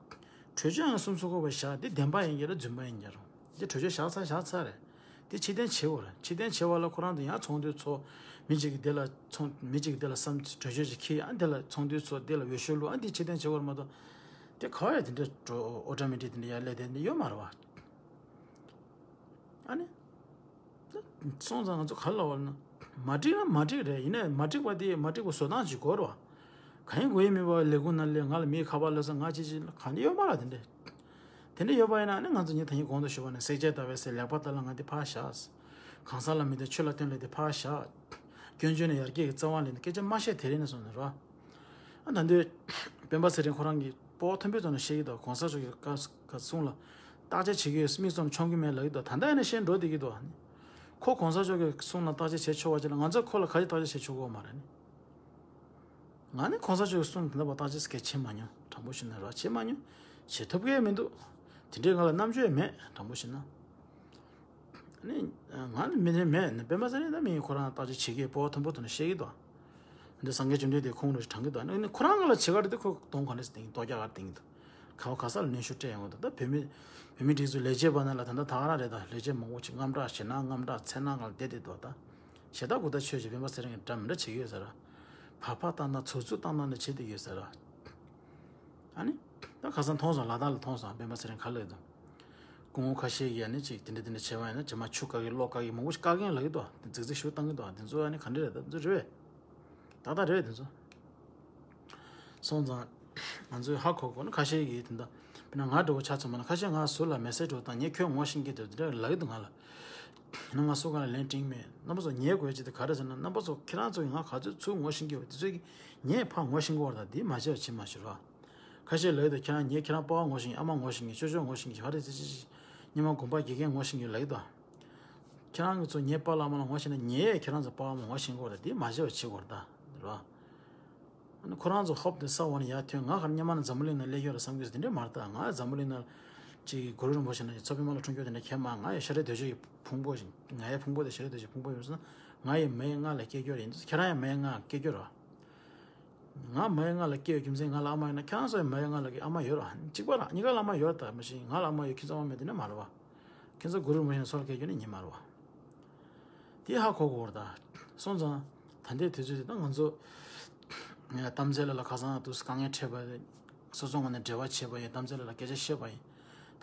གྲོས་ཆོད་ཡང་གསུམ་སོ་དགུ་པ་བཞག་དེ་བདེན་པ་ཡིན་གྱི་ར་རྫུན་པ་ཡིན་གྱི་ར། དེ་གྲོས་ཆོད་བཞག་ཚར་བཞག་ཚར་རེད། དེ་ཕྱིར་འཐེན་བྱེད་དགོས་རེད། ཕྱིར་འཐེན་བྱེད་པ་ལ་ཁོ་རང་དང་ཡང་ཚོགས་འདུ་ཚོགས། མི་གཅིག་གིས་དེ་ལ་ཚོགས་མི་གཅིག་གིས་དེ་ལ་བསམ་གྲོས་ཆོད་ཅིག་འཁྱེར་ཨ་དེ་ལ་ཚོགས་འདུ་ཚོགས་དེ་ལ་འོས་ཤོག་བླུགས་ཨ་དེ་ཕྱིར་འཐེན་བྱེད་དགོས་རེད་མ་གཏོགས། དེ་ག་བ་ཡ་དེ་འདྲ་འགྲོ་ཨོ་ཊོ་མེ་ཊིག་དེ་འདྲ་ཡར་སླེབས་དེ་འདྲ་ཡོད་མ་རེད་བ། ཨ་ནི། སོང་ཙང་ང་ཚོ་ག་ལ་བ་ན། མ་འགྲིག་ན་མ་འགྲིག་རེད། ཡིན་ནའི་མ་འགྲིག་པ་དེ་མ་འགྲིག་པ་བཟོ་སྟངས་ཅིག་དགོས་རེད་བ། གང་ཡིན་དགོས་ཡིན་མིན་པ་ལས་ཁུངས་ནང་སླེབས་ང་ལ་མིའི་ཁ་པར་སླེབས་སོང་ང་ཅི་ཅི་གང་འདྲ་ཡོད་མ་རེད་དེ་འདྲ། དེ་འདྲ་ཡོད་པ་ཡིན་ན་ནི་ང་ཚོ་ཉིན་ད་ཡིན་གོང་དུ་ཞུས་པ་ནས་བསྲེག་བཅད་བརྡར་བའི་སའི་ལེགས་པར་བརྟགས་ལ་ང་འདི་ཕར་བཞག་གང་ཟག་ལ་མི་དང་ཆོས་ལ་བརྟེན་ལས་དེ་ཕར་བཞག་སྐྱོན་བརྗོད་ནས་ཡར་རྒྱས་ཀྱི་རྩ་བ་ལེན་ནས་སྐད་ཆ་མ་བཤད་དེ་རིང་ནས་བཟུང་ནས་རོ། ཨ་ད་འདོད། སྤེན་པ་ཚེ་རིང་ཁོ་རང་གིས་སྤོ་བོ་མཐོན་པོའི་ཐོག་ནས་བཤད་ཀྱི་འདུག་གོང་ས་མཆོག་གི་བཀའ་བཀའ་གསུང་ལ་བརྟག་དཔྱད་བྱེད་ཀྱི་ཡོད་མིག་བཙུམ་མཆོང་གི་མེད་ལབ་ཀྱི་འདུག་ད་ལྟ་ཡིན་ན་བཤད་འགྲོ་བསྡད་ཀྱི་འདུག་ཁོ་གོང་ས་མཆོག་གི་གསུང་ལ་བརྟག་དཔྱད་བྱེད་ཆོག་པ་ཅིག་ལ་ང་ཚོ་ཁོ་ལ་ག་རེ་བརྟག་དཔྱད་བྱེད་ཆོག་གི་ཡོད་མ་རེད་ནི། ང་ནི་གོང་ས་མཆོག་གི་གསུང་དེ་འདྲ་བ་བརྟག་དཔྱད་སྐད་བྱེད་མ་མྱོང་དྲང་པོ་ཞུ་ན་ར་བྱེད་མ་མྱོང་། བྱེད་ཐུབ་ཀྱི་མི་འདུག་དེ་འདྲའི་ང་ལ་རྣམ་དཔྱོད་མེད་དྲང་པོ་ཞུ་ན། ནི། ང་ནི་མི་ནི་མེད་ནི་སྤེན་པ་ཚེ་རིང་ད་མི་ཁོ་རང་བརྟག་དཔྱད་བྱེད་ཀྱི་སྤོ་བོ་མཐོན་པོ་དུ་ནི་བཤད་ཀྱི་འདུག་འདི་སངས་རྒྱས་བཅོམ་ལྡན་འདས་ཁོང་རུ་དྲང་གི་འདུག་ནི་ཁོ་རང་ང་ལ་བྱེད་ག་རེ་དེ་ཁོ་གདོང་ག་འདྲ་སྟེང་རྡོ་རྒྱ་གར་སྟེང་གི་འདུག་ག་བ་ག་ས་ལ་གནོན་ཤུགས་སྤྲད་ཡོང་གི་འདུག་ད་བོད་མི་བོད་མི་སྒྲིག་འཛུགས་ལས་བྱེད་པ་ནང་ལ་ད་ལྟ་ད་ག་རང་རེད། ད་ལས་བྱེད་མང་པོ་ཅིག་དངངས་སྐྲག་ཞེད་སྣང་དངངས་སྐྲག་འཚེར་སྣང་སྒང་ལ་བསྡད་བསྡད་འདུག་ད་ཞེ་ད་གུ་ད་ཆོས་ཀྱི་སྤེན་པ་ཚེ་རིང་གི་འདྲ་མི་འདྲ་བྱེད་ཀྱི་ཡོད་ས་ར། བར་བར་བཏང་བཏང་ཚུར་ཚུར་བཏང་བཏང་ནས་བྱེད་བསྡད་ཀྱི་ཡོད་ས་ར། ཨ་ནི། ད་ཁ་སང་མཐོང་སོང་། ལ་དྭགས་ལ་མཐོང་སོང་། སྤེན་པ་ཚེ་རིང་ག་ལ་ཡོད་དམ། སྐུ་ངོ་ཁ་ཤས་ཀྱིས་ཨ་ནི་ཅིག་དེ་འདྲ་དེ་འདྲ་བྱས་པ་ཡིན་ན་རྗེས་མ་ཆུ་བཀག་གི་གློག་བཀག་གི་མང་པོ་ཞིག་བཀག་མཁན་ལབ་ཀྱི་འདུག་དེ་རྫིག་རྫིག་ཞིག་བཏང་གི་འདུག་དེ་ཚོ་ཨ་ནི་ག་འདྲ་རེད། ད་དེ་ཚོ་རེད་པས། ཏག་ཏག་རེད་པས་དེ་ཚོ། སོང་ཙང་། ང་ཚོས་ཧ་གོ་དགོས་ན། ཁ་ཤས་ཀྱིས་དེ་འདྲ། དཔེར་ན་ང་འདྲ་བོ་ཆ་མཚོན་པ་ན། ཁ་ཤས་ང་སུ་ལ་མེ་སེ་ཇི་འགྲོ་དང་ངས་ཁྱོད་ངོ་ཤེས་ཀྱི་འདུག་དེ་འདྲ་ལབ་ཀྱི་འདུག་ང་ལ། ཡིན་ན་ང་སུ་ག་ལ་ལན་སྤྲིང་མེད། རྣམ་པ་ཚོ་ངའི་དགོས་ཡ་ཅིག་དེ་ག་རེ་ཟེར་ན། རྣམ་པ་ཚོ་ཁྱེད་རང་ཚོ་ཡིས་ང་ག་ཚོད་ཚུར་ངོ་ཤེས་ཀྱི་ཡོད། དེ་ཚོས་ཀྱིས་ངས་ཕར་ངོ་ཤེས་ཀྱི་ཡོད་རེད། ད་འདི་མ་བྱས་པ་བྱེད་མ་ཤེས་རོགས། ཁ་ཤས་ལབ་ཀྱི་འདུག་ཁྱེད་རང་ངས་ཁྱེད་རང་པ་ཕ་ངོ་ཤེས་ཀྱི། ཨ་མ་ངོ་ཤེས་ཀྱི། ཅོ་ཅོ་ངོ་ཤེས་ཀྱི། ཧ་རེ་ཙི་ཙི་ཙི། སྙེ་མ་དགོན་པ་དགེ་རྒན་ངོ་ཤེས་ཀྱི་ལབ་ཀྱི་འདུག་ཁྱེད་རང་ཚོ་ངའི་པ་ལ་མ་ལ་ངོ་ཤེས་ན། ངས་ཁྱེད་རང་ཚོ་པ་མ་ངོ་ཤེས་ཀྱི་ཡོད་རེད། དེ་མ་བྱས་པ་བྱེད་དགོས་རེད་ད། རེད་བ། ཨ་ནི་ཁོ་རང་ཚོ་ཧོབ་དེ་ས་འོག་ནས་ཡར་ཐོན། ང་ག་རེ་སྔོན་མ་ནས་འཛམ་བུ་གླིང་ནང་སླེབས་ཡོད་རེད་བསམ་གྱི་ཡོད། དེ་འདྲས་མ་རེད་ད། ང་འཛམ་བུ་གླིང་ནང་ཅིག་གུ་རུ་རིན་པོ་ཆེ་ནང་མཚོ་པདྨ་ལ་འཁྲུངས་རྒྱུ་དེ་འདྲ་གང་ཡང་མ་རེད། ང་ཡི་ཤ་རུས་གདོས་བཅས་ཀྱི་ཕུང་པོ་ཞིག་ང་ཡི་ཕུང་པོ་དེ་ཤ་རུས་གདོས་བཅས་ཀྱི་ཕུང་པོ་ཡིན་ཙང་། ང་ཡི་མའི་མངལ་ལ་སྐྱེས་རྒྱུ་རེད། ཁྱེད་རང་ཡི་མའི་མངལ་ལ་སྐྱེས་རྒྱུ་རེད་བ། ང་མའི་མངལ་ལ་སྐྱེས་ཡོད་རྒྱུ་མཚན། ང་ལ་ཨ་མ་ཡོད་ན་ཁྱེད་རང་ཚོ་ཡི་མའི་མངལ་ལ་ཨ་མ་ཡོད་རེད་བ། གཅིག་པ་རང་གཉིས་ཀ་ལ་ཨ་མ་ཡོད་རེད་ད། མ་གཞི་ང་ལ་ཨ་མ་ཡོད། ཁྱེད་ཚོ་ཨ་མ་མེད། དེ་འདྲ་མ་རེད་བ། ཁྱེད་ཚོ་གུ་རུ་རིན་པོ་ཆེ་ནས་མཚོ་ལ་སྐྱེས་རྒྱུ་ནི་གཉིས་མ་རེད་བ། དེ་ཧ་གོ་དགོས་རེད་ད། སོང་ཙང་། ད་ལྟའི་དུས་ཚོད་དེ་ད་ང་ཚོ་གཏམ་ཚེ་ལགས་ལ་ཁ་སང་དུས་དཀའ་ངལ་འཕྲད་པ། སོ་སོ་ངོས་ནས་འབྲེལ་བ་བྱས་པ་ཡིན། གཏམ་ཚེ་ལགས་ལ་སྐད་ཆ་བཤད་པ་ཡིན།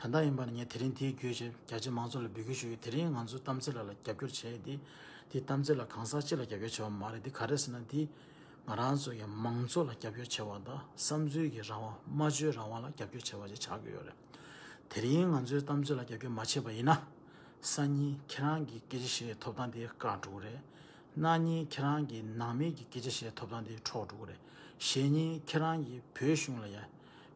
ད་ལྟ་ཡིན་པ་ན་ངས་དེ་རིང་དེའི་བརྒྱུད་བྱས་རྒྱ་ཆེ་མང་ཚོགས་ལ་འབོད་སྐུལ་ཞུ་གི། དེ་རིང་ང་ཚོ་གཏམ་ཚེ་ལགས་ལ་རྒྱབ་སྐྱོར་བྱས་དེ། དེ་གཏམ་ཚེ་ལགས་གང་ཟག་གཅིག་ལ་རྒྱབ་སྐྱོར་བྱས་པ་མ་རེད། དེ་ག་རེ་ཟེར་ན། དེ་ང་རང་ཚོ་ཡི་མང་ཚོགས་ལ་རྒྱབ་སྐྱོར་བྱས་པ་དང་། བསམ་ཚུལ་གྱི་རང་དབང་། སྨྲ་བརྗོད་རང་དབང་ལ་རྒྱབ་སྐྱོར་བྱས་པ་ཅིག་ཆགས་ཀྱི་ཡོད་རེད། དེ་རིང་ང་ཚོས་གཏམ་ཚེ་ལགས་ལ་རྒྱབ་སྐྱོར་མ་བྱས་པ་ཡིན་ན། སང་ཉིན་ཁྱེད་རང་གི་སྐད་ཆ་བཤད་ཐོབ་ཐང་དེ་བཀག་འགྲོ་གི་རེད། གནངས་ཉིན་ཁྱེད་རང་གི་ནང་མི་གི་སྐད་ཆ་བཤད་ཐོབ་ཐང་དེ་འཕྲོག་འགྲོ་གི་རེད། གཞེས་ཉིན་ཁྱེད་རང་གི་བོད་གཞུང་ལ་ཡ།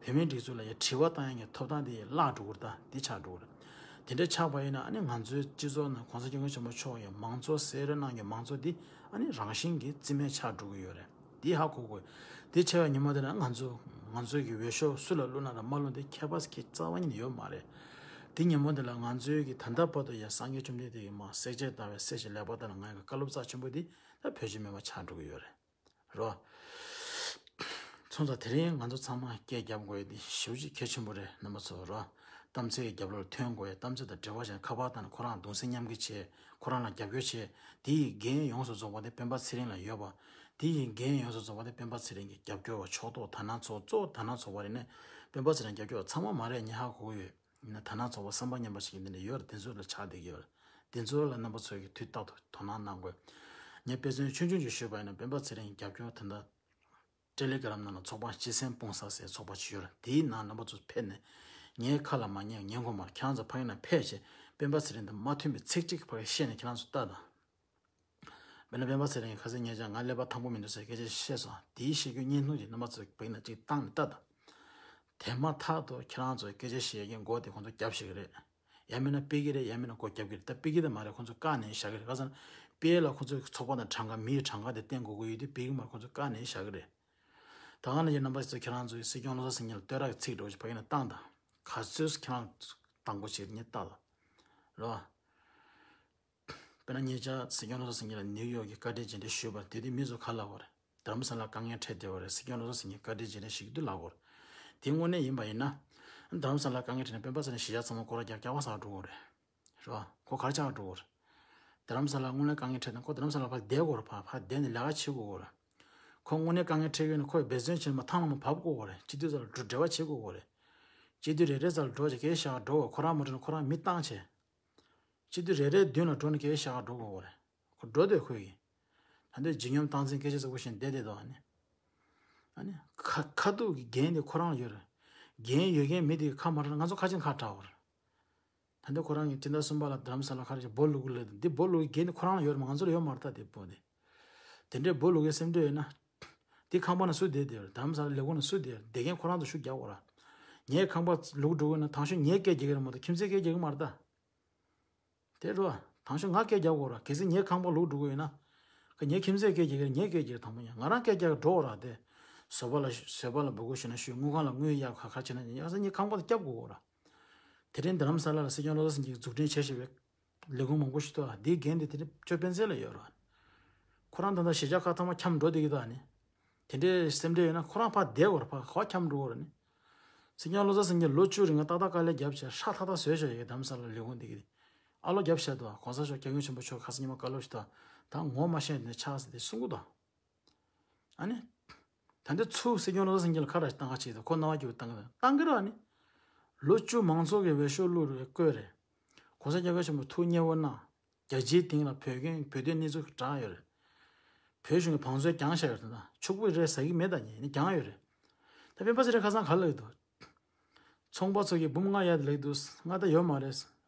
བོད་མིའི་སྒྲིག་འཛུགས་ལ་ཡ་དྲི་བ་བཏང་ཡག་གི་ཐོབ་ཐང་དེ་བརླག་འགྲོ་གི་རེད་ད། དེ་ཆགས་འགྲོ་གི་རེད། དེ་འདྲ་ཆགས་པ་ཡིན་ན། ཨ་ནི་ང་ཚོའི་སྤྱི་ཚོགས་ནང་གོང་ས་སྐྱབས་མགོན་ཆེན་པོ་མཆོག་གི་མང་གཙོ་གསལ་སྟོན་གནང་རྒྱུ། མང་གཙོ་དེ་ཨ་ནི་རང་བཞིན་གྱིས་རྩིས་མེད་ཆགས་འགྲོ་གི་ཡོད་རེད། དེ་ཧ་གོ་དགོས། དེ་ཆགས་པའི་ཉིན་མོ་དེ་ལ་ང་ཚོ་ང་ཚོའི་གི་འོས་ཤོག་སུ་ལ་བླུགས་ན་ར་མ་བླུགས་ན། དེ་ཁྱད་པར་གྱི་རྩ་བ་ཉིད་ནས་ཡོད་མ་རེད། དེ་ཉིན་མོ་དེ་ལ་ང་ཚོའི་གི་ད་ལྟ་བར་དུ་ཡ་སངས་རྒྱས་བཅོམ་ལྡན་འདས་ཀྱིས་མར་བསྲེག་བཅད་བཏང་བའི་གསེར་གྱི་ལེགས་པར་བལྟ་ན་ང་ཡི་གི་བཀའ་སློབ་རྩ་ཆེན་པོ་དེ་ད་བོད་ཀྱི་མེད་པ་ཆགས་འགྲོ་གི་ཡོད་རེད། རོ། སོང་ཙང་དེ་རིང་ང་ཚོ་ཚང་མ་སྐད་རྒྱབ་དགོས་ཡ་དེ་ཞེ་པོ་ཅིག་གལ་ཆེན་པོ་རེད། རྣམ་པ་ཚོ་རོ། གཏམ་ཚེ་ལགས་རྒྱབ་ལོགས་ལ་ཐོན་དགོས་ཡ། གཏམ་ཚེ་ལགས་དང་འབྲེལ་བ་བྱས་ནས་ཁ་པར་བཏང་ནས་ཁོ་རང་གདུང་སེམས་མཉམ་སྐྱེད་བྱས། ཁོ་རང་ལ་རྒྱབ་སྐྱོར་བྱས། དེ་ཡི་འགན་ཡོངས་སུ་རྫོགས་པ་དེ་སྤེན་པ་ཚེ་རིང་ལ་ཡོད་པ། དེ་ཡི་འགན་ཡོངས་སུ་རྫོགས་པ་དེ་སྤེན་པ་ཚེ་རིང་གི་རྒྱབ་སྐྱོར་བ། ཕྱོགས་གཏོགས་དར་ནག་ཚོགས་གཙོ་བོ་དར་ནག་ཚོགས་པ་རེད་ནས། སྤེན་པ་ཚེ་རིང་རྒྱབ་སྐྱོར་བ་ཚང་མ་མ་རེད། ངས་ཧ་གོ་གི་ཡོད། ཡིན་ན་དར་ནག་ཚོགས་པ་བསམ་པ་མཉམ་པ་ཞིག་གི་འདི་འདྲ་ཡོད་རེད། དེ་ཚོ་ལ་ཆགས་བསྡད་ཀྱི་ཡོད་རེད། དེ་ཚོ་ལ་རྣམ་པ་ཚོས་ཀྱིས་དུས་རྟག་ཏུ་དོ་སྣང་གནང་དགོས། ངས་དཔེ་མཚོན་ཆུང་ཆུང་ཅིག་ཞུས་པ་ཡིན་ན། སྤེན་པ་ཚེ་རིང་གི་རྒྱབ་སྐྱོར་དེ་འདྲ། ཏེ་ལེ་གྷ་རམ་ནང་ལ་ཚོགས་པ་སྤྱི་སེམས་སྤུངས་ས་ཟེར་ཚོགས་པ་ཅིག་ཡོད་རེད། དེའི་ནང་རྣམ་པ་ཚོ་ཕེབས་ནས། ངའི་ཁ་ལ་མ་ཉན། ཉན་དགོས་མ་རེད། ཁྱེད་རང་ཚོ་ཕ་གི་ནང་ཕེབས་བྱས་སྤེན་པ་ཚེ་རིང་དང་མ་མཐུན་པའི་ཚིག་གཅིག་ཕ་གིར་བཤད་ནས་ཁྱེད་རང་ཚོ་ལྟ་དང་། དཔེར་ན་སྤེན་པ་ཚེ་རིང་གིས་ཁ་སང་ཉེ་ཆར་ང་ཀླད་པ་ཐང་པོ་མི་འདུག་ཟེར་སྐད་ཆ་བཤད་སོང་། དེའི་བཤད་རྒྱུ་བརྙན་ཐུང་ཅིག་རྣམ་པ་ཚོས་ཕ་གི་ནང་གཅིག་བཏང་ནས་ལྟ་དང་། དེ་མ་ཐག་ཏུ་ཁྱེད་རང་ཚོས་སྐད་ཆ་བཤད་མཁན་མགོ་དེ་ཁོང་ཚོ་རྒྱབ་བཞག་གི་རེད། ཡང་མིན་ན་ཕུད་ཀྱི་རེད། ཡང་མིན་ན་མགོ་རྒྱབ་ཀྱི་རེད། ད་ཕུད་ཀྱི་ད་མ་རེད། ཁོང་ཚོ་བཀག་ནས་བཞག་གི་རེད། ག་ཟེར་ན། དཔེ་ལ་ཁོང་ཚོའི་ཚོགས་པ་དང་གྲངས་ཀ། མིའི་གྲངས་ཀ་དེ་བསྟན་དགོས་ཀྱི་ཡོད་དུས། ཕུད་ཀྱི་མ་རེད། ཁོང་ཚོ་བཀག་ནས་བཞག་གི་རེད། ད་ག་ནང་བཞིན་རྣམ་པ་ཚོ་ཁྱེད་རང་ཚོས་སྲིད་སྐྱོང་བློ་བཟང་སེང་གེ་ལ་བསྟོད་ར་གི་ཚིག་འདྲ་བོ་ཞིག་ཕ་གི་ནང་བཏང་དང་། ག་ཚོད་ཁྱེད་རང་དང་པོ་བྱས་ནས་ལྟ་དང་། རེད་བ། དཔེར་ན་ཉེ་ཆར་སྲིད་སྐྱོང་བློ་བཟང་སེང་གེ་ལ་ནིའུ་ཡོག་གི་བཀའ་དྲིན་རྗེས་དྲན་ཞུས་པ་རེད། དེ་དུས་མི་ཚོ་ག་ལབ་དགོས་རེད། རྡ་རམ་ས་ལར་དཀའ་ངལ་འཕྲད་བསྡད་པ་རེད། སྲིད་སྐྱོང་བློ་བཟང་སེང་གེས་བཀའ་དྲིན་རྗེས་དྲན་ཞུ་གི་འདུག་ལབ་དགོས་རེད། དེ་དངོས་གནས་ཡིན་པ་ཡིན་ན། རྡ་རམ་ས་ལར་དཀའ་ངལ་འཕྲད་ནས་སྤེན་པ་ཚེ་རིང་གཞིས་ཆགས་ཚང་མ་སྐོར་ར་རྒྱག་རྒྱག་པ་ཟ་འགྲོ་དགོས་རེད། རེད་བ། ཁོ་ག་རེ་ཆགས་འགྲོ་དགོས་རེད། རྡ་རམ་ས་ལར་དངོས་གནས་དཀའ་ངལ་འཕྲད་ན་ཁོ་རྡ་རམ་ས་ལར་ཕར་བསྡད་དགོས་རེད། ཕར་ཕར་བསྡད་ནས་ལས་ཀ་བྱེད་དགོས་རེད། ཁོ་དངོས་གནས་དཀའ་ངལ་འཕྲད་ཀྱི་ཡོད་ན་ཁོས་འབད་བརྩོན་བྱས་ནས་མར་ཐང་ལ་མར་བབས་དགོས་རེད། སྤྱི་འཐུས་ཚོ་ལ་འབྲེལ་བ་བྱེད་དགོས་རེད། སྤྱི་འཐུས་རེ་རེ་རྩ་ལ་འགྲོ་བྱས་སྐད་ཆ་བཤད་ག་འགྲོ་དགོས། ཁོ་རང་མ་འགྲོ་ན་ཁོ་རང་མི་བཏང་བྱས། སྤྱི་འཐུས་རེ་རེའི་མདུན་ལ་འགྲོ་ནས་སྐད་ཆ་བཤད་ག་འགྲོ་དགོས་རེད། ཁོ་འགྲོ་འདོད་ཁོ་ཡིན། ད་འདོད་ཇི་སྙོམས་སྟངས་འཛིན་སྐད་ཆ་ཟེར་བ་བཞིན་བསྡད་བསྡད་འདུག་ཨ་ནི། ཨ་ནི། ཁ་ཁ་ཐུག་གི་འགན་དེ་ཁོ་རང་ལ་ཡོད་རེད། འགན་ཡོད་མཁན་མི་དེ་གིས་ཁ་མ་གྲགས་ན་ང་ཚོ་ཁ་ཆེམས་ཁ་གྲགས་པ་རེད། ད་འདོད་ཁོ་རང་གིས་སྤྱི་ཟླ་གསུམ་པ་ལ་རྡ་རམ་ས་ལར་ཁ་རེ་བྱས་སྦོ་བླུག་གི་ལབ་དུས། འདི་སྦོ་བླུག་གི་འགན་དེ་ཁོ་རང་ལ་ཡོད་རེད་མ། ང་ཚོ་ལ་ཡོད་མ་རེད། ད་དེ་སྦོ་དེ། དེ་འདྲའི་སྦོ་བླུག་གི་སེམས་ཁྲལ་ཡོད་ན། དེ་ཁང་པ་ནང་སུ་བསྡད་བསྡད་རེད། རྡ་རམ་ས་ལ་ལས་ཁུངས་ནང་སུ་བསྡད་རེད། བསྡད་མཁན་ཁོ་རང་ཚོ་ཤུགས་རྒྱག་དགོས་ར། ངའི་ཁང་པ་བླུག་འགྲོ་གི་ཡོད་ན་དང་ཤོས་ངས་སྐད་རྒྱག་གི་རེད་མ་གཏོགས་ཁྱིམ་མཚེས་སྐད་རྒྱག་གི་མ་རེད་ད། དེ་རེད་བ། དང་ཤོས་ང་སྐད་རྒྱག་དགོས་ར། གལ་སྲིད་ངའི་ཁང་པ་བླུག་འགྲོ་གི་ཡོད་ན། ཁ་ངའི་ཁྱིམ་མཚེས་སྐད་རྒྱག་གི་རེད། ངས་སྐད་རྒྱག་གི་རེད། དང་པོ་ཡིན་ན་ང་རང་སྐད་རྒྱག་གི་འགྲོ་དགོས་ར། དེ། བཟོ་པ་ལ་བཟོ་པ་ལ་འབོད་སྐུལ་ཞུས་ན་ཞུས། དངུལ་ཁང་ལ་དངུལ་གཡར། ག་ག་བྱས་ན་ཡག་ས་ངའི་ཁང་པ་དེ་བསྐྱབ་དགོས་ར། དེ་རིང་རྡ་རམ་ས་ལ་ལ་སྲིད་སྐྱོང་བློ་བཟང་སེང་གེས་འཛུགས་སྐྲུན་བྱས་བཞག་པའི་ལས་ཁུངས་མང་པོ་ཞིག་འདུག་ཨ། འདིའི་འགན་དེ་དེ་རིང་ཅོ་སྤེན་ཚེ་ལ་ཡོད་རེད། ཁོ་རང་ད་ལྟ་གཞིས་ཆགས་ཁག་ཚང་མ་འཁྱམས་འགྲོ་བསྡད་ཀྱི་འདུག་ཨ་ནི། དེ་འདྲའི་སེམས་ཁྲལ་ཡོད་ན་ཁོ་རང་ཕར་བསྡད་དགོས་རེད། ཕར་ག་པར་འཁྱམས་འགྲོ་དགོས་རེད་ནི། སྲིད་སྐྱོང་བློ་བཟང་སེང་གེ་ལོ་བཅུ་རིང་ལ་ཏག་ཏག་དཀའ་ལས་བརྒྱབ་བྱས་ཧྲ་ཐག་ཐག་བཟོས་ཤོག་ཡ་གི་དམ་ས་ལ་ལས་ཁུངས་འདི་གི་ཨ་ལོ་བརྒྱབ་བྱས་འདུག་གོང་ས་མཆོག་རྒྱལ་ཡོངས་ཆེན་པོ་མཆོག་ཁ་སང་ཉི་མ་བཀའ་སློབ་ཞིག་དང་ད་ངོ་མ་ཤེས་ནས་ཆགས་ཟེར་ཏེ་གསུང་གི་འདུག་ཨ་ནི། ད་འདི་ཚུར་སྲིད་སྐྱོང་བློ་བཟང་སེང་གེ་ལ་ཁ་ར་ཞིག་བཏང་ག་ཅིག་དང་ཁོ་རྣ་བ་སྐྱིད་པོ་བཏང་གི་འདུག་བཏང་གི་ར་ཨ་ནི། ལོ་བཅུ་མང་ཚོགས་ཀྱི་འོས་ཤོག་བླུགས་རེད་བསྐོས་རེད། གོང་ས་རྒྱལ་ཁབ་ཆེན་པོ་ཐུགས་མཉེས་པོ་གནང་། རྒྱལ་སྤྱིའི་སྟེང་ལ་བོད་ཀྱི་བོད་དོན་གནས་ཚུལ་བསྒྲགས་ཡོད་རེད། བོད་གཞུང་གི་བང་མཛོད་བརྒྱངས་བཞག་ཡོད་རེད་ད། ཕྱུག་པོའི་རེད་ཟ་གི་མེད་ད་ཉེ་ནི་བརྒྱངས་ཡོད་རེད། ད་སྤེན་པ་ཚེ་རིང་ཁ་སང་ག་ལབ་ཀྱི་འདུག་ཚོང་པ་ཚོ་གིས་འབུམ་ལྔ་ཡར་ལེགས་འདུག་ལྔ་ད་ཡོད་མ་རེད།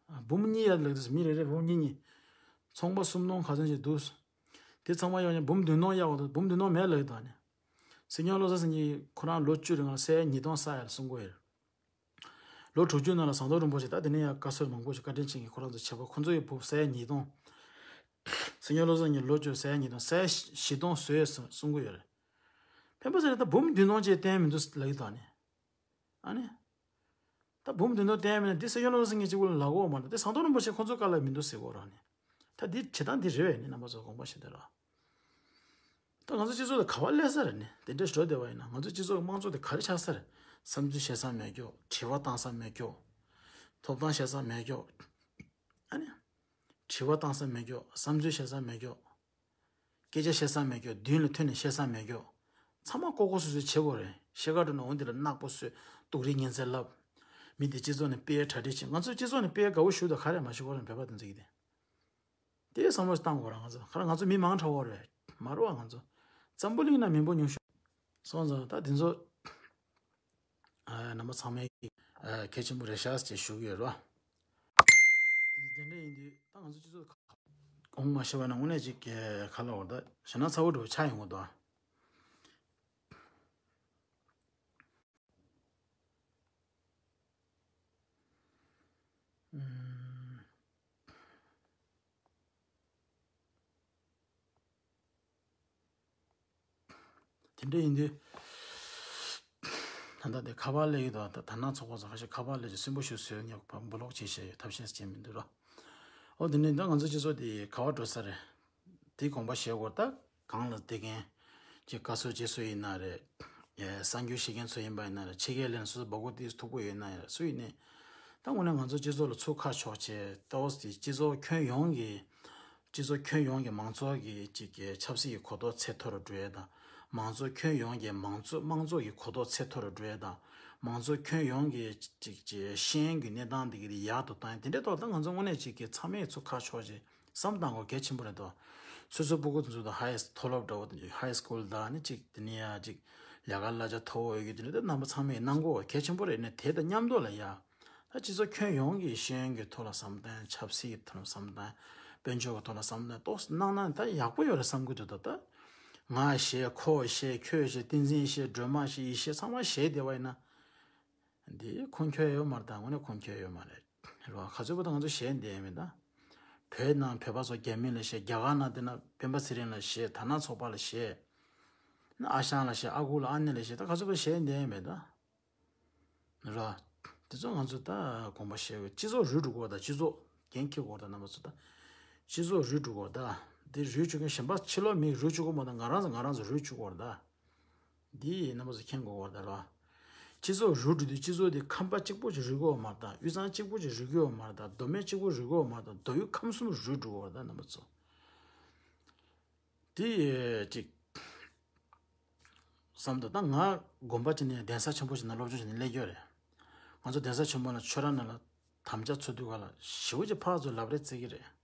འབུམ་གཉིས་ཡར་ལེགས་འདུག་མི་རེ་རེ་འབུམ་གཉིས་གཉིས། ཚོང་པ་སུམ་སྟོང་ག་ཚོད་ཅིག་འདུག་དེ་ཚང་མ་ཡོང་ཉིན་འབུམ་བདུན་སྟོང་གཡར་བ་དང་འབུམ་བདུན་སྟོང་མེད་ལེགས་འདུག་ཨ་ནི། སྲིད་སྐྱོང་བློ་བཟང་སེང་གེ་ཁོ་རང་ལོ་བཅུ་རིང་ལ་ས་ཡ་ཉིས་སྟོང་ས་ཡར་གསུང་གི་ཡོད་རེད། ལོ་དྲུག་ཅུ་ནང་ལ་ཟམ་གདོང་རིན་པོ་ཆེ་ད་དེ་ནས་ཡང་བཀའ་ཟུར་མང་པོ་ཞིག་བཀའ་དྲིན་ཅན་གྱི་ཁོ་རང་ཚོ་བྱེད་པ་ཁོ་ཚོ་ཡི་བུ་ས་ཡ་ཉིས་སྟོང་། སྲིད་སྐྱོང་བློ་བཟང་སེང་གེ་ལོ་བཅུ་ས་ཡ་ཉིས་སྟོང་ས་ཡ་བཞི་སྟོང་བཟོས་ཡོད་གསུང་གསུང་གི་ཡོད་རེད། སྤེན་པ་ཚེ་རིང་ད་འབུམ་བདུན་སྟོང་ཅིག་བསྟན་མི་འདུག་ལབ་ཀྱི་འདུག་ཨ་ནི། ཨ་ནི། ད་འབུམ་བདུན་སྟོང་བསྟན་མིན་ན་འདི་སྲིད་སྐྱོང་བློ་བཟང་སེང་གེ་གཅིག་པུ་ལ་ལབ་དགོས་མ་རེད་དེ་ཟམ་གདོང་རིན་པོ་ཆེ་ཁོ་ཚོ་བཀའ་ལ་མི་འདུག་ཟེར་དགོས་ར་ནི། ད་འདི་བྱེད་སྟངས་འདི་རེད་བས་ནི་རྣམ་པ་ཚོ་དགོངས་པ་བཞེས་དེ་ར། ད་ང་ཚོ་སྤྱི་ཚོགས་ལ་ག་བ་སླེབས་ས་རེད་ནི་དེ་འདྲ་ཞོ་བསྡད་པ་ཡིན་ན་ང་ཚོ་སྤྱི་ཚོགས་དམངས་གཙོ་དེ་ག་རེ་ཆགས་ས་རེད། བསམ་ཚུལ་བཤད་ས་མེད་ཀྱོག་དྲི་བ་བཏང་ས་མེད་ཀྱོག་ཐོབ་ཐང་བཤད་ས་མེད་ཀྱོག་ཨ་ནི། དྲི་བ་བཏང་ས་མེད་ཀྱོག་བསམ་ཚུལ་བཤད་ས་མེད་ཀྱོག་སྐད་ཆ་བཤད་ས་མེད་ཀྱོག་མདུན་ལ་ཐོན་ནས་བཤད་ས་མེད་ཀྱོག་ཚང་མ་ལྐོག་ལྐོག་སུད་སུད་བྱེད་དགོས་རེད། ཤེལ་དཀར་སྒྲོན་ནས་འོ་འདི་ལ་ནག་པོ་བཟོས་སྡུག་རིགས་ངན་ཚད་ལབ། མི་དེ་སྤྱི་ཚོགས་ནས་དཔེ་གྲ་སྒྲིག་བྱེད་ང་ཚོ་སྤྱི་ཚོགས་ནས་དཔེ་དགའ་བོ་ཞུ་དང་ག་རེ་མ་ཞུ་བ་རེད་བོད་པ་དེ་ཚོ་གི་དེ། དེ་བསམ་བློ་བཏང་དགོས་ར་ང་ཚོ་ག་ར་ང་ཚོ་མི་མང་དྲགས་པོ་རེད། མ་རུ་བ་ང་ཚོ་འཛམ་བུ་གླིང་ན་མི་འབོར་ཉུང་ཤོས། སོང་ཙང་ད་དེ་ཚོ། རྣམ་པ་ཚང་མས་གལ་ཆེན་པོ་རེད་ཤག་ཅེས་ཞུ་གི་ཡོད་རོ། དེ་འདྲ་ཡིན་དུས་ད་ང་ཚོ་སྤྱི་ཚོགས་གོང་མ་ཤེས་པ་ན་དངོས་གནས་ཅིག་ག་ལ་བར་ད་ཞེ་ན་ཚ་བོ་འགྲོ་ཆ་ཡོང་གི་འདུག་དེ་འདྲ་ཡིན་དུས། ད་ལྟ་དེ་ཁ་པར་སླེབས་ཡོད་དོ། ད་ད་ནང་ཚོགས་པ་ཚོ་ཁ་ཤས་ཁ་པར་སླེབས་ཀྱི་སུན་པོ་ཞུ་སོས་ཉག་པ་འབུ་ལོག་བྱེད་བཤད་ཡོད་ཐབས་ཤེས་བྱེད་མི་འདུག་ར། ཨོ་དེ་ནས་ད་ང་ཚོ་སྤྱི་ཚོགས་དེ་ག་བ་འགྲོ་ས་རེད། དེ་དགོངས་པ་བཞེས་དགོས་ད་གང་ལ་བསྡད་མཁན་གྱི་བཀའ་ཟུར་རྗེས་སུ་ཡིན་ན་རེད། གསར་འགྱུར་ཤེས་མཁན་ཚོ་ཡིན་པ་ཡིན་ན་རེད་ཕྱི་རྒྱལ་ལ་སོ་སོ་སྦ་ཁུག་ཏིས་མཐུག་པོ་ཡོད་ན་ཡང་སུ་ཡིན་ནའི། ད་དངོས་གནས་ང་ཚོ་སྤྱི་ཚོགས་ལ་ཚུར་ཁ་ཕྱོགས་བྱས་ཏོག་ཙམ་སྤྱི་ཚོགས་ཁྱོན་ཡོངས་ཀྱི། སྤྱི་ཚོགས་ཁྱོན་ཡོངས་ཀྱི་མང་ཚོགས་ཀྱི་གཅིག་གི་ཆབ་སྲིད་ཀྱི་གོ་རྟོགས་ཚད་མཐོ་རུ་འགྲོ་ཡས་དང་། མང་ཚོགས་ཁྱོན་ཡོངས་ཀྱི་མང་གཙོ་དམངས་གཙོ་ཡི་གོ་རྟོགས་ཚད་མཐོ་རུ་འགྲོ་ཡས་དང་། མང་ཚོགས་ཁྱོན་ཡོངས་ཀྱི་གཅིག་གཅིག་ཤེས་ཡོན་གྱི་གནས་སྟངས་འདི་གི་ཡག་ཏུ་བཏང་ཡས་དེ་འདྲའི་ཐོག་ད་ང་ཚོ་དངོས་གནས་གཅིག་གི་ཚང་མས་ཚུར་ཁ་ཕྱོགས་བྱས་བསམ་བཏང་དགོས་གལ་ཆེན་པོ་རེད་དོ། སོ་སོ་སྤུ་གུ་དེ་ཚོ་དང་ཧའི་མཐོ་སློབ་འདྲ་བོ་དང་ཧའི་སི་ཀུལ་དང་ནི་གཅིག་དེ་ནས་ཡང་གཅིག་ལས་ཀ་གླ་ཆ་མཐོ་བོ་ཡོད་རྒྱུ་དེ་འདྲ་ད་རྣམ་པ་ཚང་མས་གནང་དགོས་གལ་ཆེན་པོ་རེད་ནས་དེ་དང་མཉམ་དུ་ལ་ཡ། ད་སྤྱི་ཚོགས་ཁྱོན་ཡོངས་ཀྱི་ཤེས་ཡོན་གྱི་ཐོག་ལ་བསམ་གཏན་ཆབ་སྲིད་ཀྱི་ཐོག་ལ་བསམ་གཏན་དཔལ་འབྱོར་གྱི་ཐོག་ལ་བསམ་གཏན་ཏོག་ཙམ་གནང་ན་ད་ཡག་པོ་ཡོད་རེད་བསམ་གྱི་འདུག་ད་ལྟ་ང་ཞེས་ཁོ་ཞེས་ཁྱོད་ཞེས་བསྟན་འཛིན་ཞེས་སྒྲོལ་མ་ཞེས་ཡེ་ཤེས་ཚང་མ་ཞེས་བསྡད་པ་ཡིན་ན། འདི་ཁུངས་འཁྱོལ་ཡོད་མ་རེད་ད་དངོས་གནས་ཁུངས་འཁྱོལ་ཡོད་མ་རེད། རེད་བ་ག་ཚོད་པོ་ད་ང་ཚོ་ཞེས་བསྡད་ཡོད་མེད་ད། བོད་ནང་བོད་པ་ཚོ་རྒྱ་མི་ལ་ཞེས་རྒྱ་གར་ནང་དེ་ན་སྤེན་པ་ཚེ་རིང་ལ་ཞེས་དར་ནག་ཚོགས་པ་ལ་ཞེས། ན་ཨ་ཞང་ལ་ཞེས་ཨ་ཁུ་ལ་ཨ་ནེ་ལ་ཞེས་ད་ག་ཚོད་པོ་ཞེས་བསྡད་ཡོད་མེད་ད། ར། དེ་ཚོ་ང་ཚོ་ད་དགོངས་པ་བཞེས་དགོས་སྤྱི་ཚོགས་རུལ་འགྲོ་གི་ད་སྤྱི་ཚོགས་འགན་འཁྱེར་དགོས་ད་རྣམ་པ་ཚོ་ད། སྤྱི་ཚོགས་རུལ་འགྲོ་གི་ད། འདི་རུལ་བཅུག་མཁན་གཞན་པ་ཕྱི་ལོགས་མི་རུལ་བཅུག་གི་མ་ད་ང་རང་ཚོ་ང་རང་ཚོ་རུལ་བཅུག་གི་ད། འདི་རྣམ་པ་ཚོ་མཁྱེན་དགོས་གི་ད་ར། སྤྱི་ཚོགས་རུལ་འགྲོ་དུས་སྤྱི་ཚོགས་འདི་ཁམས་པ་གཅིག་པོ་ཅིག་རུལ་གི་མ་ད་དབུས་གཙང་གཅིག་པོ་ཅིག་རུལ་གི་མ་ད་མདོ་སྨད་གཅིག་པོ་རུལ་གི་མ་ད་མདོ་དབུས་ཁམས་གསུམ་རུལ་འགྲོ་གི་ད་རྣམ་པ་ཚོ། དེ་ཅིག་བསམ་དུ་ད་ང་དགོན་པ་ཅིག་ནས་གདན་ས་ཆེན་པོ་ཞིག་ན་སློབ་སྦྱོང་བྱས་ནས་སླེབས་ཡོད་རེད། ང་ཚོ་གདན་ས་ཆེན་པོ་ན་ཆོས་ར་ན་ལ་དམ་བཅའ་ཚུགས་དུས་ག་ལ་ཞེ་པོ་ཅིག་ཕར་ཚུར་ལབ་རེས་བརྩི་གི་རེད།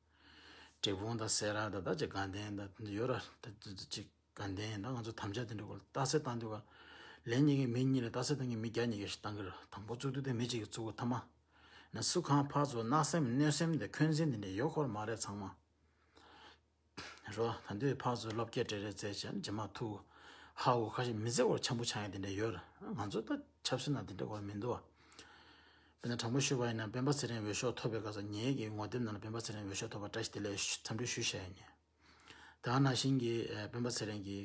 འབྲས་སྤུངས་དང་སེ་ར་དང་ད་ཅིག་དགའ་ལྡན་དང་དེ་འདྲ་ཡོད་ར་ད་ཅིག་དགའ་ལྡན་དང་ང་ཚོ་དམ་བཅའ་དེ་འདྲ་ག་ལ་རྟགས་གསལ་བཏང་དུས་ག་ལ་ལན་གཉིས་ཀྱི་མི་གཉིས་ལ་རྟགས་གསལ་བཏང་གི་མི་བརྒྱ་གཉིས་ཀྱི་ཞིག་བཏང་གི་རེད་དང་པོ་བཙུགས་དུས་དེ་མི་གཅིག་གིས་བཙུགས་གི་ཐ་མ། ན་སུ་གང་ཕར་ཚུར་གནག་སེམས་གནོད་སེམས་དེ་འཁོན་འཛིན་དེ་འདྲ་ཡོད་ཁོ་ར་མ་རེད་ཚང་མ། རོ། ད་འདོད་ཕག་ཚོས་སློབ་སྐྱེས་སྤྲད་རེས་བཙལ་བྱས་ནས་རྗེས་མ་ཐུག་ཧ་འུ་ཁ་ཤས་མི་ཚེ་བར་འཆམ་པོ་ཆགས་ཡ་དེ་འདྲ་ཡོད་རེད། ང་ཚོ་ད་ཆབ་སྲིད་ནང་དེ་འདྲ་བར་མི་འདུག་བ། དཔེར་ན་དྲང་པོ་ཞུས་པ་ཡིན་ན་སྤེན་པ་ཚེ་རིང་འོས་ཤོག་ཐོབ་པའི་སྐབས་སུ་ངེད་ཀྱི་ངོ་དེབ་ནང་ལ་སྤེན་པ་ཚེ་རིང་འོས་ཤོག་ཐོབ་པར་བཀྲ་ཤིས་བདེ་ལེགས་འཚམས་འདྲི་ཞུས་བཞག་ཡ་ཡིན། ད་ག་ནང་བཞིན་གྱི་སྤེན་པ་ཚེ་རིང་གི་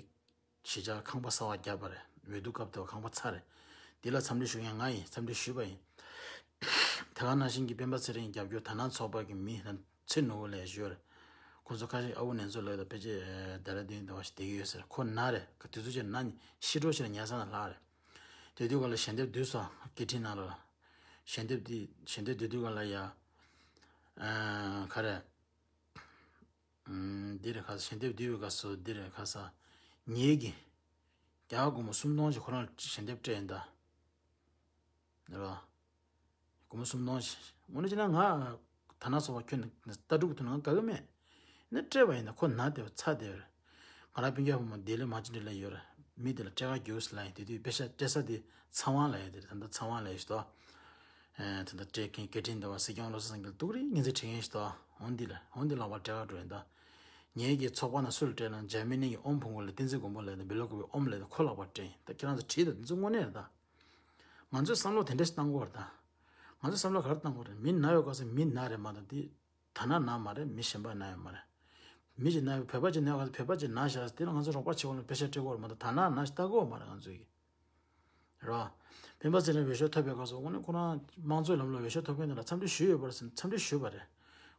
གཞིས་ཆགས་ཁང་པ་གསར་བ་བརྒྱབ་པ་རེད། འོས་བསྡུ་སྐབས་དེར་ཁང་པ་ཚར་རེད། འདི་ལ་འཚམས་འདྲི་ཞུ་མཁན་ང་ཡིན། འཚམས་འདྲི་ཞུས་པ་ཡིན། དེ་ག་ནང་བཞིན་གྱི་སྤེན་པ་ཚེ་རིང་རྒྱབ་སྐྱོར་དར་ནག་ཚོགས་པ་གི་མི་དང་ཚེ་ནོར་བུ་ལགས་ཞུ་རེད། ཁོང་ཚོ་ཁ་ཤས་ཨ་ཝུ་ནེ་ཚོ་ལགས་དང་ཕལ་ཆེར་ཌེ་ར་ལྡུན་དུ་བ་ཞིག་བསྡད་ཀྱི་ཡོད་ཟེར་ཁོ་ན་རེད་ག་དུས་ཚོད་ཅིག་ན་ཤི་འགྲོ་ཕྱིར་ཉལ་ས་ན་ལྷག་རེད། སྡོད་དུས་ག་ལ་ཞལ་འདེབས་བསྡུས་སོང་། སྐད་འཕྲིན་ནང་ལ། ཞལ་འདེབས་འདི་ཞལ་འདེབས་བསྡུས་དུས་ག་ལ་ཡ། ཨ། ག་རེ། ཨམ། འདི་རེད། ཁ་ས་ཞལ་འདེབས་བསྡུས་པའི་སྐབས་སུ་འདི་རེད། ཁ་ས་ངེད་ཀྱིས་རྒྱ་གར་སྒོར་མོ་སུམ་སྟོང་ཞིག་ཁོ་རང་ལ་ཞལ་འདེབས་སྤྲད་ཡིན་ད། རེད་བ། སྒོར་མོ་སུམ་སྟོང་ཞིག་དངོས་གནས་བྱས་ན་ང་ད་ན་སོ་བ་ཁྱོད་ནི་ལྟ་གྲུབ་ཀྱི་ཐོག་ནས་ང་དགའ་གི་མེད། ནི་སྤྲད་པ་ཡིན་ན་ཁོ་ན་དེ་བ་ཚ་དེ་བ་རེད། ང་རང་སྤུན་ཀྱག་བུ་མོ་ལྡི་ལི་མ་ཅི་འདྲི་ལ་ཡོད་རེད། མི་དེ་ལ་སྤྲད་ག་རྒྱུགས་ལ་ཡིན། དེ་དུས་པེ་ཤ་སྤྲད་ས་དེ་ཚ་དབང་ལ་ཡོད། དེ་ད་ལྟ་ཚ་དབང་ལ་ཡོད་ཞིག་ཏོ། ཨེ། ད་ལྟ་སྤྲད་མཁན་སྐད་འཕྲིན་འདི་བ་སྲིད་སྐྱོང་བློ་བཟང་སེང་གེ་ལ་ཏུག་རེ་ངན་ཚིག་དྲི་མཁན་ཞིག་ཏོ། འོན་འདི་ལ་འོན་འདི་ལག་པ་སྤྲད་ག་འགྲོ་ཡིན་ད། ངེད་ཀྱི་ཚོགས་པ་ན་སུ་ལ་སྤྲད་ན་འཇར་མ་ནི་གི་ཨོམ་བུ་མགོ་ལ་བསྟན་འཛིན་མགོན་པོ་ལ་ཡིན་ད། བི་ལོ་ཀུ་པའི་ཨོམ་ལ་ཡིན་ད། ཁོ་ལག་པ་སྤྲད་ཡིན་ད། ཁྱེད་རང་ཚོ་བྲིས་ད། འདི་ཚོ་དངོས་གནས་རེད་ད། ང་ཚོས་བསམ་བློ་དེ་འདྲ་ཞིག་བཏང་དགོས་རེད་ད། ང་ཚོས་བསམ་བློ་ག་རེ་བཏང་དགོས་རེད། མི་ན་ཡོད་སྐབས་སུ་མི་ན་རེད་མ་གཏོགས་དེ་ད་ན་ན་མ་རེད། མི་གཞན་པ་ན་ཡོད་མ་རེད། མི་ཞིག་ན་ཡོད། བོད་པ་ཅིག་ན་ཡོད་སྐབས་སུ་བོད་པ་ཅིག་ན་བཞག་དེ་ལ་ང་ཚོ་རོགས་པ་བྱེད་དགོས་ལ་པེ་ཤ་སྤྲད་དགོས་རེད་མ་གཏོགས་ད་ན་ན་ཞིག་ལྟ་དགོས་མ་རེད་ང་ཚོས་ཀྱི། རེད་བ། སྤེན་པ་ཚེ་རིང་འོས་ཤོག་ཐོབ་པའི་སྐབས་སུ་དངོས་གནས་ཁོ་རང་དམངས་གཙོའི་ལམ་ལ་འོས་ཤོག་ཐོབ་མཁན་དེ་ལ་འཚམས་འདྲི་ཞུས་ཡོད་པ་རེད་ཟེར་ནས་འཚམས་འདྲི་ཞུས་པ་རེད།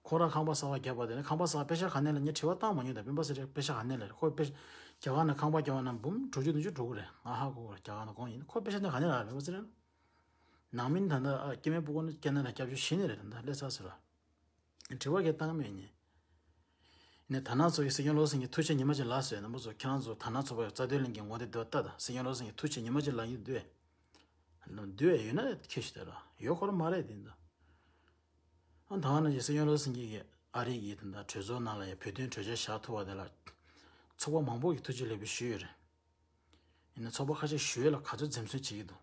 ཁོ་རང་ཁང་པ་གསར་པ་བརྒྱབ་པ་དེ་ནས་ཁང་པ་གསར་པ་པེ་ཤ་ག་ནས་ལ་ངས་དྲི་བ་བཏང་མ་མྱོང་། ད་སྤེན་པ་ཚེ་རིང་པེ་ཤ་ག་ནས་ལ་རེད། ཁོ་པེ་ཤ་རྒྱ་གར་ནས་ཁང་པ་རྒྱག་པ་ན་འབུམ་དྲུག་ཅུ་བདུན་ཅུ་འགྲོ་གི་རེད། ང་ཧ་གོ་གི་རེད། རྒྱ་གར་ནས་གོང་ཡིན། ཁོ་པེ་ཤ་ནས་ག་ནས་ལ་རེད། སྤེན་པ་ཚེ་རིང་ནང་མི་ད་ལྟ་ཨ་སྐྱེ་དམན་སྤུ་གུ་ནི་སྐྱེ་ན་ལ་སྐྱབས་བཅོལ་ཞིག་ནས་རེད། ད་ལྟ་སླེབས་ཚར་ཟེར་བ། དྲི་བ་གས་བཏང་མེད་ཉེ། ནས་ད་ནང་ཚོ་ཡི་སྲིད་སྐྱོང་བློ་སེང་གི་ཐུགས་རྗེ་ཉི་མ་གཅིག་ལ་ཟེར་རྣམ་པ་ཚོ། ཁྱེད་རང་ཚོ་ད་ནང་ཚོ་བ་རྩ་དོན་ལེན་གྱི་ངོ་དེ་འདོད་ལྟ་ད། སྲིད་སྐྱོང་བློ་སེང་གི་ཐུགས་རྗེ་ཉི་མ་གཅིག་ལ་ཡིན་འདོད། འདོད་ཡོད་ན་ཁྱེད་ཞིག་དེ་ལ་ཡོད་ཁོ་ར་མ་རེད་དེ་འདྲ། ཨ་ད་ནང་ཡི་སྲིད་སྐྱོང་བློ་སེང་གི་ཨ་རི་གི་དེ་འདྲ་གྲོས་ཚོགས་ནང་ལ་ཡ་བོད་དོན་གྲོས་འཆར་བཞག་ཐུབ་པ་དེ་ལ་ཚོགས་པ་མང་པོ་གི་ཐུགས་རྗེ་ལེགས་འབུལ་ཞུས་ཡོད་རེད། ཡིན་ན་ཚོགས་པ་ཁ་ཤས་ཞུ་ཡས་ལ་ག་ཚོད་འཛེམ་ཟོན་བྱེད་ཀྱི་འདུག་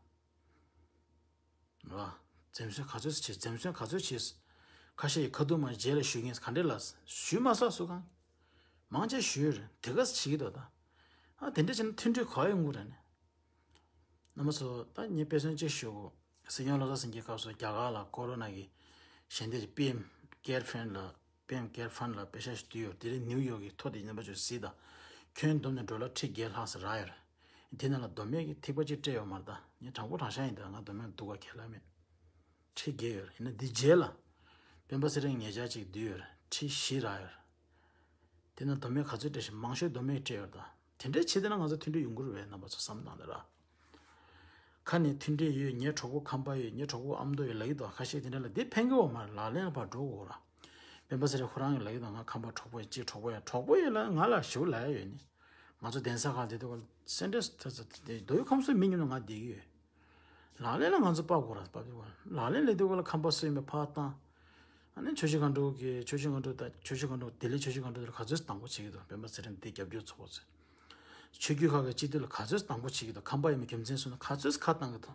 ར། འཛེམ་ཟོན་ག་ཚོད་བྱེད། འཛེམ་ཟོན་ག་ཚོད་བྱེད། ཁ་ཤས་ཡི་ཁ་ཐུག་མ་རྗེས་ལ་ཞུ་མཁན་ག་འདྲས་ལ་ཞུས་མ་ས་སུ་གང་། མང་ཆེ་ཞུས་རེད། དེ་ག་ས་བྱེད་ཀྱི་འདུག་ད། ཨ་དེ་འདྲས་བྱས་ན་མཐུན་སྒྲིལ་ག་ཡོང་གི་རེད་ནས། རྣམ་པ་ཚོ་ད་ངས་དཔེ་མཚོན་གཅིག་ཞུ་གོ། སྲིད་སྐྱོང་བློ་བཟང་སེང་གེའི་སྐབས་སུ་རྒྱ་གར་ལ་ཀོ་རོ་ན་གི་ཞལ་འདེབས་པི་ཨེམ་ཀེར་ཕན་ལ་པེམ་ཀེར་ཕན་ལ་པེ་ཤ་ཞིག་བསྡུས་ཡོད། དེ་རིང་ནིའུ་ཡོག་གི་ཐོ་དེ་རྣམ་པ་ཚོས་གཟིགས་དང་། ཁྱོན་བསྡོམས་ནས་ཌོ་ལར་ཁྲི་བརྒྱད་ལྷག་ཙམ་རག་ཡོད་རེད། དེ་ནང་ལ་མདོ་སྨད་ཀྱི་ཐིགས་པ་གཅིག་སྤྲད་ཡོད་མ་རེད་ད། ངས་དྲང་པོ་དྲང་བཞག་ཡིན་ད། ང་མདོ་སྨད་ལ་སྡུག་ག་ཁས་ལེན་མེད། ཁྲི་བརྒྱད་ཡོད་རེད། ཡིན་ན་འདི་རྗེས་ལ་སྤེན་པ་ཚེ་རིང་ཉེ་ཆར་གཅིག་བསྡུས་ཡོད་རེད། ཁྲི་བཞི་རག་ཡོད་རེད། དེ་ནང་མདོ་སྨད་ག་ཚོད་སྤྲད་ཤག་མང་ཤོས་མདོ་སྨད་སྤྲད་ཡོད་རེད་ད། དེ་འདྲའི་བྱས་དེ་ན་ང་ཚོ་མཐུན་སྒྲིལ་ཡོང་གི་རེད་པས། རྣམ་པ་ཚོ་བསམ་བློ་བཏང་དང་ར། ཁ་ནས་མཐུན་སྒྲིལ་ཡོད། ངའི་གྲོགས་པོ་ཁམས་པ་ཡོད། ངའི་གྲོགས་པོ་ཨ་མདོ་ཡོད་ལབ་ཀྱི་འདུག་ཁ་ཤས་དེ་འདྲ་ལ་འདི་ཕན་གྱི་ཡོད་མ་རེད། ལག་ལེན་ལ་ཕར་འགྲོ་དགོས་ར། སྤེན་པ་ཚེ་རིང་ཁོ་རང་གིས་ལབ་ཀྱི་འདུག་ང་ཁམས་པ་གྲོགས་པོ་ཡོད། གཅིག་གྲོགས་པོ་ཡོད། གྲོགས་པོ་ཡོད་ལ་ང་ལ་ཞུ་ལབ་ཡ་ཡོད་ནི། ང་ཚོ་གདན་ས་ཁག་དེ་དུ་སེ་འབྲས་ད་ཚ་དེ་མདོ་དབུས་ཁམས་གསུམ་མི་མཉམ་དུ་ང་བསྡད་ཀྱི་ཡོད། ལག་ལེན་ལ་ང་ཚོ་དཔག་དགོས་ར། དཔག་དགོས་ར། ལག་ལེན་ལས་དུས་སྐབས་ལ་ཁམས་པ་སུ་ཡིན་པའི་ཕར་བཏང་། ཨ་ནི་ཆུ་བཞི་སྒང་དྲུག་གི་ཆུ་བཞི་སྒང་དྲུག་ད་ཆུ་བཞི་སྒང་དྲུག་ལྡི་ལི་ཆུ་བཞི་སྒང་དྲུག་དེ་ལ་ག་ཚོད་དང་པོ་བྱེད་ཀྱི་འདུག་སྤེན་པ་ཚེ་རིང་དེ་རྒྱབ་སྐྱོར་ཚོགས་པ་ཚོས། ཆོས་བརྒྱུད་ཁག་གི་སྤྱི་འཐུས་ལ་ག་ཚོད་དང་པོ་བྱེད་ཀྱི་འདུག་ཁམས་པ་ཡིན་པའི་རྒྱུ་མཚན་གསུངས་ན་ག་ཚོད་ཁ་བཏང་གི་འདུག་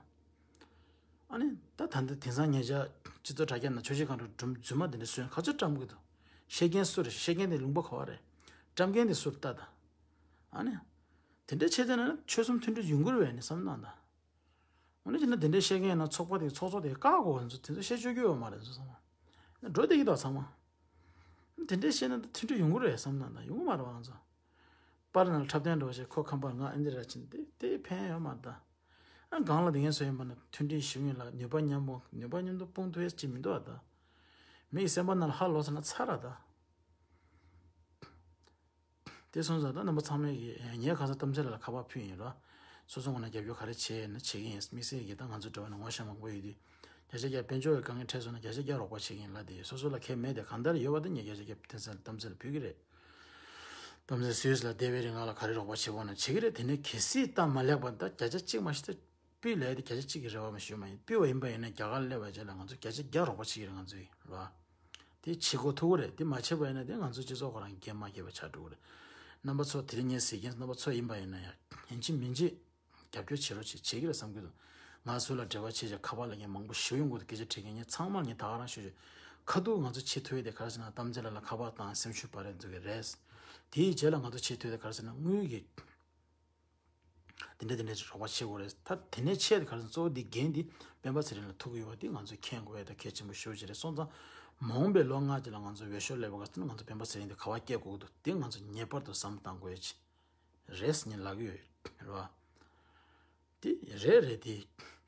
ཨ་ནི་ད་ད་ལྟ་དེང་སང་ཉེ་ཆར་སྤྱི་ཚོགས་དྲ་རྒྱ་ནང་ཆུ་བཞི་སྒང་དྲུག་སྒྲུང་རྫུན་མ་དེ་འདྲ་བཟོས་ན་ག་ཚོད་བཀྲམ་གི་འདུག་བཤད་མཁན་སུ་རེད། བཤད་མཁན་དེ་ལུང་པ་ག་བ་རེད། བཀྲམ་མཁན་དེ་སུ་རེད་ལྟ་ད། ཨ་ནི། དེ་འདྲའི་བྱས་ཙང་ན་ཆོལ་གསུམ་མཐུན་སྒྲིལ་ཡོང་གི་རེད་པས་ནི་བསམ་བློ་བཏང་ད། འོ་ན་ཅི་ན་དེ་འདྲའི་བཤད་མཁན་ཡིན་ན་ཚོགས་པ་དེ་ཚོགས་གཙོ་དེ་བཀག་དགོས་པ་ཚོ་དེ་ཚོ་བཤད་ཆོག་གི་ཡོད་མ་རེད་ཚོ་བསམ་བློ། འགྲོ་བསྡད་ཀྱི་འདུག་ཚང་མ། དེ་འདྲའི་བཤད་ན་ད་མཐུན་སྒྲིལ་ཡོང་གི་རེད་བསམ་བློ་བཏང་ད། ཡོང་གི་མ་རེད་པ་ང་ཚོ། པར་ནང་འཁྲབ་སྟོན་འགྲོ་བྱས་ཁོ་ཁམས་པ་ང་ཨེ་འདི་ར་ཕྱིན་དེ་དེ་ཕན་ཡོད་མ་རེད་ད། ཨ་སྒང་ལ་དེ་ངན་སོ་ཡིན་པ་ན་མཐུན་སྒྲིལ་ཞུ་ཡིན་ལ་ནུས་པ་མཉམ་པོ་ནུས་པ་མཉམ་དུ་སྤུངས་ཐུབ་ཡས་ཅིག་མི་འདུག་ཨ་ད། མི་ཡི་སེམས་པ་ནང་ལ་ཧ་ལོག་ཚར་ན་ཚར་ར་ད། དེ་སོང་ཙང་ད་རྣམ་པ་ཚང་མས་ཀྱི་ངས་གང་ཟག་གཏམ་ཚེ་ལ་ཁ་པར་ཕུལ་ཡིན་ར། སོ་སོ་ངོས་ནས་རྒྱབ་སྐྱོར་ག་རེ་བྱས་ཡིན་ན་བྱེད་ཀྱི་ཡིན། དམིགས་བསལ་གྱི་ད་ང་ཚོ་འབྲེལ་བ་ནང་ངོ་ཤེས་མང་པོ་ཡོད་དུས། བརྒྱ་ཆ་བརྒྱ་དཔལ་འབྱོར་བའི་དཀའ་ངལ་འཕྲད་སོང་ན་བརྒྱ་ཆ་བརྒྱ་རོགས་པ་བྱེད་ཀྱི་ཡིན་ལབ་དེ་སོ་སོ་ལ་ཁེ་མེད་དེ་གང་ལྟར་ཡོད་པ་དེ་ངས་བརྒྱ་ཆ་བརྒྱ་གཏམ་ཚེ་ལ་གཏམ་ཚེ་ལ་ཕུལ་གྱི་རེད། གཏམ་ཚེ་སུད་སི་ལ་བསྡད་པའི་རིང་ང་ལ་ག་རེ་རོགས་པ་བྱེད་དགོས་ན་བྱེད་ཀྱི་རེད། དེ་ནས་གལ་སྲིད་སྟབས་མ་ལེགས་པ་ད་བརྒྱ་ཆ་གཅིག་མ་ཤི་ད། པི་ལས་དེ་བརྒྱ་ཆ་གཅིག་གི་རེ་བ་མ་ཞུ་མ་ཡིན། པི་བ་ཡིན་པ་ཡིན་ན་རྒྱ་གར་སླེབས་པ་རྗེས་ལ་ང་ཚོ་བརྒྱ་ཆ་བརྒྱ་རོགས་པ་བྱེད་ཀྱི་རེད་ང་ཚོ་ཡིན་ར། དེ་བྱེད་དགོས་ཐུག་གི་རེད། དེ་མ་བྱས་པ་ཡིན་ན་དེ་ང་ཚོ་སྤྱི་ཚོགས་ཁོ་རང་སྐྱེས་མ་སྐྱེས་པ་ཆགས་འགྲོ་གི་རེད། རྣམ་པ་ཚོ་དེ་རིང་ངས་ཟེར་མཁན་རྣམ་པ་ཚོ་ཡིན་པ་ཡིན་ན་ཡང་ཡིན་གཅིག་མིན་གཅིག་རྒྱབ་སྐྱོར་བྱེད་རོགས་བྱེད་བྱེད་ཀྱི་རེད་བསམ་གྱི་འདུག་ང་ཚོ་ལ་འབྲེལ་བ་བྱེད་བྱས་ཁ་པར་ལ་ངས་མང་པོ་ཞུ་ཡོང་གི་འདུག་སྐད་ཆ་དྲིས་མཁན་ངས་ཚང་མར་ངས་ད་ག་རང་ཞུ་ཞུ། ཁ་ཐུག་ང་ཚོ་བྱེད་ཐུབ་ཡས་དེ་ག་རེ་ཟེར་ན་གཏམ་ཚེ་ལ་ལ་ཁ་པར་བཏང་སེམས་ཤུགས་སྤར་རེས་འཛུགས་ཀྱི་རེད། དེའི་རྗེས་ལ་ང་ཚོ་བྱེད་ཐུབ་ཡས་དེ་ག་རེ་ཟེར་ན་དངུལ་གྱི། དེ་འདྲ་དེ་འདྲ་ཅིག་རོགས་པ་བྱེད་དགོས་རེད། ད་དེ་ནས་ཆེད་དུ་ག་རེ་ཟེར་ན་གཙོ་བོ་འདི་འགན་འདི་སྤེན་པ་ཚེ་རིང་ལ་ཐུག་གི་ཡོད་པ་འདི་ང་ཚོས་མཁྱེན་དགོས་ཡ་ད་གལ་ཆེན་པོ་ཞེ་པོ་ཅིག་རེད། སོང་ཙང་མ་འོངས་པའི་ལོ་ལྔ་དེ་ལ་ང་ཚོ་འོས་ཤོག་སླེབས་པ་ག་ཚོད་ན་ང་ཚོ་སྤེན་པ་ཚེ་རིང་འདི་ག་པར་སྐྱེལ་དགོས་ཀྱི་འདུག་འདི་ང་ཚོ་ངེས་པར་དུ་བསམ་བཏང་དགོས་ཡ་ཅིག་རེད་ཟེར་ངས་ལབ་ཀྱི་ཡོད་རེད་བ། འདི་རེད་རེད་དེ།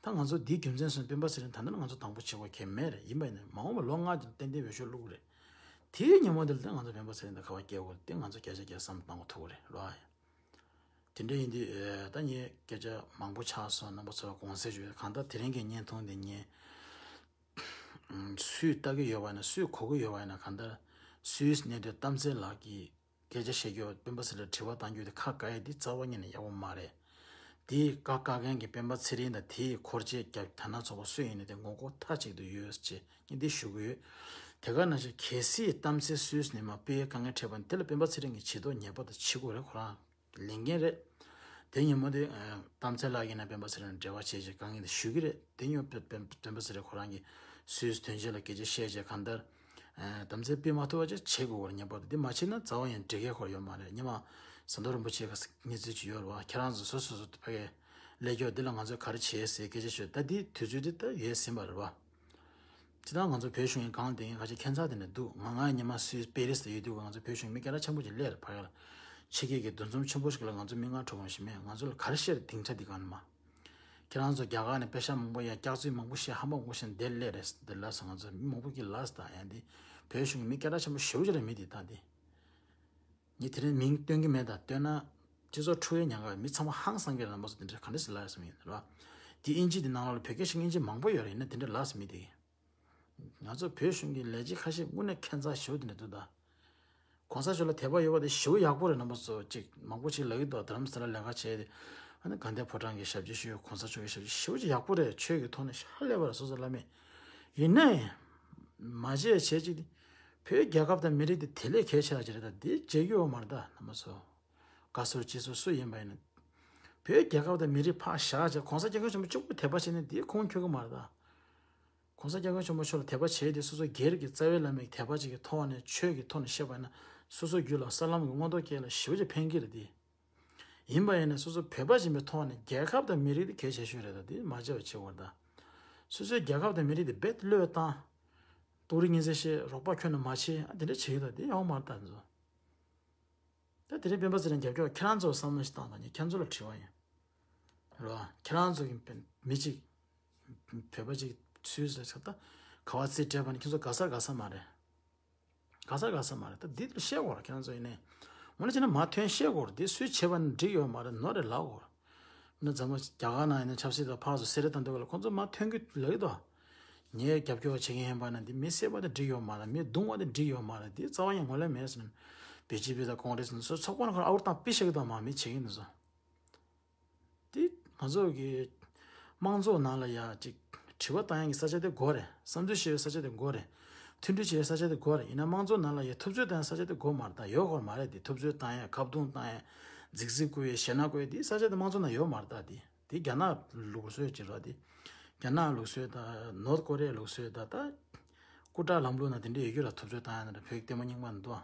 ད་ང་ཚོ་འདིའི་རྒྱུ་མཚན་སོང་སྤེན་པ་ཚེ་རིང་ད་ལྟ་ང་ཚོ་དང་པོ་བྱེད་དགོས་གལ་མེད་རེད། ཡིན་པ་ཡིན་ན་མ་འོངས་པ་ལོ་ལྔ་དེ་ཏན་ཏན་འོས་ཤོག་བླུགས་རེད། དེའི་ཉིན་མོ་དེ་ལ་ད་ང་ཚོ་སྤེན་པ་ཚེ་རིང་འདི་ག་པར་སྐྱེལ་དགོས་རེད། དེ་ང་ཚོ་བརྒྱ་ཆ་བརྒྱ་བསམ་བཏང་དགོས་ཐུག་གི་རེད་ར། དེ་འདྲ་ཡིན་དུས་ཨེ་ད་ངས་སྐད་ཆ་མང་པོ་ཆགས་སོང་། རྣམ་པ་ཚོ་ལ་དགོངས་སེལ་ཞུ། གང་ལྟར་དེ་རིང་གི་བརྙན་ཐུང་འདི་ངས་སུས་ལྟ་གི་ཡོད་པ་ཡིན་ན། སུས་གོ་གི་ཡོད་པ་ཡིན་ན། གང་ལྟར་སུད་སི་གནས་སྡོད་གཏམ་ཚེ་ལགས་ཀྱིས་སྐད་ཆ་བཤད་རྒྱུ། སྤེན་པ་ཚེ་རིང་ལ་དྲི་བ་བཏང་རྒྱུ་དེ་ཁ་བཀག་ཡས་དེ་རྩ་བ་ཉིད་ནས་ཡག་པོ་མ་རེད། དེ་བཀག་བཀག་མཁན་གྱི་སྤེན་པ་ཚེ་རིང་དང་དེའི་འཁོར་སྐྱོད་རྒྱབ་དར་ནག་ཚོགས་པ་སུ་ཡིན་ན་དེ་ངོ་ལྐོག་མཐའ་གཅིག་ཏུ་ཡོད་ཅེས་ངས་འདི་ཞུ་གི་ཡོད། དེ་ག་ནང་བཞིན་གལ་སྲིད་གཏམ་ཚེ་སུད་སི་ནས་མར་སྤེལ་དཀའ་ངལ་འཕྲད་པ་ན་དེ་ལ་སྤེན་པ་ཚེ་རིང་གིས་བྱེད་དོ་ཉེས་པ་དང་བྱེད་དགོས་རེད། ཁོ་རང་ལས་འགན་རེད། དེ་ཉིན་མོ་དེ་ཨ་གཏམ་ཚེ་ལགས་ཡིན་ན་སྤེན་པ་ཚེ་རིང་ལ་འབྲེལ་བ་བྱེད་ཅེས་དཀའ་ངལ་དེ་ཞུ་གི་རེད། དེ་ཉིན་མོ་སྤེན་སྤེན་པ་ཚེ་རིང་ཁོ་རང་གིས་སུད་སི་དོན་གཅོད་ལ་སྐད་ཆ་བཤད་ཅེས། གང་ལྟར་ཨ་གཏམ་ཚེ་སྤེལ་མ་ཐུབ་པ་ཅིག་བྱེད་དགོས་པར་ཉེས་པ་དེ། དེ་མ་བྱེད་ན་རྩ་བ་ཡང་འགྲིག་གི་ཁོར་ཡོད་མ་རེད། ཉི་མ་ཟམ་གདོང་རིན་པོ་ཆེ་ག་གནས་ཚུལ་ཅིག་ཡོད་རེད་བ། ཁྱེད་རང་ཚོ་སོ་སོ་སོ་ཕ་གི་ལས་སྐྱོ་འདི་ལ་ང་ཚོས་ག་རེ་བྱེད་ཟེར་སྐད་ཆ་ཤོད། ད་འདི་དུས་ཚོད་འདི་ད་ཡོལ་ཟིན་པ་རེད་བ། ཅི་ད་ང་ཚོ་བོད་གཞུང་གི་སྒང་དེ་ཁ་ཆེ་ཁྱད་མཚར་དེ་འདྲ་འདུག་ང་ང་ཉི་མ་སུད་སི་པེ་རི་སི་དུ་ཡོད་དུས་ང་ཚོ་བོད་གཞུང་མི་སྐད་གྲགས་ཆེན་པོ་ཅིག་སླེབས་རེད། ཕ་གི་ལ་ཕྱི་རྒྱལ་གྱི་འདུ་འཛོམས་ཆེན་པོ་ཞིག་ལ་ང་ཚོ་མི་ལྔ་དྲུག་གོང་ཞིག་མེད། ང་ཚོ་ལ་ག་རེ་བཤད་རེད། སྡིངས་ཆ་འདི་སྒང་ནས་མ། ཁྱེད་རང་ཚོ་རྒྱ་གར་ནས་པེ་ཤག་མང་པོ་ཡ་སྐྱག་རྫུན་མང་པོ་བཤད། ཧམ་པ་མང་པོ་བཤད་འདིར་སླེབས་རེད། འདིར་ལབ་སོང་། ང་ཚོ་མི་མང་པོ་གིས་ལབ་སོང་། ད་ཡང་འདི་བོད་གཞུང་གི་མི་སྐད་གྲགས་ཆེན་པོ་ཞེ་པོ་ཅིག་རེད། མི་འདི་ད་འདི། ངས་དེ་རིང་མིང་སྟོན་གྱི་མེད། ད་སྟོན་ན་སྤྱི་ཚོགས་འཁྲུག་ཡས་ཉེན་ཁ་ཡོད། མི་ཚང་མ་ཧང་སང་གི་རེད། རྣམ་པ་ཚོ་དེ་འདྲ་ག་འདྲ་ཞིག་ལབ་ཡོད་བསམ་གྱི་ཡོད་རེད་བ། དེ་དབྱིན་ཇི་དེ་ནང་ལོགས་ལ་བོད་སྐད་བཤད་མཁན་དབྱིན་ཇི་མང་པོ་ཡོད་རེད། ཡིན་ན་དེ་འདྲ་ལབ་སོང་། མི་དེ་གིས། ང་ཚོ་བོད་གཞུང་གི་ལས་བྱེད་ཁ་ཤས་དངོས་གནས་ཁྱད་མཚར་ཞེ་པོ་དེ་འདྲ་འདུག་ད་གོང་ས་མཆོག་ལ་དད་པ་ཡོད་པ་དེ་ཞེ་པོ་ཡག་པོ་རེད། རྣམ་པ་ཚོ་ཅིག་མང་པོ་ཅིག་ལབ་ཀྱི་འདུག་རྡ་རམ་ས་ལ་ལས་ཀ་བྱས་ཏེ། ཨ་ནི་དགའ་ལྡན་ཕོ་བྲང་གི་ཞབས་ཕྱི་ཞུས། གོང་ས་མཆོག་གི་ཞབས་ཕྱི་ཞེ་པོ་ཅིག་ཡག་པོ་རེད། ཆོས་ཀྱི་ཐོག་ནས་ཧ་ལས་པ་རེད། སོ་སོ་བླ་མས། ཡིན་ནའི་མ་བྱས་བྱས་ཅིག་དེ་བོད་རྒྱལ་ཁབ་དང་མི་རིགས་དེ་དེ་ལས་གལ་ཆེ་བ་ཅིག་རེད། ད་དེ་བྱེད་རྒྱུ་ཡོད་མ་རེད། ད་རྣམ་པ་ཚོ་བཀའ་ཟུར་སྤྱི་ཟུར་སུ་ཡིན་པ་ཡིན་ན། བོད་རྒྱལ་ཁབ་དང་མི་རིགས་ཕར་བཞག་བྱས་གོང་ས་སྐྱབས་མགོན་ཆེན་པོ་གཅིག་པུ་དད་པ་བྱས་ནས་དེ་ཁུངས་འཁྱོལ་གྱི་མ་རེད། ད་གོང་ས་སྐྱབས་མགོན་ཆེན་པོ་མཆོག་ལ་དད་པ་བྱས་ཏེ་སོ་སོ་སྒེར་གྱི་རྩ་བའི་བླ་མའི་དད་པ་ཅིག་གི་ཐོག་ནས་ཆོས་ཀྱི་ཐོག་ནས་བཤད་པ་ཡིན་ན་སོ་སོའི་རྒྱུད་ལ་ས་ལམ་གྱི་མངོན་རྟོགས་སྐྱེ་ལ་ཞེ་པོ་ཅིག་ཕན་གྱི་རེད་དེ། ཡིན་པ་ཡིན་ན་སོ་སོ་བོད་པ་ཡིན་པའི་ཐོག་ནས་རྒྱལ་ཁབ་དང་མི་རིགས་དེ་གལ་ཆེ་ཤོས་རེད། ད་དེ་མ་བརྗེད་པ་བྱེད་དགོས་རེད། ད་སོ་སོའི་རྒྱལ་ཁབ་དང་མི་རིགས་དེ་རྦད་བློས་བཏང་། ཏོག་རིག་ཉིན་མཚན་ཤེས། རོགས་པ་ཁྱོན་ནས་མ་བྱེད། ཨ་དེ་འདྲ་བྱེད་ཀྱི་འདུག་དེ་ཡོང་མ་རེད། ད་ཚོ། ད་དེ་རིང་སྤེན་པ་ཚེ་རིང་རྒྱབ་སྐྱོར་ཁྱེད་རང་ཚོ་བསམ་བློ་ཞིག་བཏང་དང་། ངས་ཁྱེད་ཚོ་ལ་དྲི་བ་ཡིན། རེད་བ། ཁྱེད་རང་ཚོ་གི་མི་གཅིག་བོད་པ་གཅིག་ཚུལ་ཟེར་ཆགས་ད་ག་བ་རྩིས་སྤྲད་པ་ནི་ཁྱེད་ཚོ་དགའ་ས་དགའ་ས་མ་རེད། དགའ་ས་དགའ་ས་མ་རེད། ད་འདི་ལ་བཤད་དགོས་རེད། ཁྱེད་རང་ཚོ་ཡིན་ནའི་ངོ་ནས་བྱས་ན་མར་ཐོན་བཤད་དགོས་རེད། འདི་སུས་བྱས་པ་ནི་འགྲིག་ཡོད་མ་རེད། ནོར་རེད་ལབ་དགོས་རེད། ན་ཚང་མ་རྒྱ་གར་ནང་ཡིན་ན་ཆབ་སྲིད་དང་ཕར་ཚུར་སེ་ར་དང་འདུག་ག་ལ་ཁོང་ཚོ་མར་ཐོན་གི་ལབ་ཀྱི་འདུག་ངས་རྒྱབ་སྐྱོར་བྱེད་མཁན་ཡིན་པ་ན་འདི་མི་བསད་པ་དེ་འགྲིག་ཡོད་མ་རེད། མི་རྡུང་བ་དེ་འགྲིག་ཡོད་མ་རེད། འདི་རྩ་བ་ཡང་ངོས་ལེན་མེད་ཟེར་ནས། བི་ཇེ་པི་དང་ཀོང་རེ་སི་ཚོ་ཚོགས་པ་ནང་ཁོ་ཨ་ཝར་དང་པི་ཤ་གི་དང་མ་མི་བྱེད་ཀྱི་འདུག་ཟེར། འདི་ང་ཚོ་གི་དམངས་གཙོ་ནང་ལ་ཡ་ཅིག་དྲི་བ་བཏང་ཡག་གི་ས་ཆ་དེ་དགོས་རེད། བསམ་ཚུལ་བཤད་ཡག་ས་ཆ་དེ་དགོས་རེད། མཐུན་སྒྲིལ་བྱེད་ཡག་ས་ཆ་དེ་དགོས་རེད། ཡིན་ན་དམངས་གཙོ་ནང་ལ་ཡ་ཐུབ་ཚོད་བཏང་ཡག་ས་ཆ་དེ་དགོས་མ་རེད། ད་ཡོད་དགོས་མ་རེད། འདི་ཐུབ་ཚོད་བཏང་ཡག་ཁ་རྡུང་བཏང་ཡག་རྫིག་རྫིག་བསྐུར་ཡག་ཞེད་སྣང་བསྐུར་ཡག་འདི་ས་ཆ་དེ་དམངས་གཙོ་ནང་ཡོད་མ་རེད། ད་འདི། དེ་རྒྱ་ནག་ལུགས་སྲོལ་ཅིག་རེད་དེ། རྒྱ་ནག་ལུགས་སྲོལ་དང་ནོར་ཐ་ཀོ་རི་ཡ་ལུགས་སྲོལ་དང་། ད་སྐུ་དྲག་ལམ་ལུགས་ནང་དེ་འདྲ་ཡོད་རྒྱུ་ལ་ཐུབ་ཚོད་བཏང་ཡག་ནང་བོད་ཀྱི་ལྟད་མོ་རྙིང་པ་འདུག་ཨ།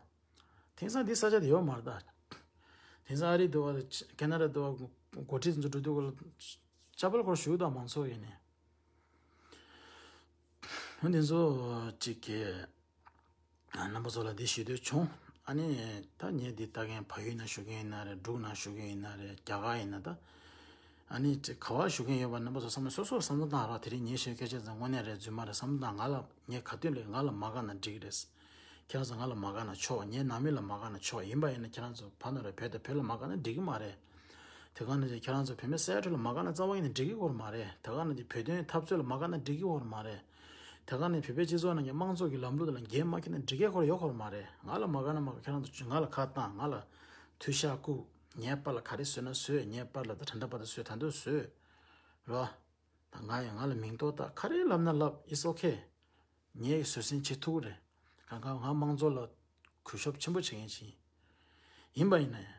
དེང་སང་འདི་ས་ཆ་དེ་ཡོད་མ་རེད་ད། དེང་སང་ཨ་རི་འདུག་བ། ཁེ་ན་ཌ་འདུག་བ། འགོ་ཁྲིད་ཚོ་འགྲོ་དུས་སྐོར་ལ་ཅ་པལ་སྐོར་ཞུགས་དང་མང་ཚོགས་ཡིན་ནས། འོན་ཏེ་ཚོ་གཅིག་གིས་རྣམ་པ་ཚོ་ལ་འདི་ཞུ་འདོད་བྱུང་། ཨ་ནི་ད་ངས་འདི་ལྟ་མཁན་བལ་ཡུལ་ན་བཞུགས་མཁན་ཡིན་ན་རེད། འབྲུག་ན་བཞུགས་མཁན་ཡིན་ན་རེད། རྒྱ་གར་ཡིན་ན་ད། ཨ་ནི་ག་བ་བཞུགས་མཁན་ཡོད་པ་རྣམ་པ་ཚོ་བསམ་བློ་སོ་སོར་བསམ་བློ་བཏང་རོགས། དེ་རིང་ངས་བཤད་སྐད་ཆ་ཚོ་དངོས་གནས་རེད་རྫུན་མ་རེད་བསམ་བློ་བཏང་། ང་ལ་ངས་ག་དུས་ལས་ང་ལ་མ་དགའ་ན་འགྲིག་གི་རེད། ཁྱེད་རང་ཚོ་ང་ལ་མ་དགའ་ན་ཆོག་ངའི་ནང་མི་ལ་མ་དགའ་ན་ཆོག་ཡིན་པ་ཡིན་ན་ཁྱེད་རང་ཚོ་ཕ་ནོར་རེད། བོད་དང་བོད་ལ་མ་དགའ་ན་འགྲིག་གི་མ་རེད། དེ་ག་ནང་བཞིན་ཁྱེད་རང་ཚོ་བོད་མི་སེ་ཨེ་ཊལ་ལ་མ་དགའ་ན་རྩ་བ་ཉིད་ནས་འགྲིག་གི་ཡོད་མ་རེད། དེ་ག་ནང་བཞིན་བོད་དོན་འཐབ་རྩོད་ལ་མ་དགའ་ན་འགྲིག་གི་ཡོད་མ་རེད། དེ་ག་ནས་བོད་པའི་སྤྱི་ཚོགས་ནང་གི་དམངས་གཙོ་གི་ལམ་ལུགས་དེ་ལ་འགན་མ་འཁྱེར་ན་འགྲིག་གི་ཡོད་མ་རེད། ང་ལ་མ་དགའ་ན་མ་དགའ། ཁྱེད་རང་ཚོ་ང་ལ་ཁ་བཏང་། ང་ལ་མཐུད་ཤག་བཀུག་ངའི་པཱ་ལགས་ག་རེ་བཟོས་ན་བཟོས། ངའི་པཱ་ལགས་ད་དྲན་དྲན་པ་ད་བཟོས། ད་འདོད་བཟོས་རོ། ད་ང་ཡང་ང་ལ་མིང་འདོགས་ད་ག་རེ་ལབ་ན་ལབ། It's okay། ངས་བཟོད་བསྲན་བྱེད་ཐུབ་ཀྱི་རེད། གང་ག་ང་དམངས་གཙོ་ལ་གུས་ཞབས་ཆེན་པོ་བྱེད་མཁན་ཞིག་ཡིན། ཡིན་པ་ཡིན་ན་ཡང་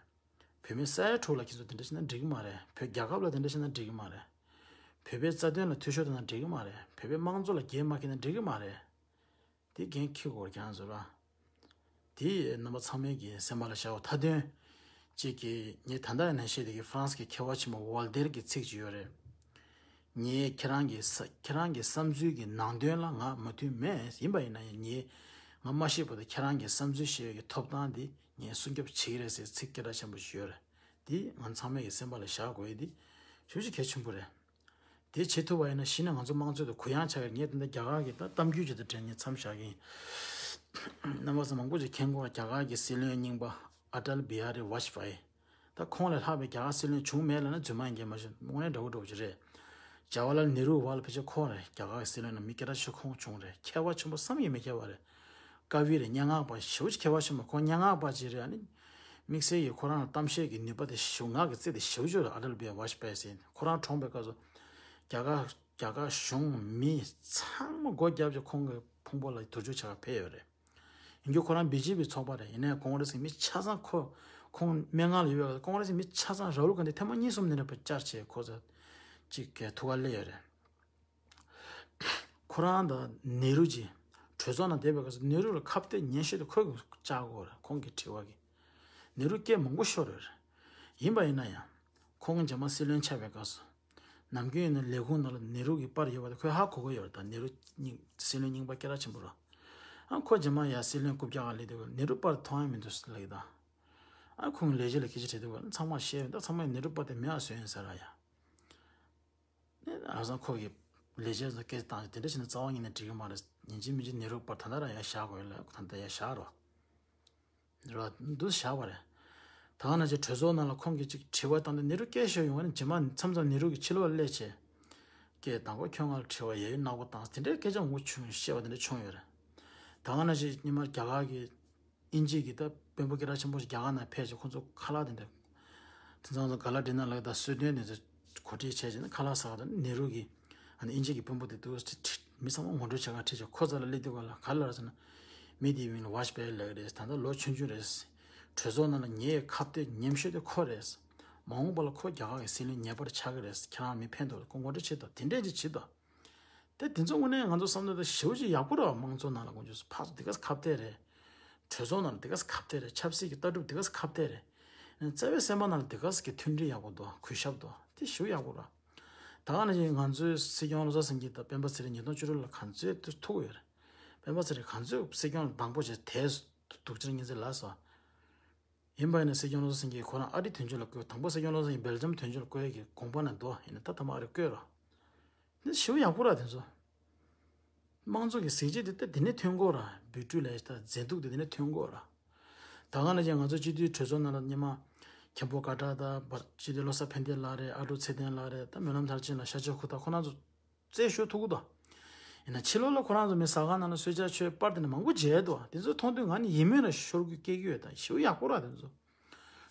བོད་མི་སེ་ཨེ་ཊལ་ལ་ཁྱེད་ཚོ་དེ་འདྲ་བྱས་ན་འགྲིག་གི་མ་རེད། བོད་རྒྱལ་ཁབ་ལ་དེ་འདྲ་བྱས་ན་འགྲིག་གི་མ་རེད། བོད་པའི་རྩ་དོན་ལ་འཐུས་ཤོར་བཏང་ན་འགྲིག་གི་མ་རེད། བོད་པའི་དམངས་གཙོ་ལ་འགན་མ་འཁྱེར་ན་འགྲིག་གི་མ་རེད། དེ་འགན་འཁྱེར་དགོས་ཁྱེད་རང་ཚོ་ར། དེ་རྣམ་པ་ཚང་མས་ཀྱི་སེམས་པ་ལ་བཞག་འོ། མཐའ་དོན་གཅིག་གི་ངས་ད་ལྟ་ཡིན་ན་བཤད་བསྡད་ཀྱི་ཧྥ་རན་སི་གི་མཁས་པ་ཆེན་པོ་ཝོལ་ཏེར་གྱི་ཚིག་ཅིག་ཡོད་རེད། ངས་ཁྱེད་རང་གི་ས་ཁྱེད་རང་གི་བསམ་ཚུལ་གྱི་ནང་དོན་ལ་ང་མོས་མཐུན་མེད། ཡིན་པ་ཡིན་ན་ཡང་ངས་ང་མ་ཤི་བར་དུ་ཁྱེད་རང་གི་བསམ་ཚུལ་བཤད་ཡག་གི་ཐོབ་ཐང་དེ་ངས་སྲུང་སྐྱོབ་བྱེད་ཀྱི་རེད་ཟེར་ཚིག་སྐད་གྲགས་ཆེན་པོ་ཞིག་ཡོད་རེད། དེ་ང་ཚང་མས་ཀྱི་སེམས་པ་ལ་བཞག་དགོས་ཡས་དེ་ཞེ་པོ་ཅིག་གལ་ཆེན་པོ་རེད། དེ་བྱེད་ཐུབ་པ་ཡིན་ན་གཞི་ནས་ང་ཚོ་དམངས་གཙོ་དེ་གུ་ཡངས་ཆགས་ཀྱི་རེད། ངས་ད་ལྟ་རྒྱ་གར་གྱི་ད་གཏམ་རྒྱུད་ཅིག་ད་དྲན་ནས་མཚམས་བཞག་གི་ཡིན། རྣམ་པ་ཚོ་མང་པོ་ཅིག་མཁྱེན་གྱི་ཡོད། རྒྱ་གར་གྱི་སྲིད་བློན་རྙིང་པ་ཨ་ཏལ་བི་ཧ་རི་ཝ་ཇ་པ་ཡི། ད་ཁོང་ལས་ལྷག་པའི་རྒྱ་གར་སྲིད་བློན་བྱུང་མེད་ལབ་ན་རྫུན་མ་ཡིན་གྱི་མ་གཞི་དངོས་གནས་འདྲ་བོ་འདྲ་བོ་ཅིག་རེད། ཇ་ཝ་ལ་ལ་ནེ་རུ་བ་ལ་ཕལ་ཆེར་ཁོང་རེད། རྒྱ་གར་གྱི་སྲིད་བློན་ནང་མི་སྐད་གྲགས་ཆེ་ཁོང་བྱུང་རེད། མཁས་པ་ཆེན་པོ་བསམ་གྱིས་མི་ཁྱབ་པ་རེད། ཀ་བི་རེད། སྙན་ངག་པ་ཞེ་པོ་ཅིག་མཁས་པ་ཆེན་པོ། ཁོང་སྙན་ངག་པ་ཅིག་རེད། ཨ་ནི་དམིགས་བསལ་གྱི་ཁོ་རང་ལ་གཏམ་བཤད་ཀྱི་ནུས་པ་དེ་ཞེ་པོ་ངག་གི་རྩལ་དེ་ཞེ་པོ་ཅིག་རེད། ཨ་ཊལ་བི་ཝ་ཇ་པ་ཡེ་ཟེར་ཁོ་རང་གྲོངས་པའི་སྐབས་སུ་རྒྱ་གར་རྒྱ་གར་གཞུང་མི་ཚང་མ་སྒོ་བརྒྱབ་ཀྱི་ཁོང་གི་ཕུང་པོ་ལ་དུར་འཇུག་བྱ་བར་ཕེབས་ཡོད་རེད། ཡིན་རྒྱུ་ཁོ་རང་བི་ཇེ་པི་ཚོགས་པ་རེད། ཡིན་ནའི་ཀོང་རེ་སི་མི་ཆ་ཚང་ཁོ་ཁོང་སྨན་ཁང་ལ་ཡོད་པའི་ཀོང་རེ་སི་མི་ཆ་ཚང་ར་ཧུལ་གྷན་དྷི་ཐེངས་མ་གཉིས་གསུམ་ནས་རེ་བཅར་བྱས་ཁོ་ཚོ་གཅིག་གི་ཐུག་ག་སླེབས་ཡོད་རེད། ཁོ་རང་དང་ནེ་རུ་ཇི་གྲོས་ཚོགས་ནང་བསྡད་པའི་སྐབས་སུ་ནེ་རུ་ལ་ཁ་གཏད་ཉན་ཤོས་དེ་ཁོས་བཅར་གོ་རེད། ཁོང་གིས་དྲི་བ་གི་ནེ་རུ་སྐད་མང་པོ་ཤོར་ཡོད་རེད། ཡིན་པ་ཡིན་ན་ཡང་ཁོང་རྗེས་མ་སྲིད་བློན་ཆགས་པའི་སྐབས་སུ། ནམ་རྒྱུན་ཡིན་ན་ལས་ཁུངས་ནང་ལ་ནེ་རུ་གི་པར་ཡོད་པ་དེ་ཁོས་ཧ་གོ་གི་ཡོད་རེད། ད་ནེ་རུ་རྙིང་སྲིད་བློན་རྙིང་པ་སྐད་གྲགས་ཆེན་པོ་རེད། ཨ་ཁོ་རྗེས་མ་ཡར་སྲིད་བློན་རྐུབ་བཀྱག་ག་སླེབས་དུས་ནེ་རུ་པར་མཐོང་ཡ་མི་འདུག་ལབ་ཀྱི་ད། ཨ་ཁོང་ལས་བྱེད་ལ་སྐད་ཆ་དྲིས་དུས་ཚང་མར་བཤད་ཡོད། ད་ཚང་མས་ནེ་རུ་པར་དེ་མེད་པ་བཟོས་ཡིན་ཟེར་ར་ཡ། ཨ་བཟང་ཁོ་གི་ལས་བྱེད་ཚོ་སྐད་བཏང་དེ་འདྲ་བྱས་ན་རྩ་བ་ཉིད་ནས་འགྲིག་གི་མ་རེད། ཡིན་གཅིག་མིན་གཅིག་ནེ་རུ་པར་ད་ལྟ་རང་ཡར་བཞག་དགོས་ལ་ད་ལྟ་ཡར་བཞག་རོགས། རེད་བ། འདུག་བཞག་པ་རེད། ད་ག་ནང་བཞིན་གྲོས་ཚོགས་ནང་ལ་ཁོང་གིས་ཅིག་དྲི་བ་བཏང་དུས་ནེ་རུ་སྐད་ཤོར་ཡོང་བ་ནི་རྗེས་མ་མཚམས་མཚམས་ནེ་རུ་གིས་ཕྱི་ལོགས་ལ་སླེབས་བྱས། སྐད་དང་པོ་ཁྱོད་ང་ལ་དྲི་བ་ཡ་ཡོ་ནག་པོ་བཏང་དེ་འདྲའི་སྐད་ཆ་མང་པོ་བྱུང་བཤད་པ་དེ་འདྲ་བྱུང་ཡོད་རེད། ད་ག་ནང་བཞིན་སྔོན་མ་རྒྱ་གར་གྱི་དབྱིན་ཇི་གི་ད་དཔོན་པོ་སྐད་གྲགས་ཆེན་པོ་ཞིག་རྒྱ་གར་ནང་ཕེབས་བྱས་ཁོང་ཚོ་ཁ་ལག་དེ་འདྲ། དེ་ཚང་ཚོ་ག་ལ་འདྲེ་ན་ལག་ད་སོས་དོན་དེ་ཚོ་གོ་སྒྲིག་བྱས་བྱས་ནས་ཁ་ལག་ཟ་བ་དང་ནེ་རུ་གི་ཨ་ནི་དབྱིན་ཇི་གི་དཔོན་པོ་དེ་འདུག་སེ་ཁྲིད་མི་ཚང་མ་ངོ་སྤྲོད་བྱེད་ག་ཁྲིད་བྱས་ཁོ་རྩ་ལ་སླེབས་དུས་ག་ལ་ག་ལ་ར་ཟེར་ན། མི་དེའི་མིང་ལ་ཝ་ཇ་པེ་ཡི་ལབ་ཀྱི་རེད། ད་ལྟ་ལོ་ཆུང་ཆུང་རེད། གྲོས་ཚོགས་ནང་ལ་ངའི་ཁ་གཏད་ཉན་ཤོས་དེ་ཁོ་རེད། མ་འོངས་པ་ལ་ཁོ་རྒྱ་གར་གྱི་སྲིད་བློན་ངེས་པར་ཆགས་ཀྱི་རེད། ཁྱེད་རང་མི་ཕན་ཐོགས་ཁོ་ངོ་སྤྲོད་བྱེད་དོ་དེ་འདྲས་ཅིག་བྱེད་དོ། དེ་དེ་ཚོ་དངོས་གནས་ང་ཚོ་བསམ་བློ་དེ་ཞེ་པོ་ཅིག་ཡག་པོ་རེད་བ། དམངས་གཙོ་ནང་ལ་ཁོང་ཚོ་ཕར་ཚུར་དེ་ག་ས་ཁ་གཏད་རེད། གྲོས་ཚོགས་ནང་ལ་དེ་ག་ས་ཁ་གཏད་རེད། ཆབ་སྲིད་ཀྱི་ལྟ་གྲུབ་དེ་ག་ས་ཁ་གཏད་རེད། རྩ་བའི་སེམས་པ་ནང་ལ་དེ་ག་ས་གི་མཐུན་སྒྲིལ་ཡག་པོ་འདུག་གུས་ཞབས་འདུག་དེ་ཞེ་པོ་ཡག་པོ་རེད། ད་ག་ནང་བཞིན་ང་ཚོའི་སྲིད་སྐྱོང་བློ་བཟང་སེང་གེ་དང་སྤེན་པ་ཚེ་རིང་ཉིས་སྟོང་བཅུ་དྲུག་ལ་ག་ཚོད་ཐུག་ཡོད་རེད། སྤེན་པ་ཚེ་རིང་ག་ཚོད་སྲིད་སྐྱོང་ལ་སྡང་པོ་བྱས་དེ་སྡུག་ཅག་ཉིན་ཚེ་ལ་སོ། ཡིན་པ་ཡིན་ན་སྲིད་སྐྱོང་བློ་བཟང་སེང་གེས་ཁོ་རང་ཨ་རི་དོན་གཅོད་ལ་བསྐོས། དང་པོ་སྲིད་སྐྱོང་བློ་བཟང་སེང་གེ་སྦེལ་ཇམ་དོན་གཅོད་ལ་བསྐོས་ཡས་ཀྱི་དགོངས་པ་ནས་འདུག་ཡིན་ན་ད་ཐ་མ་ཨ་རི་བསྐོས་རོགས། འདི་ཞེ་པོ་ཡག་པོ་ར་དེ་ཚོ། དམངས་གཙོ་གི་གཟི་བརྗིད་དེ་ད་དེ་ནས་ཐོན་དགོས་ར། སྦིར་ཊུ་ལབ་ཡས་ད་མཛེས་སྡུག་དེ་དེ་ནས་ཐོན་དགོས་ར། ད་ག་ནང་བཞིན་ང་ཚོ་སྤྱི་འཐུས་གྲོས་ཚོགས་ནང་ལ་སྔོན་མ་མཁན་པོ་ཀ་ཏྲ་དང་བར་སྤྱི་འཐུས་བློ་བཟང་ཕན་བདེ་ལགས་རེད། ཨ་ཀྲུག་ཚེ་བརྟན་ལགས་རེད། ད་སྨོན་ལམ་མཐར་ཕྱིན་ལགས། ཤཱཀྱ་ཁུ་ཐར་ཁོ་རང་ཚོ་རྩེ་ཞུ་ཐུབ་ཀྱི་འདུག་ཡིན་ན་ཕྱི་ལོགས་ལ་ཁོ་རང་ཚོ་མི་ཟ་ཁང་ནང་ལ་གསོལ་ཇ་མཆོད་པར་དེ་འདྲ་མང་པོ་མཇལ་འདུག་དེ་ཚོ་མཐོང་དུས་ང་ནི་ཡིད་སྨོན་ར་ཤོར་དགོས་སྐྱེ་གི་ཡོད། ད་ཞེ་པོ་ཡག་པོ་ར་དེ་ཚོ།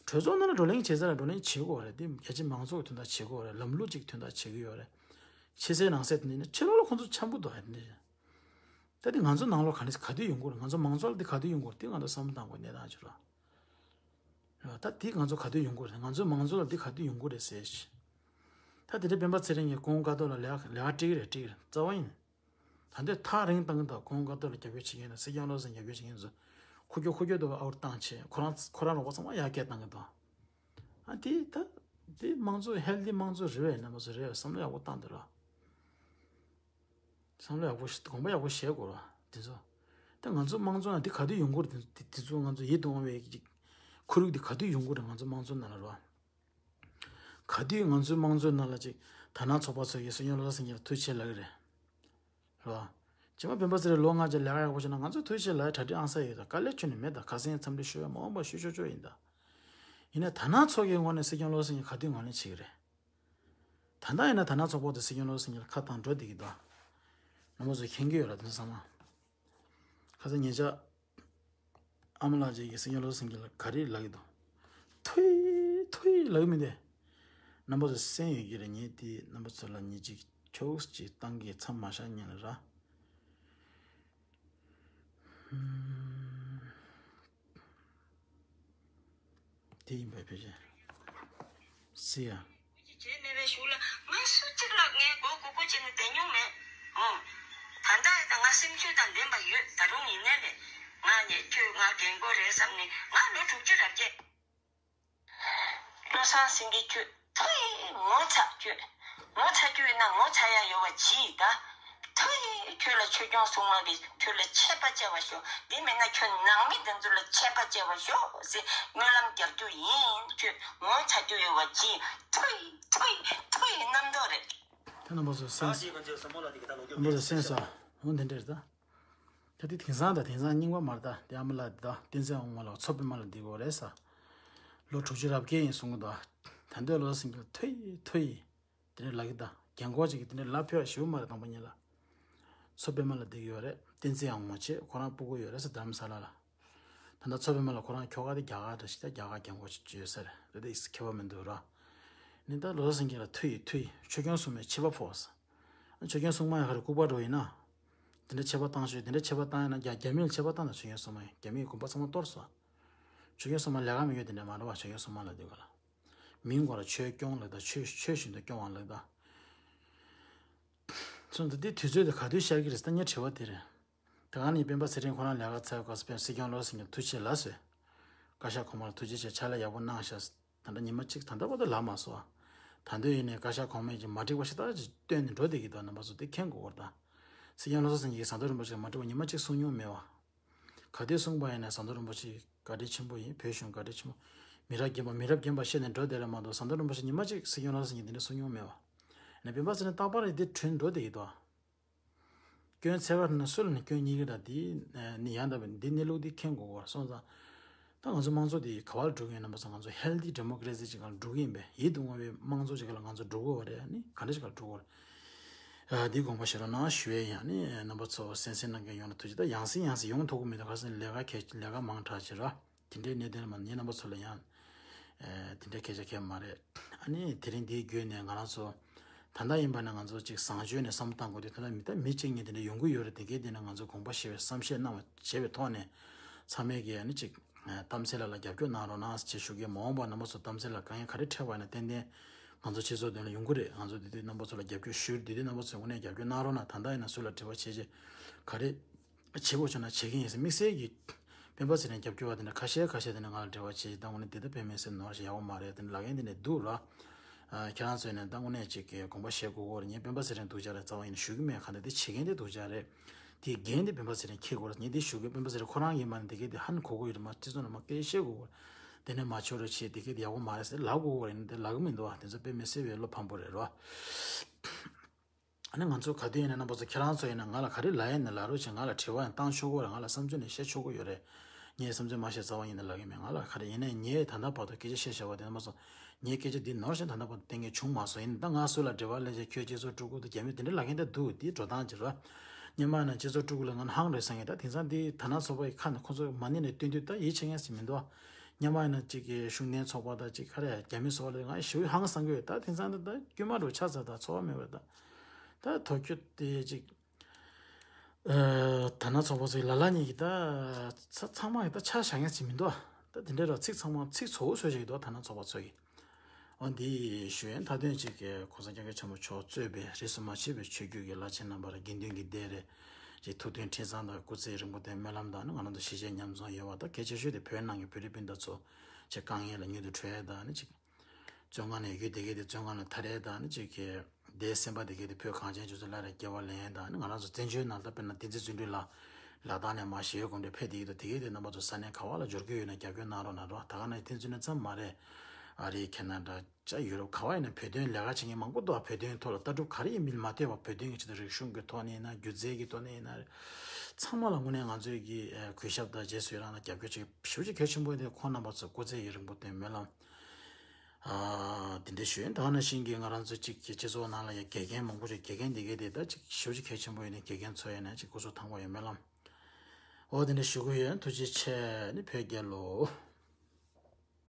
གྲོས་ཚོགས་ནང་ལ་བགྲོ་གླེང་བྱེད་ས་ལ་བགྲོ་གླེང་བྱེད་དགོས་རེད། དེ་རྒྱ་ཆེ་མང་ཚོགས་ཀྱི་དོན་དག་བྱེད་དགོས་རེད། ལམ་ལུགས་ཅིག་དོན་དག་བྱེད་ཀྱི་ཡོད་རེད། ཕྱི་གསལ་ནང་གསལ་དེ་འདྲ་ཡིན་ན་ཕྱི་ལོགས་ལ་ཁོང་ཚོ་འཆམ་པོ་འདུག་ཨ་ནི། ད་དེ་ང་ཚོ་ནང་ལོགས་ག་ནས་ག་དུས་ཡོང་གི་རེད། ང་ཚོ་མང་ཚོགས་ལ་དེ་ག་དུས་ཡོང་གི་རེད། དེ་ང་ཚོ་བསམ་བློ་བཏང་དགོས་གནས་སྟངས་ཅིག་རེད། ད་དེ་ང་ཚོ་ག་དུས་ཡོང་གི་རེད། ང་ཚོ་མང་ཚོགས་ལ་དེ་ག་དུས་ཡོང་གི་རེད་ཟེར་ཞིག་ད་དེ་འདྲ་སྤེན་པ་ཚེ་རིང་གིས་གོང་དཀའ་ཐུབ་ལ་ལས་ཀ་ལས་ཀ་སྤྲད་ཀྱི་རེད། སྤྲད་ཀྱི་རེད། རྩ་བ་ཡིན། ད་འདོད་ཐག་རིང་བཏང་གི་འདུག་གོང་དཀའ་ཐུབ་ལ་རྒྱབ་སྐྱོར་བྱེད་མཁན་དང་སྲིད་སྐྱོང་བློ་བཟང་རྒྱབ་སྐྱོར་བྱེད་མཁན་ཚོ་ཁུ་སྐྱོ་ཁུ་སྐྱོ་འདུག་ཨ་འུར་བཏང་བྱས་ཁོ་རང་ཁོ་རང་རོགས་པ་ཚང་མ་ཡར་སྐད་བཏང་གི་འདུག་ཨ་དེ་ད་དེ་དམངས་གཙོ་ཧེལ་ཐི་དམངས་གཙོ་རེད་པས། རྣམ་པ་ཚོ་རེད་པས། བསམ་བློ་ཡག་པོ་བཏང་འདུག་ར། བསམ་བློ་ཡག་པོ་ཞིག་དགོངས་པ་ཡག་པོ་བཞེས་དགོས་ར་དེ་ཚོ། ད་ང་ཚོ་དམངས་གཙོ་ནང་དེ་ག་དུས་ཡོང་གི་རེད། དེ་དེ་ཚོ་ང་ཚོ་ཡིད་དུ་འོང་བའི་ཅིག་ཁོར་ཡུག་དེ་ག་དུས་ཡོང་གི་རེད། ང་ཚོ་དམངས་གཙོ་ནང་ལ་ར། ག་དུས་ང་ཚོའི་དམངས་གཙོའི་ནང་ལ་ཅིག་དར་ནག་ཚོགས་པ་ཚོ་ཡིས་སྲིད་སྐྱོང་བློ་བཟང་སེང་གེ་ལ་ཐུགས་རྗེ་ཆེ་ལབ་ཀྱི་རེད། རེད་བ། རྗེས་མ་སྤེན་པ་ཚེ་རིང་ལོ་ལྔ་ཅིག་ལས་ཀ་ཡག་པོ་བྱས་ན་ང་ཚོ་ཐུགས་རྗེ་ཆེ་ལབ་གྲ་སྒྲིག་ཨང་གསར་ཡོད་ད། དཀའ་ལས་ཁྱོན་ནས་མེད་ད། ཁ་སང་འཚམས་འདྲི་ཞུ་ཡ་མ་འོངས་པ་ཞུ་ཆོག་ཆོག་ཡིན་ད། ཡིན་ནའི་དར་ནག་ཚོགས་ཀྱི་ངོས་ནས་སྲིད་སྐྱོང་བློ་བཟང་སེང་གེ་ག་དུས་ངོས་ལེན་བྱེད་ཀྱི་རེད། ད་ལྟ་ཡིན་ན་དར་ནག་ཚོགས་པ་དང་སྲིད་སྐྱོང་བློ་བཟང་སེང་གེ་ལ་ཁ་བཏང་འགྲོ་བསྡད་ཀྱི་འདུག་རྣམ་པ་ཚོ་མཁྱེན་གྱི་ཡོད་ར་དེ་ཚོ་ཚང་མ། ཁ་སང་ཉེ་ཆར། ཨ་མ་ལགས་ཅིག་གིས་སྲིད་སྐྱོང་བློ་བཟང་སེང་གེ་ལ་ག་རེ་ལབ་ཀྱི་འདུག་ཐུའི་ཐུའི་ལབ་ཀྱི་མི་འདུག་རྣམ་པ་ཚོ་གསན་ཡོད་ཀྱི་རེད། ངས་དེ་རྣམ་པ་ཚོ་ལ་ཉིན་གཅིག་ཕྱོགས་གཅིག་བཏང་གི་མཚམས་མ་བཞག་ཉན་ལ་ར། དེ་ཡིན་པའི་ཕལ་ཆེར། སི་ཡ། རྗེས་ནས་བའི་གཞུག་ལ་ང་སུ་གཅིག་ལ་ངའི་མགོ་སྒུར་སྒུར་བྱས་ནས་བསྡད་མྱོང་མེད། ཨོ། ད་ལྟ་ཡང་ང་སེམས་ཤུགས་དང་ལྡན་པ་ཡོད། ད་རུང་ཡིན་ནའི་རེད། ང་ནས་ཁྱོད་ང་རྒན་གོག་རེད་བསམ་ནས་ང་ལོ་དྲུག་ཅུ་རེ་བརྒྱད། བློ་བཟང་སེང་གེ་ཁྱོད་ཐུའི་ངོ་ཚ་ཁྱོད། ངོ་ཚ་རྒྱུ་ཡིན་ན་ངོ་ཚ་ཡ་ཡོད་པ་གྱིས་ད། ཐུའི་ཁྱོད་ལ་ཆོས་སྐྱོང་སྲུང་མ་གིས་ཁྱོད་ལ་ཆད་པ་བཅད་པ་ཤོག་འདི་མིན་ན་ཁྱོད་ནང་མི་འདི་ཚོ་ལ་ཆད་པ་བཅད་པ་ཤོག་ཟེར་སྨོན་ལམ་རྒྱག་རྒྱུ་ཡིན། ཁྱོད་ངོ་ཚ་རྒྱུ་ཡོད་པ་གྱིས་ཐུའི་ཐུའི་ཐུའི་རྣམ་རྟོག་རེད། ད་རྣམ་པ་ཚོ་གསན། རྣམ་པ་ཚོ་གསན་ས། འོ་འདི་འདྲ་རེད་ད། ད་དེ་དེང་སང་དང་དེང་སང་རྙིང་པ་མ་རེད་ད། དེ་ཨ་མ་ལགས་འདི་དང་བསྟན་འཛིན་དབང་མོ་ལགས་མཚོ་པདྨ་ལ་འདི་གོ་རེད་ས། ལོ་དྲུག་ཅུ་རབ་རྒྱས་ཡིན་གསུང་གི་འདུག་ད་འདོད་ལོ་སེང་གེ་ལ་ཐུ་ཡི་ཐུ་ཡི། དེ་འདྲའི་ལབ་ཀྱི་ད་རྒན་གོག་ཅིག་གིས་དེ་འདྲའི་ལབ་ཕོད་ཞུ་མ་རེད། དང་པོ་ཉིད་ལ། མཚོ་པདྨ་ལ་བསྡད་ཀྱི་ཡོད་རེད། བསྟན་འཛིན་དབང་མོ་བྱས་ཁོ་རང་སྤུ་གུ་ཡོད་རེད་ཟེར། རྡ་རམ་ས་ལ་ལ། ད་ལྟ་མཚོ་པདྨ་ལ་ཁོ་རང་ཁྱོ་ག་དེ་རྒྱ་གར་འདྲ་ཞིག་ད་རྒྱ་གར་རྒན་གོག་ཅིག་ཡོད་ས་རེད། དེ་དེ་ཁྱད་པར་མི་འདུག་ར། ནི་ད་ལོ་སེང་གེ་ལ་ཐུ་ཡི་ཐུ་ཡི། ཆོས་སྐྱོང་སྲུང་མའི་ཆད་པ་ཕོག་ཟེར། ཆོས་སྐྱོང་སྲུང་མ་ཡང་ག་རེ་ལྐུགས་པ་འགྲོ་ཡིན་ན། དེ་འདྲ་ཆད་པ་བཏང་ཤོག་དེ་འདྲ་ཆད་པ་བཏང་ཡིན་ན་རྒྱ་རྒྱ་མིས་ཆད་པ་བཏང་ན་ཆོས་སྐྱོང་སྲུང་མ་ཡིན། རྒྱ་མིའི་དགོན་པ་ཚང་མ་གཏོར་སོང་། ཆོས་སྐྱོང་སྲུང་མ་ལས་ཀ་མི་ཡོད་དེ་འདྲ་མ་འགྲོ་བ། ཆོས་སྐྱོང་སྲུང་མ་ལ་དེ་ག་ལ། མིང་གོ་ལ་ཆོས་སྐྱོང་ལ་ད་ཆོས་ཆོས་བཞིན་དུ་སྐྱོང་བ་ལ་ད། སོང་ཙང་དེ་དུས་ཚོད་དེ་ག་དུས་ཤར་གྱི་རེད་ཟེར་ད་ངའི་དྲི་བ་དེ་རེད། ད་ག་ནས་སྤེན་པ་ཚེ་རིང་ཁོ་རང་ལས་ཀ་ཚར་སྐབས་སུ་སྤེན་སྲིད་སྐྱོང་ལོ་སེང་གེ་ཐུགས་རྗེ་ཆེ་ལ་ཟེར། བཀའ་ཤག་གོང་མ་ལ་ཐུགས་རྗེ་ཆེ་ཕྱག་ལས་ཡག་པོ་གནང་ཤག་ད་ལྟ་ཉི་མ་གཅིག་ད་ལྟ་བར་དུ་ལབ་མ་སོང་ཨ། ད་དུང་ཡིན་ནའི་བཀའ་ཤག་གོང་མས་ཀྱི་མ་འགྲིག་པ་ཞིག་ད་ཅིག་བཏོན་ནས་འགྲོ་བསྡད་ཀྱི་འདུག་རྣམ་པ་ཚོ་དེ་མཁྱེན་དགོས་སྐོར་དང་། སྲིད་སྐྱོང་བློ་བཟང་སེང་གེས་ཟམ་གདོང་རིན་པོ་ཆེ་མ་འགྲིག་པ་ཉི་མ་གཅིག་གསུང་མྱོང་མེད་བ། ག་དུས་གསུངས་པ་ཡིན་ན་ཟམ་གདོང་རིན་པོ་ཆེ་བཀའ་དྲིན་ཆེན་པོ་ཡིན། བོད་གཞུང་བཀའ་དྲིན་ཆེན་པོ། མི་རབས་རྒན་པ་མི་རབས་རྒན་པ་བཤད་ནས་འགྲོ་བསྡད་རེད་མ་གཏོགས་ཟམ་གདོང་རིན་པོ་ཆེ་ཉི་མ་གཅིག་སྲིད་སྐྱོང་བློ་བཟང་སེང་གེས་འདི་འདྲ་གསུང་མྱོང་མེད་བ། ནས་སྤེན་པ་ཚེ་རིང་རྟག་པར་འདི་དྲན་འགྲོ་བསྡད་ཀྱི་འདུག་སྐྱོན་ཚད་ག་ནས་སུ་ལ་ནས་སྐྱོན་སྙིང་གི་ར་འདི་ནི་ཡང་དག་པའི་འདི་གནས་ལུགས་འདི་མཁྱེན་དགོས་སྐོར་སོང་ཙང་། ད་ང་ཚོ་དམངས་གཙོ་འདི་ག་བར་འགྲོ་གི་ཡིན་ན་མ་ཚོ་ང་ཚོ་ཧེལ་ཐི་ཌེ་མོ་ཀེ་རེ་སི་ཅིག་ག་ལ་འགྲོ་གི་ཡིན་པས། ཡིད་དུ་འོང་བའི་དམངས་གཙོ་ཅིག་ག་ལ་ང་ཚོ་འགྲོ་དགོས་བ་རེད། ཨ་ནི་ག་འདྲ་ཅིག་ག་ལ་འགྲོ་དགོས་རེད། འདི་དགོངས་པ་བཞེས་རོགས་གནང་ཞུ་ཡས་ཡིན། ཨ་ནི་རྣམ་པ་ཚོ་གསན་གཟིགས་གནང་མཁན་ཡོངས་ལ་ཐུགས་རྗེ་ཆེ། ད་ཡང་སེ་ཡང་སེ་ཡོང་ཐུབ་ཀྱི་མི་འདུག་ཁ་སང་ལས་ཀ་གལ་ལས་ཀ་མང་དྲགས་བྱས་ར། དེ་འདྲའི་གནད་དོན་ལ་མ་ངེད་རྣམ་པ་ཚོ་ལ་ཡང་། ཨེ། དེ་འདྲའི་སྐད་ཆ་གལ་མ་རེད། ཨ་ནི་དེ་རིང་འདིའི་བརྒྱུད་ནས་ང་རང་ཚོ། ད་ལྟ་ཡིན་པ་ན་ང་ཚོ་ཅིག་བཟང་སྤྱོད་ནས་བསམ་བློ་བཏང་དགོས་དུས་ད་ལྟ་མི་ད་མི་གཅིག་གཉིས་དེ་འདྲ་ཡོང་གི་ཡོད་རེད། དེ་གས་དེ་ནས་ང་ཚོ་དགོངས་པ་བཞེས་པའི་བསམ་ཤེས་གནང་བ་བྱས་པའི་ཐོག་ནས་ཚང་མས་ཀྱིས་ཨ་ནི་ཅིག་གཏམ་ཚེ་ལགས་ལ་རྒྱབ་སྐྱོར་གནང་རོགས་གནང་ཞེས་ཞུ་གི། མ་འོངས་པ་རྣམ་པ་ཚོ་གཏམ་ཚེ་ལགས་དཀའ་ངལ་ག་རེ་འཕྲད་པ་ཡིན་ན་ཏན་ཏན་ང་ཚོ་སྤྱི་ཚོགས་དོན་ལ་ཡོང་གི་རེད། ང་ཚོ་དེ་དུས་རྣམ་པ་ཚོ་ལ་རྒྱབ་སྐྱོར་ཞུ། དེ་དུས་རྣམ་པ་ཚོས་དངོས་གནས་རྒྱབ་སྐྱོར་གནང་རོགས་གནང་། ད་ལྟ་ཡིན་ན་སུ་ལ་དྲི་བ་བྱེད་ཅེས་ག་རེ། བྱེད་དགོས་བྱུང་ན་བྱེད་ཀྱི་ཡིན་ཟེར་དམིགས་བསལ་གྱིས། སྤེན་པ་ཚེ་རིང་རྒྱབ་སྐྱོར་བ་དེ་འདྲ་ཁ་ཤས་ཁ་ཤས་དེ་འདྲ་ང་ལ་འབྲེལ་བ་བྱེད་ཅིག་ད་དངོས་གནས་དེ་ལྟ་དཔེ་མི་སྲིད་ནོར་ཞིག་ཡག་པོ་མ་རེད། དེ་འདྲ་ལབ་མཁན་དེ་འདྲ་འདུག་ར། ཨ། ཁྱེད་རང་ཚོས་ནས་ད་དངོས་གནས་ཅིག་གི་དགོངས་པ་བཞེས་དགོས་ཀྱི་རེད། ངས་སྤེན་པ་ཚེ་རིང་སྡུག་ཅག་རེད་རྩ་བ་ཡིན་ན་ཞུ་གི་མེད། གང་ལྟར་དེ་བྱེད་མཁན་དེ་སྡུག་ཅག་རེད། དེའི་འགན་དེ་སྤེན་པ་ཚེ་རིང་འཁྱེར་དགོས་རེད། ངས་འདི་ཞུ་གི་སྤེན་པ་ཚེ་རིང་ཁོ་རང་ཡིན་པ་ནི་དེ་གས་དེ་ཧ་ནི་གོ་གི་ཡོད་རེད། མ་སྤྱི་ཚོགས་ནང་མ་སྐད་བཤད་དགོས་ཀྱི་རེད། དེ་ནས་མ་ཆོག་རེད་བྱས་དེ་གས་དེ་ཡག་པོ་མ་རེད་ཟེར་ལབ་དགོས་ཀྱི་རེད། དེ་ལབ་གི་མི་འདུག་བ། དེ་ཚོ་དཔེ་མི་སྲིད་པའི་བློ་ཕམ་པོ་རེད་རོ། ཨ་ནི་ང་ཚོ་ག་དུས་ཡིན་ན་རྣམ་པ་ཚོ་ཁྱེད་རང་ཚོ་ཡིན་ན་ང་ལ་ག་རེ་ལབ་ཡིན་ན་ལབ་རོགས་བྱེད། ང་ལ་དྲི་བ་ཡང་བཏང་ཆོག་གི་རེད། ང་ལ་བསམ་ཚུལ་ནས་བཤད་ཆོག་གི་ཡོད་རེད། ངས་བསམ་ཚུལ་མ་བཤད་རྩ་བ་ཡིན་ན་ལབ་གི་མེད། ང་ལ་ག་རེ་ཡིན་ནའི་ངས་ད་ལྟ་བར་དུ་སྐད་ཆ་བཤད་བཞག་པ་དེ་རྣམ་པ་ཚོ་ངའི་སྐད་ཆ་འདི་ནོར་ཞིག་ད་ལྟ་བར་དུ་གཏན་འཁེལ་བྱུང་མ་སོང་། ཡིན་ད་ང་སུ་ལ་དྲི་བ་ལས་བྱས་ཁྱོད་སྤྱི་ཚོགས་དཀྲུག་གི་འདུག་རྒྱ་མི་དེ་འདྲ་ལབ་མཁན་དེ་འདུག་དེའི་འགྲོ་སྟངས་ཅིག་རེད། སྔོན་མ་ཡིན་ན་སྤྱི་ཚོགས་དཀྲུག་གི་ལ་ང་ཧང་རེད་བསམ་གི། ད་དེང་སང་འདི་དར་ནག་ཚོགས་པ་ཡི་ཁ་ནས་ཁོ་ཚོ་མ་ཎི་ནས་བཏོན་དུས་ད་ཡིད་ཆེས་མཁན་ཞིག་མི་འདུག་སྔོན་མ་ཡིན་ན་ཅིག་གི་ཤུགས་ལྡན་ཚོགས་པ་དང་ཅིག་ག་རེ་རྒྱ་མི་ཚོགས་པ་ལ་ང་ཞེ་པོ་ཧང་སང་གི་ཡོད། ད་དེང་སང་འདི་ད་དཀྱུས་མ་འགྲོ་ཆགས་ཚར། ད་ཚོར་བ་མེད་པ་རེད། ད་ད་ཐོ་ཁྱོད་དེ་ཅིག་ཨ། དར་ནག་ཚོགས་པ་ཚོ་ལ་ལ་ཉིད་ཀྱི་ད་ཚ་ཚང་མ་ཡི་ད་ཆ་བཞག་མཁན་ཞིག་མི་འདུག་ད་དེ་འདྲའི་ར་ཚིག་ཚང་མ་ཚིག་ཚོ་བོ་ཚོད་ཅིག་འདུག་དར་ནག་ཚོགས་པ་ཚོ་གི། འོ་འདི་ཞུ་ཡན་མཐའ་དོན་གཅིག་གི་གོང་ས་སྐྱབས་མགོན་ཆེན་པོ་མཆོག་གཙོས་པའི་རིས་སུ་མ་ཆད་པའི་ཆོས་བརྒྱུད་ཀྱི་བླ་ཆེན་རྣམ་པར་དགེ་འདུན་གྱི་སྡེ་རེད། ཅིག་ཐུགས་མཐུན་ཁྲིམས་གཙང་དང་སྐུ་ཚེ་རིང་པོ་དང་སྨོན་ལམ་དང་ནི་ང་རང་ཚོ་གཞིས་བྱེས་མཉམ་འཛོམས་ཡོད་པ་དང་། གལ་ཆེ་ཤོས་དེ་བོད་ནང་གི་བོད་རིགས་སྤུན་ཟླ་ཚོ་ཅིག་དཀའ་ངལ་ལ་མྱུར་དུ་གྲོལ་ཡ་དང་ནི་ཅིག་བཙོན་ཁང་ནས་ཡོད་དེ་གས་དེ་བཙོན་ཁང་ནས་ཐར་ཡས་དང་ནི་ཅིག་གི་དེའི་སེམས་པ་དེ་གས་དེ་བོད་གངས་ཅན་ལྗོངས་སུ་སླར་ཡང་སྐྱེ་བ་ལེན་ཡས་དང་ནི། ང་རང་ཚོ་བཙན་བྱོལ་ནང་ད་དཔེར་ན་བསྟན་འཛིན་བརྩོན་འགྲུས་ལགས་ལ་དྭགས་ནས་མར་ཞི་བའི་དགོངས་འགྲེལ་ཕེབས་བསྡད་ཀྱི་འདུག་དེ་གས་དེ་རྣམ་པ་ཚོ་ས་གནས་ག་བ་ལ་འབྱོར་གྱི་ཡོད་ན་རྒྱབ་སྐྱོར་གནང་རོགས་གནང་རོགས། ད་ག་ནང་བསྟན་འཛིན་ནས་ཙམ་མ་རེད། ཨ་རི་ཁེ་ན་ཌ་ཅ་ཡུ་རོབ་ག་བ་ཡིན་ན་བོད་དོན་ལས་ཀ་བྱེད་མཁན་མང་པོ་འདུག་བོད་དོན་ཐོག་ལ་ལྟ་གྲུབ་ག་རེ་ཡིན་མིན་མ་ལྟོས་པར་བོད་དོན་གྱི་ཆེད་དུ་རིག་གཞུང་གི་ཐོག་ནས་ཡིན་ན་སྒྱུ་རྩལ་གྱི་ཐོག་ནས་ཡིན་ན་ཚང་མ་ལ་དངོས་གནས་ང་ཚོས་ཀྱི་གུས་ཞབས་དང་རྗེས་སུ་ཡི་རང་དང་རྒྱབ་སྐྱོར་བྱེད་ཞེ་པོ་ཅིག་གལ་ཆེན་པོ་ཡིན་དེ། ཁོང་རྣམ་པ་ཚོ་སྐུ་ཚེ་ཡུན་རིང་པོ་དང་སྨོན་ལམ། ཨ། འདི་འདྲ་ཞུ་ཡིན། ད་ག་ནང་བཞིན་གྱི་ང་རང་ཚོ་གཅིག་གི་སྤྱི་ཚོགས་ནང་ལ་ཡང་དགེ་རྒན་མང་པོ་ཞིག་དགེ་རྒན་འདི་གས་དེ་ད་གཅིག་ཞེ་པོ་ཅིག་གལ་ཆེན་པོ་ཡིན་ནས་དགེ་རྒན་ཚོ་ཡིན་ན་གཅིག་སྐུ་གཟུགས་ཐང་པོ་ཡོད་སྨོན་ལམ། འོ་འདི་འདྲ་ཞུ་གི་ཡོད། ཐུགས་རྗེ་ཆེ་ནི་བོད་རྒྱལ་ལོ།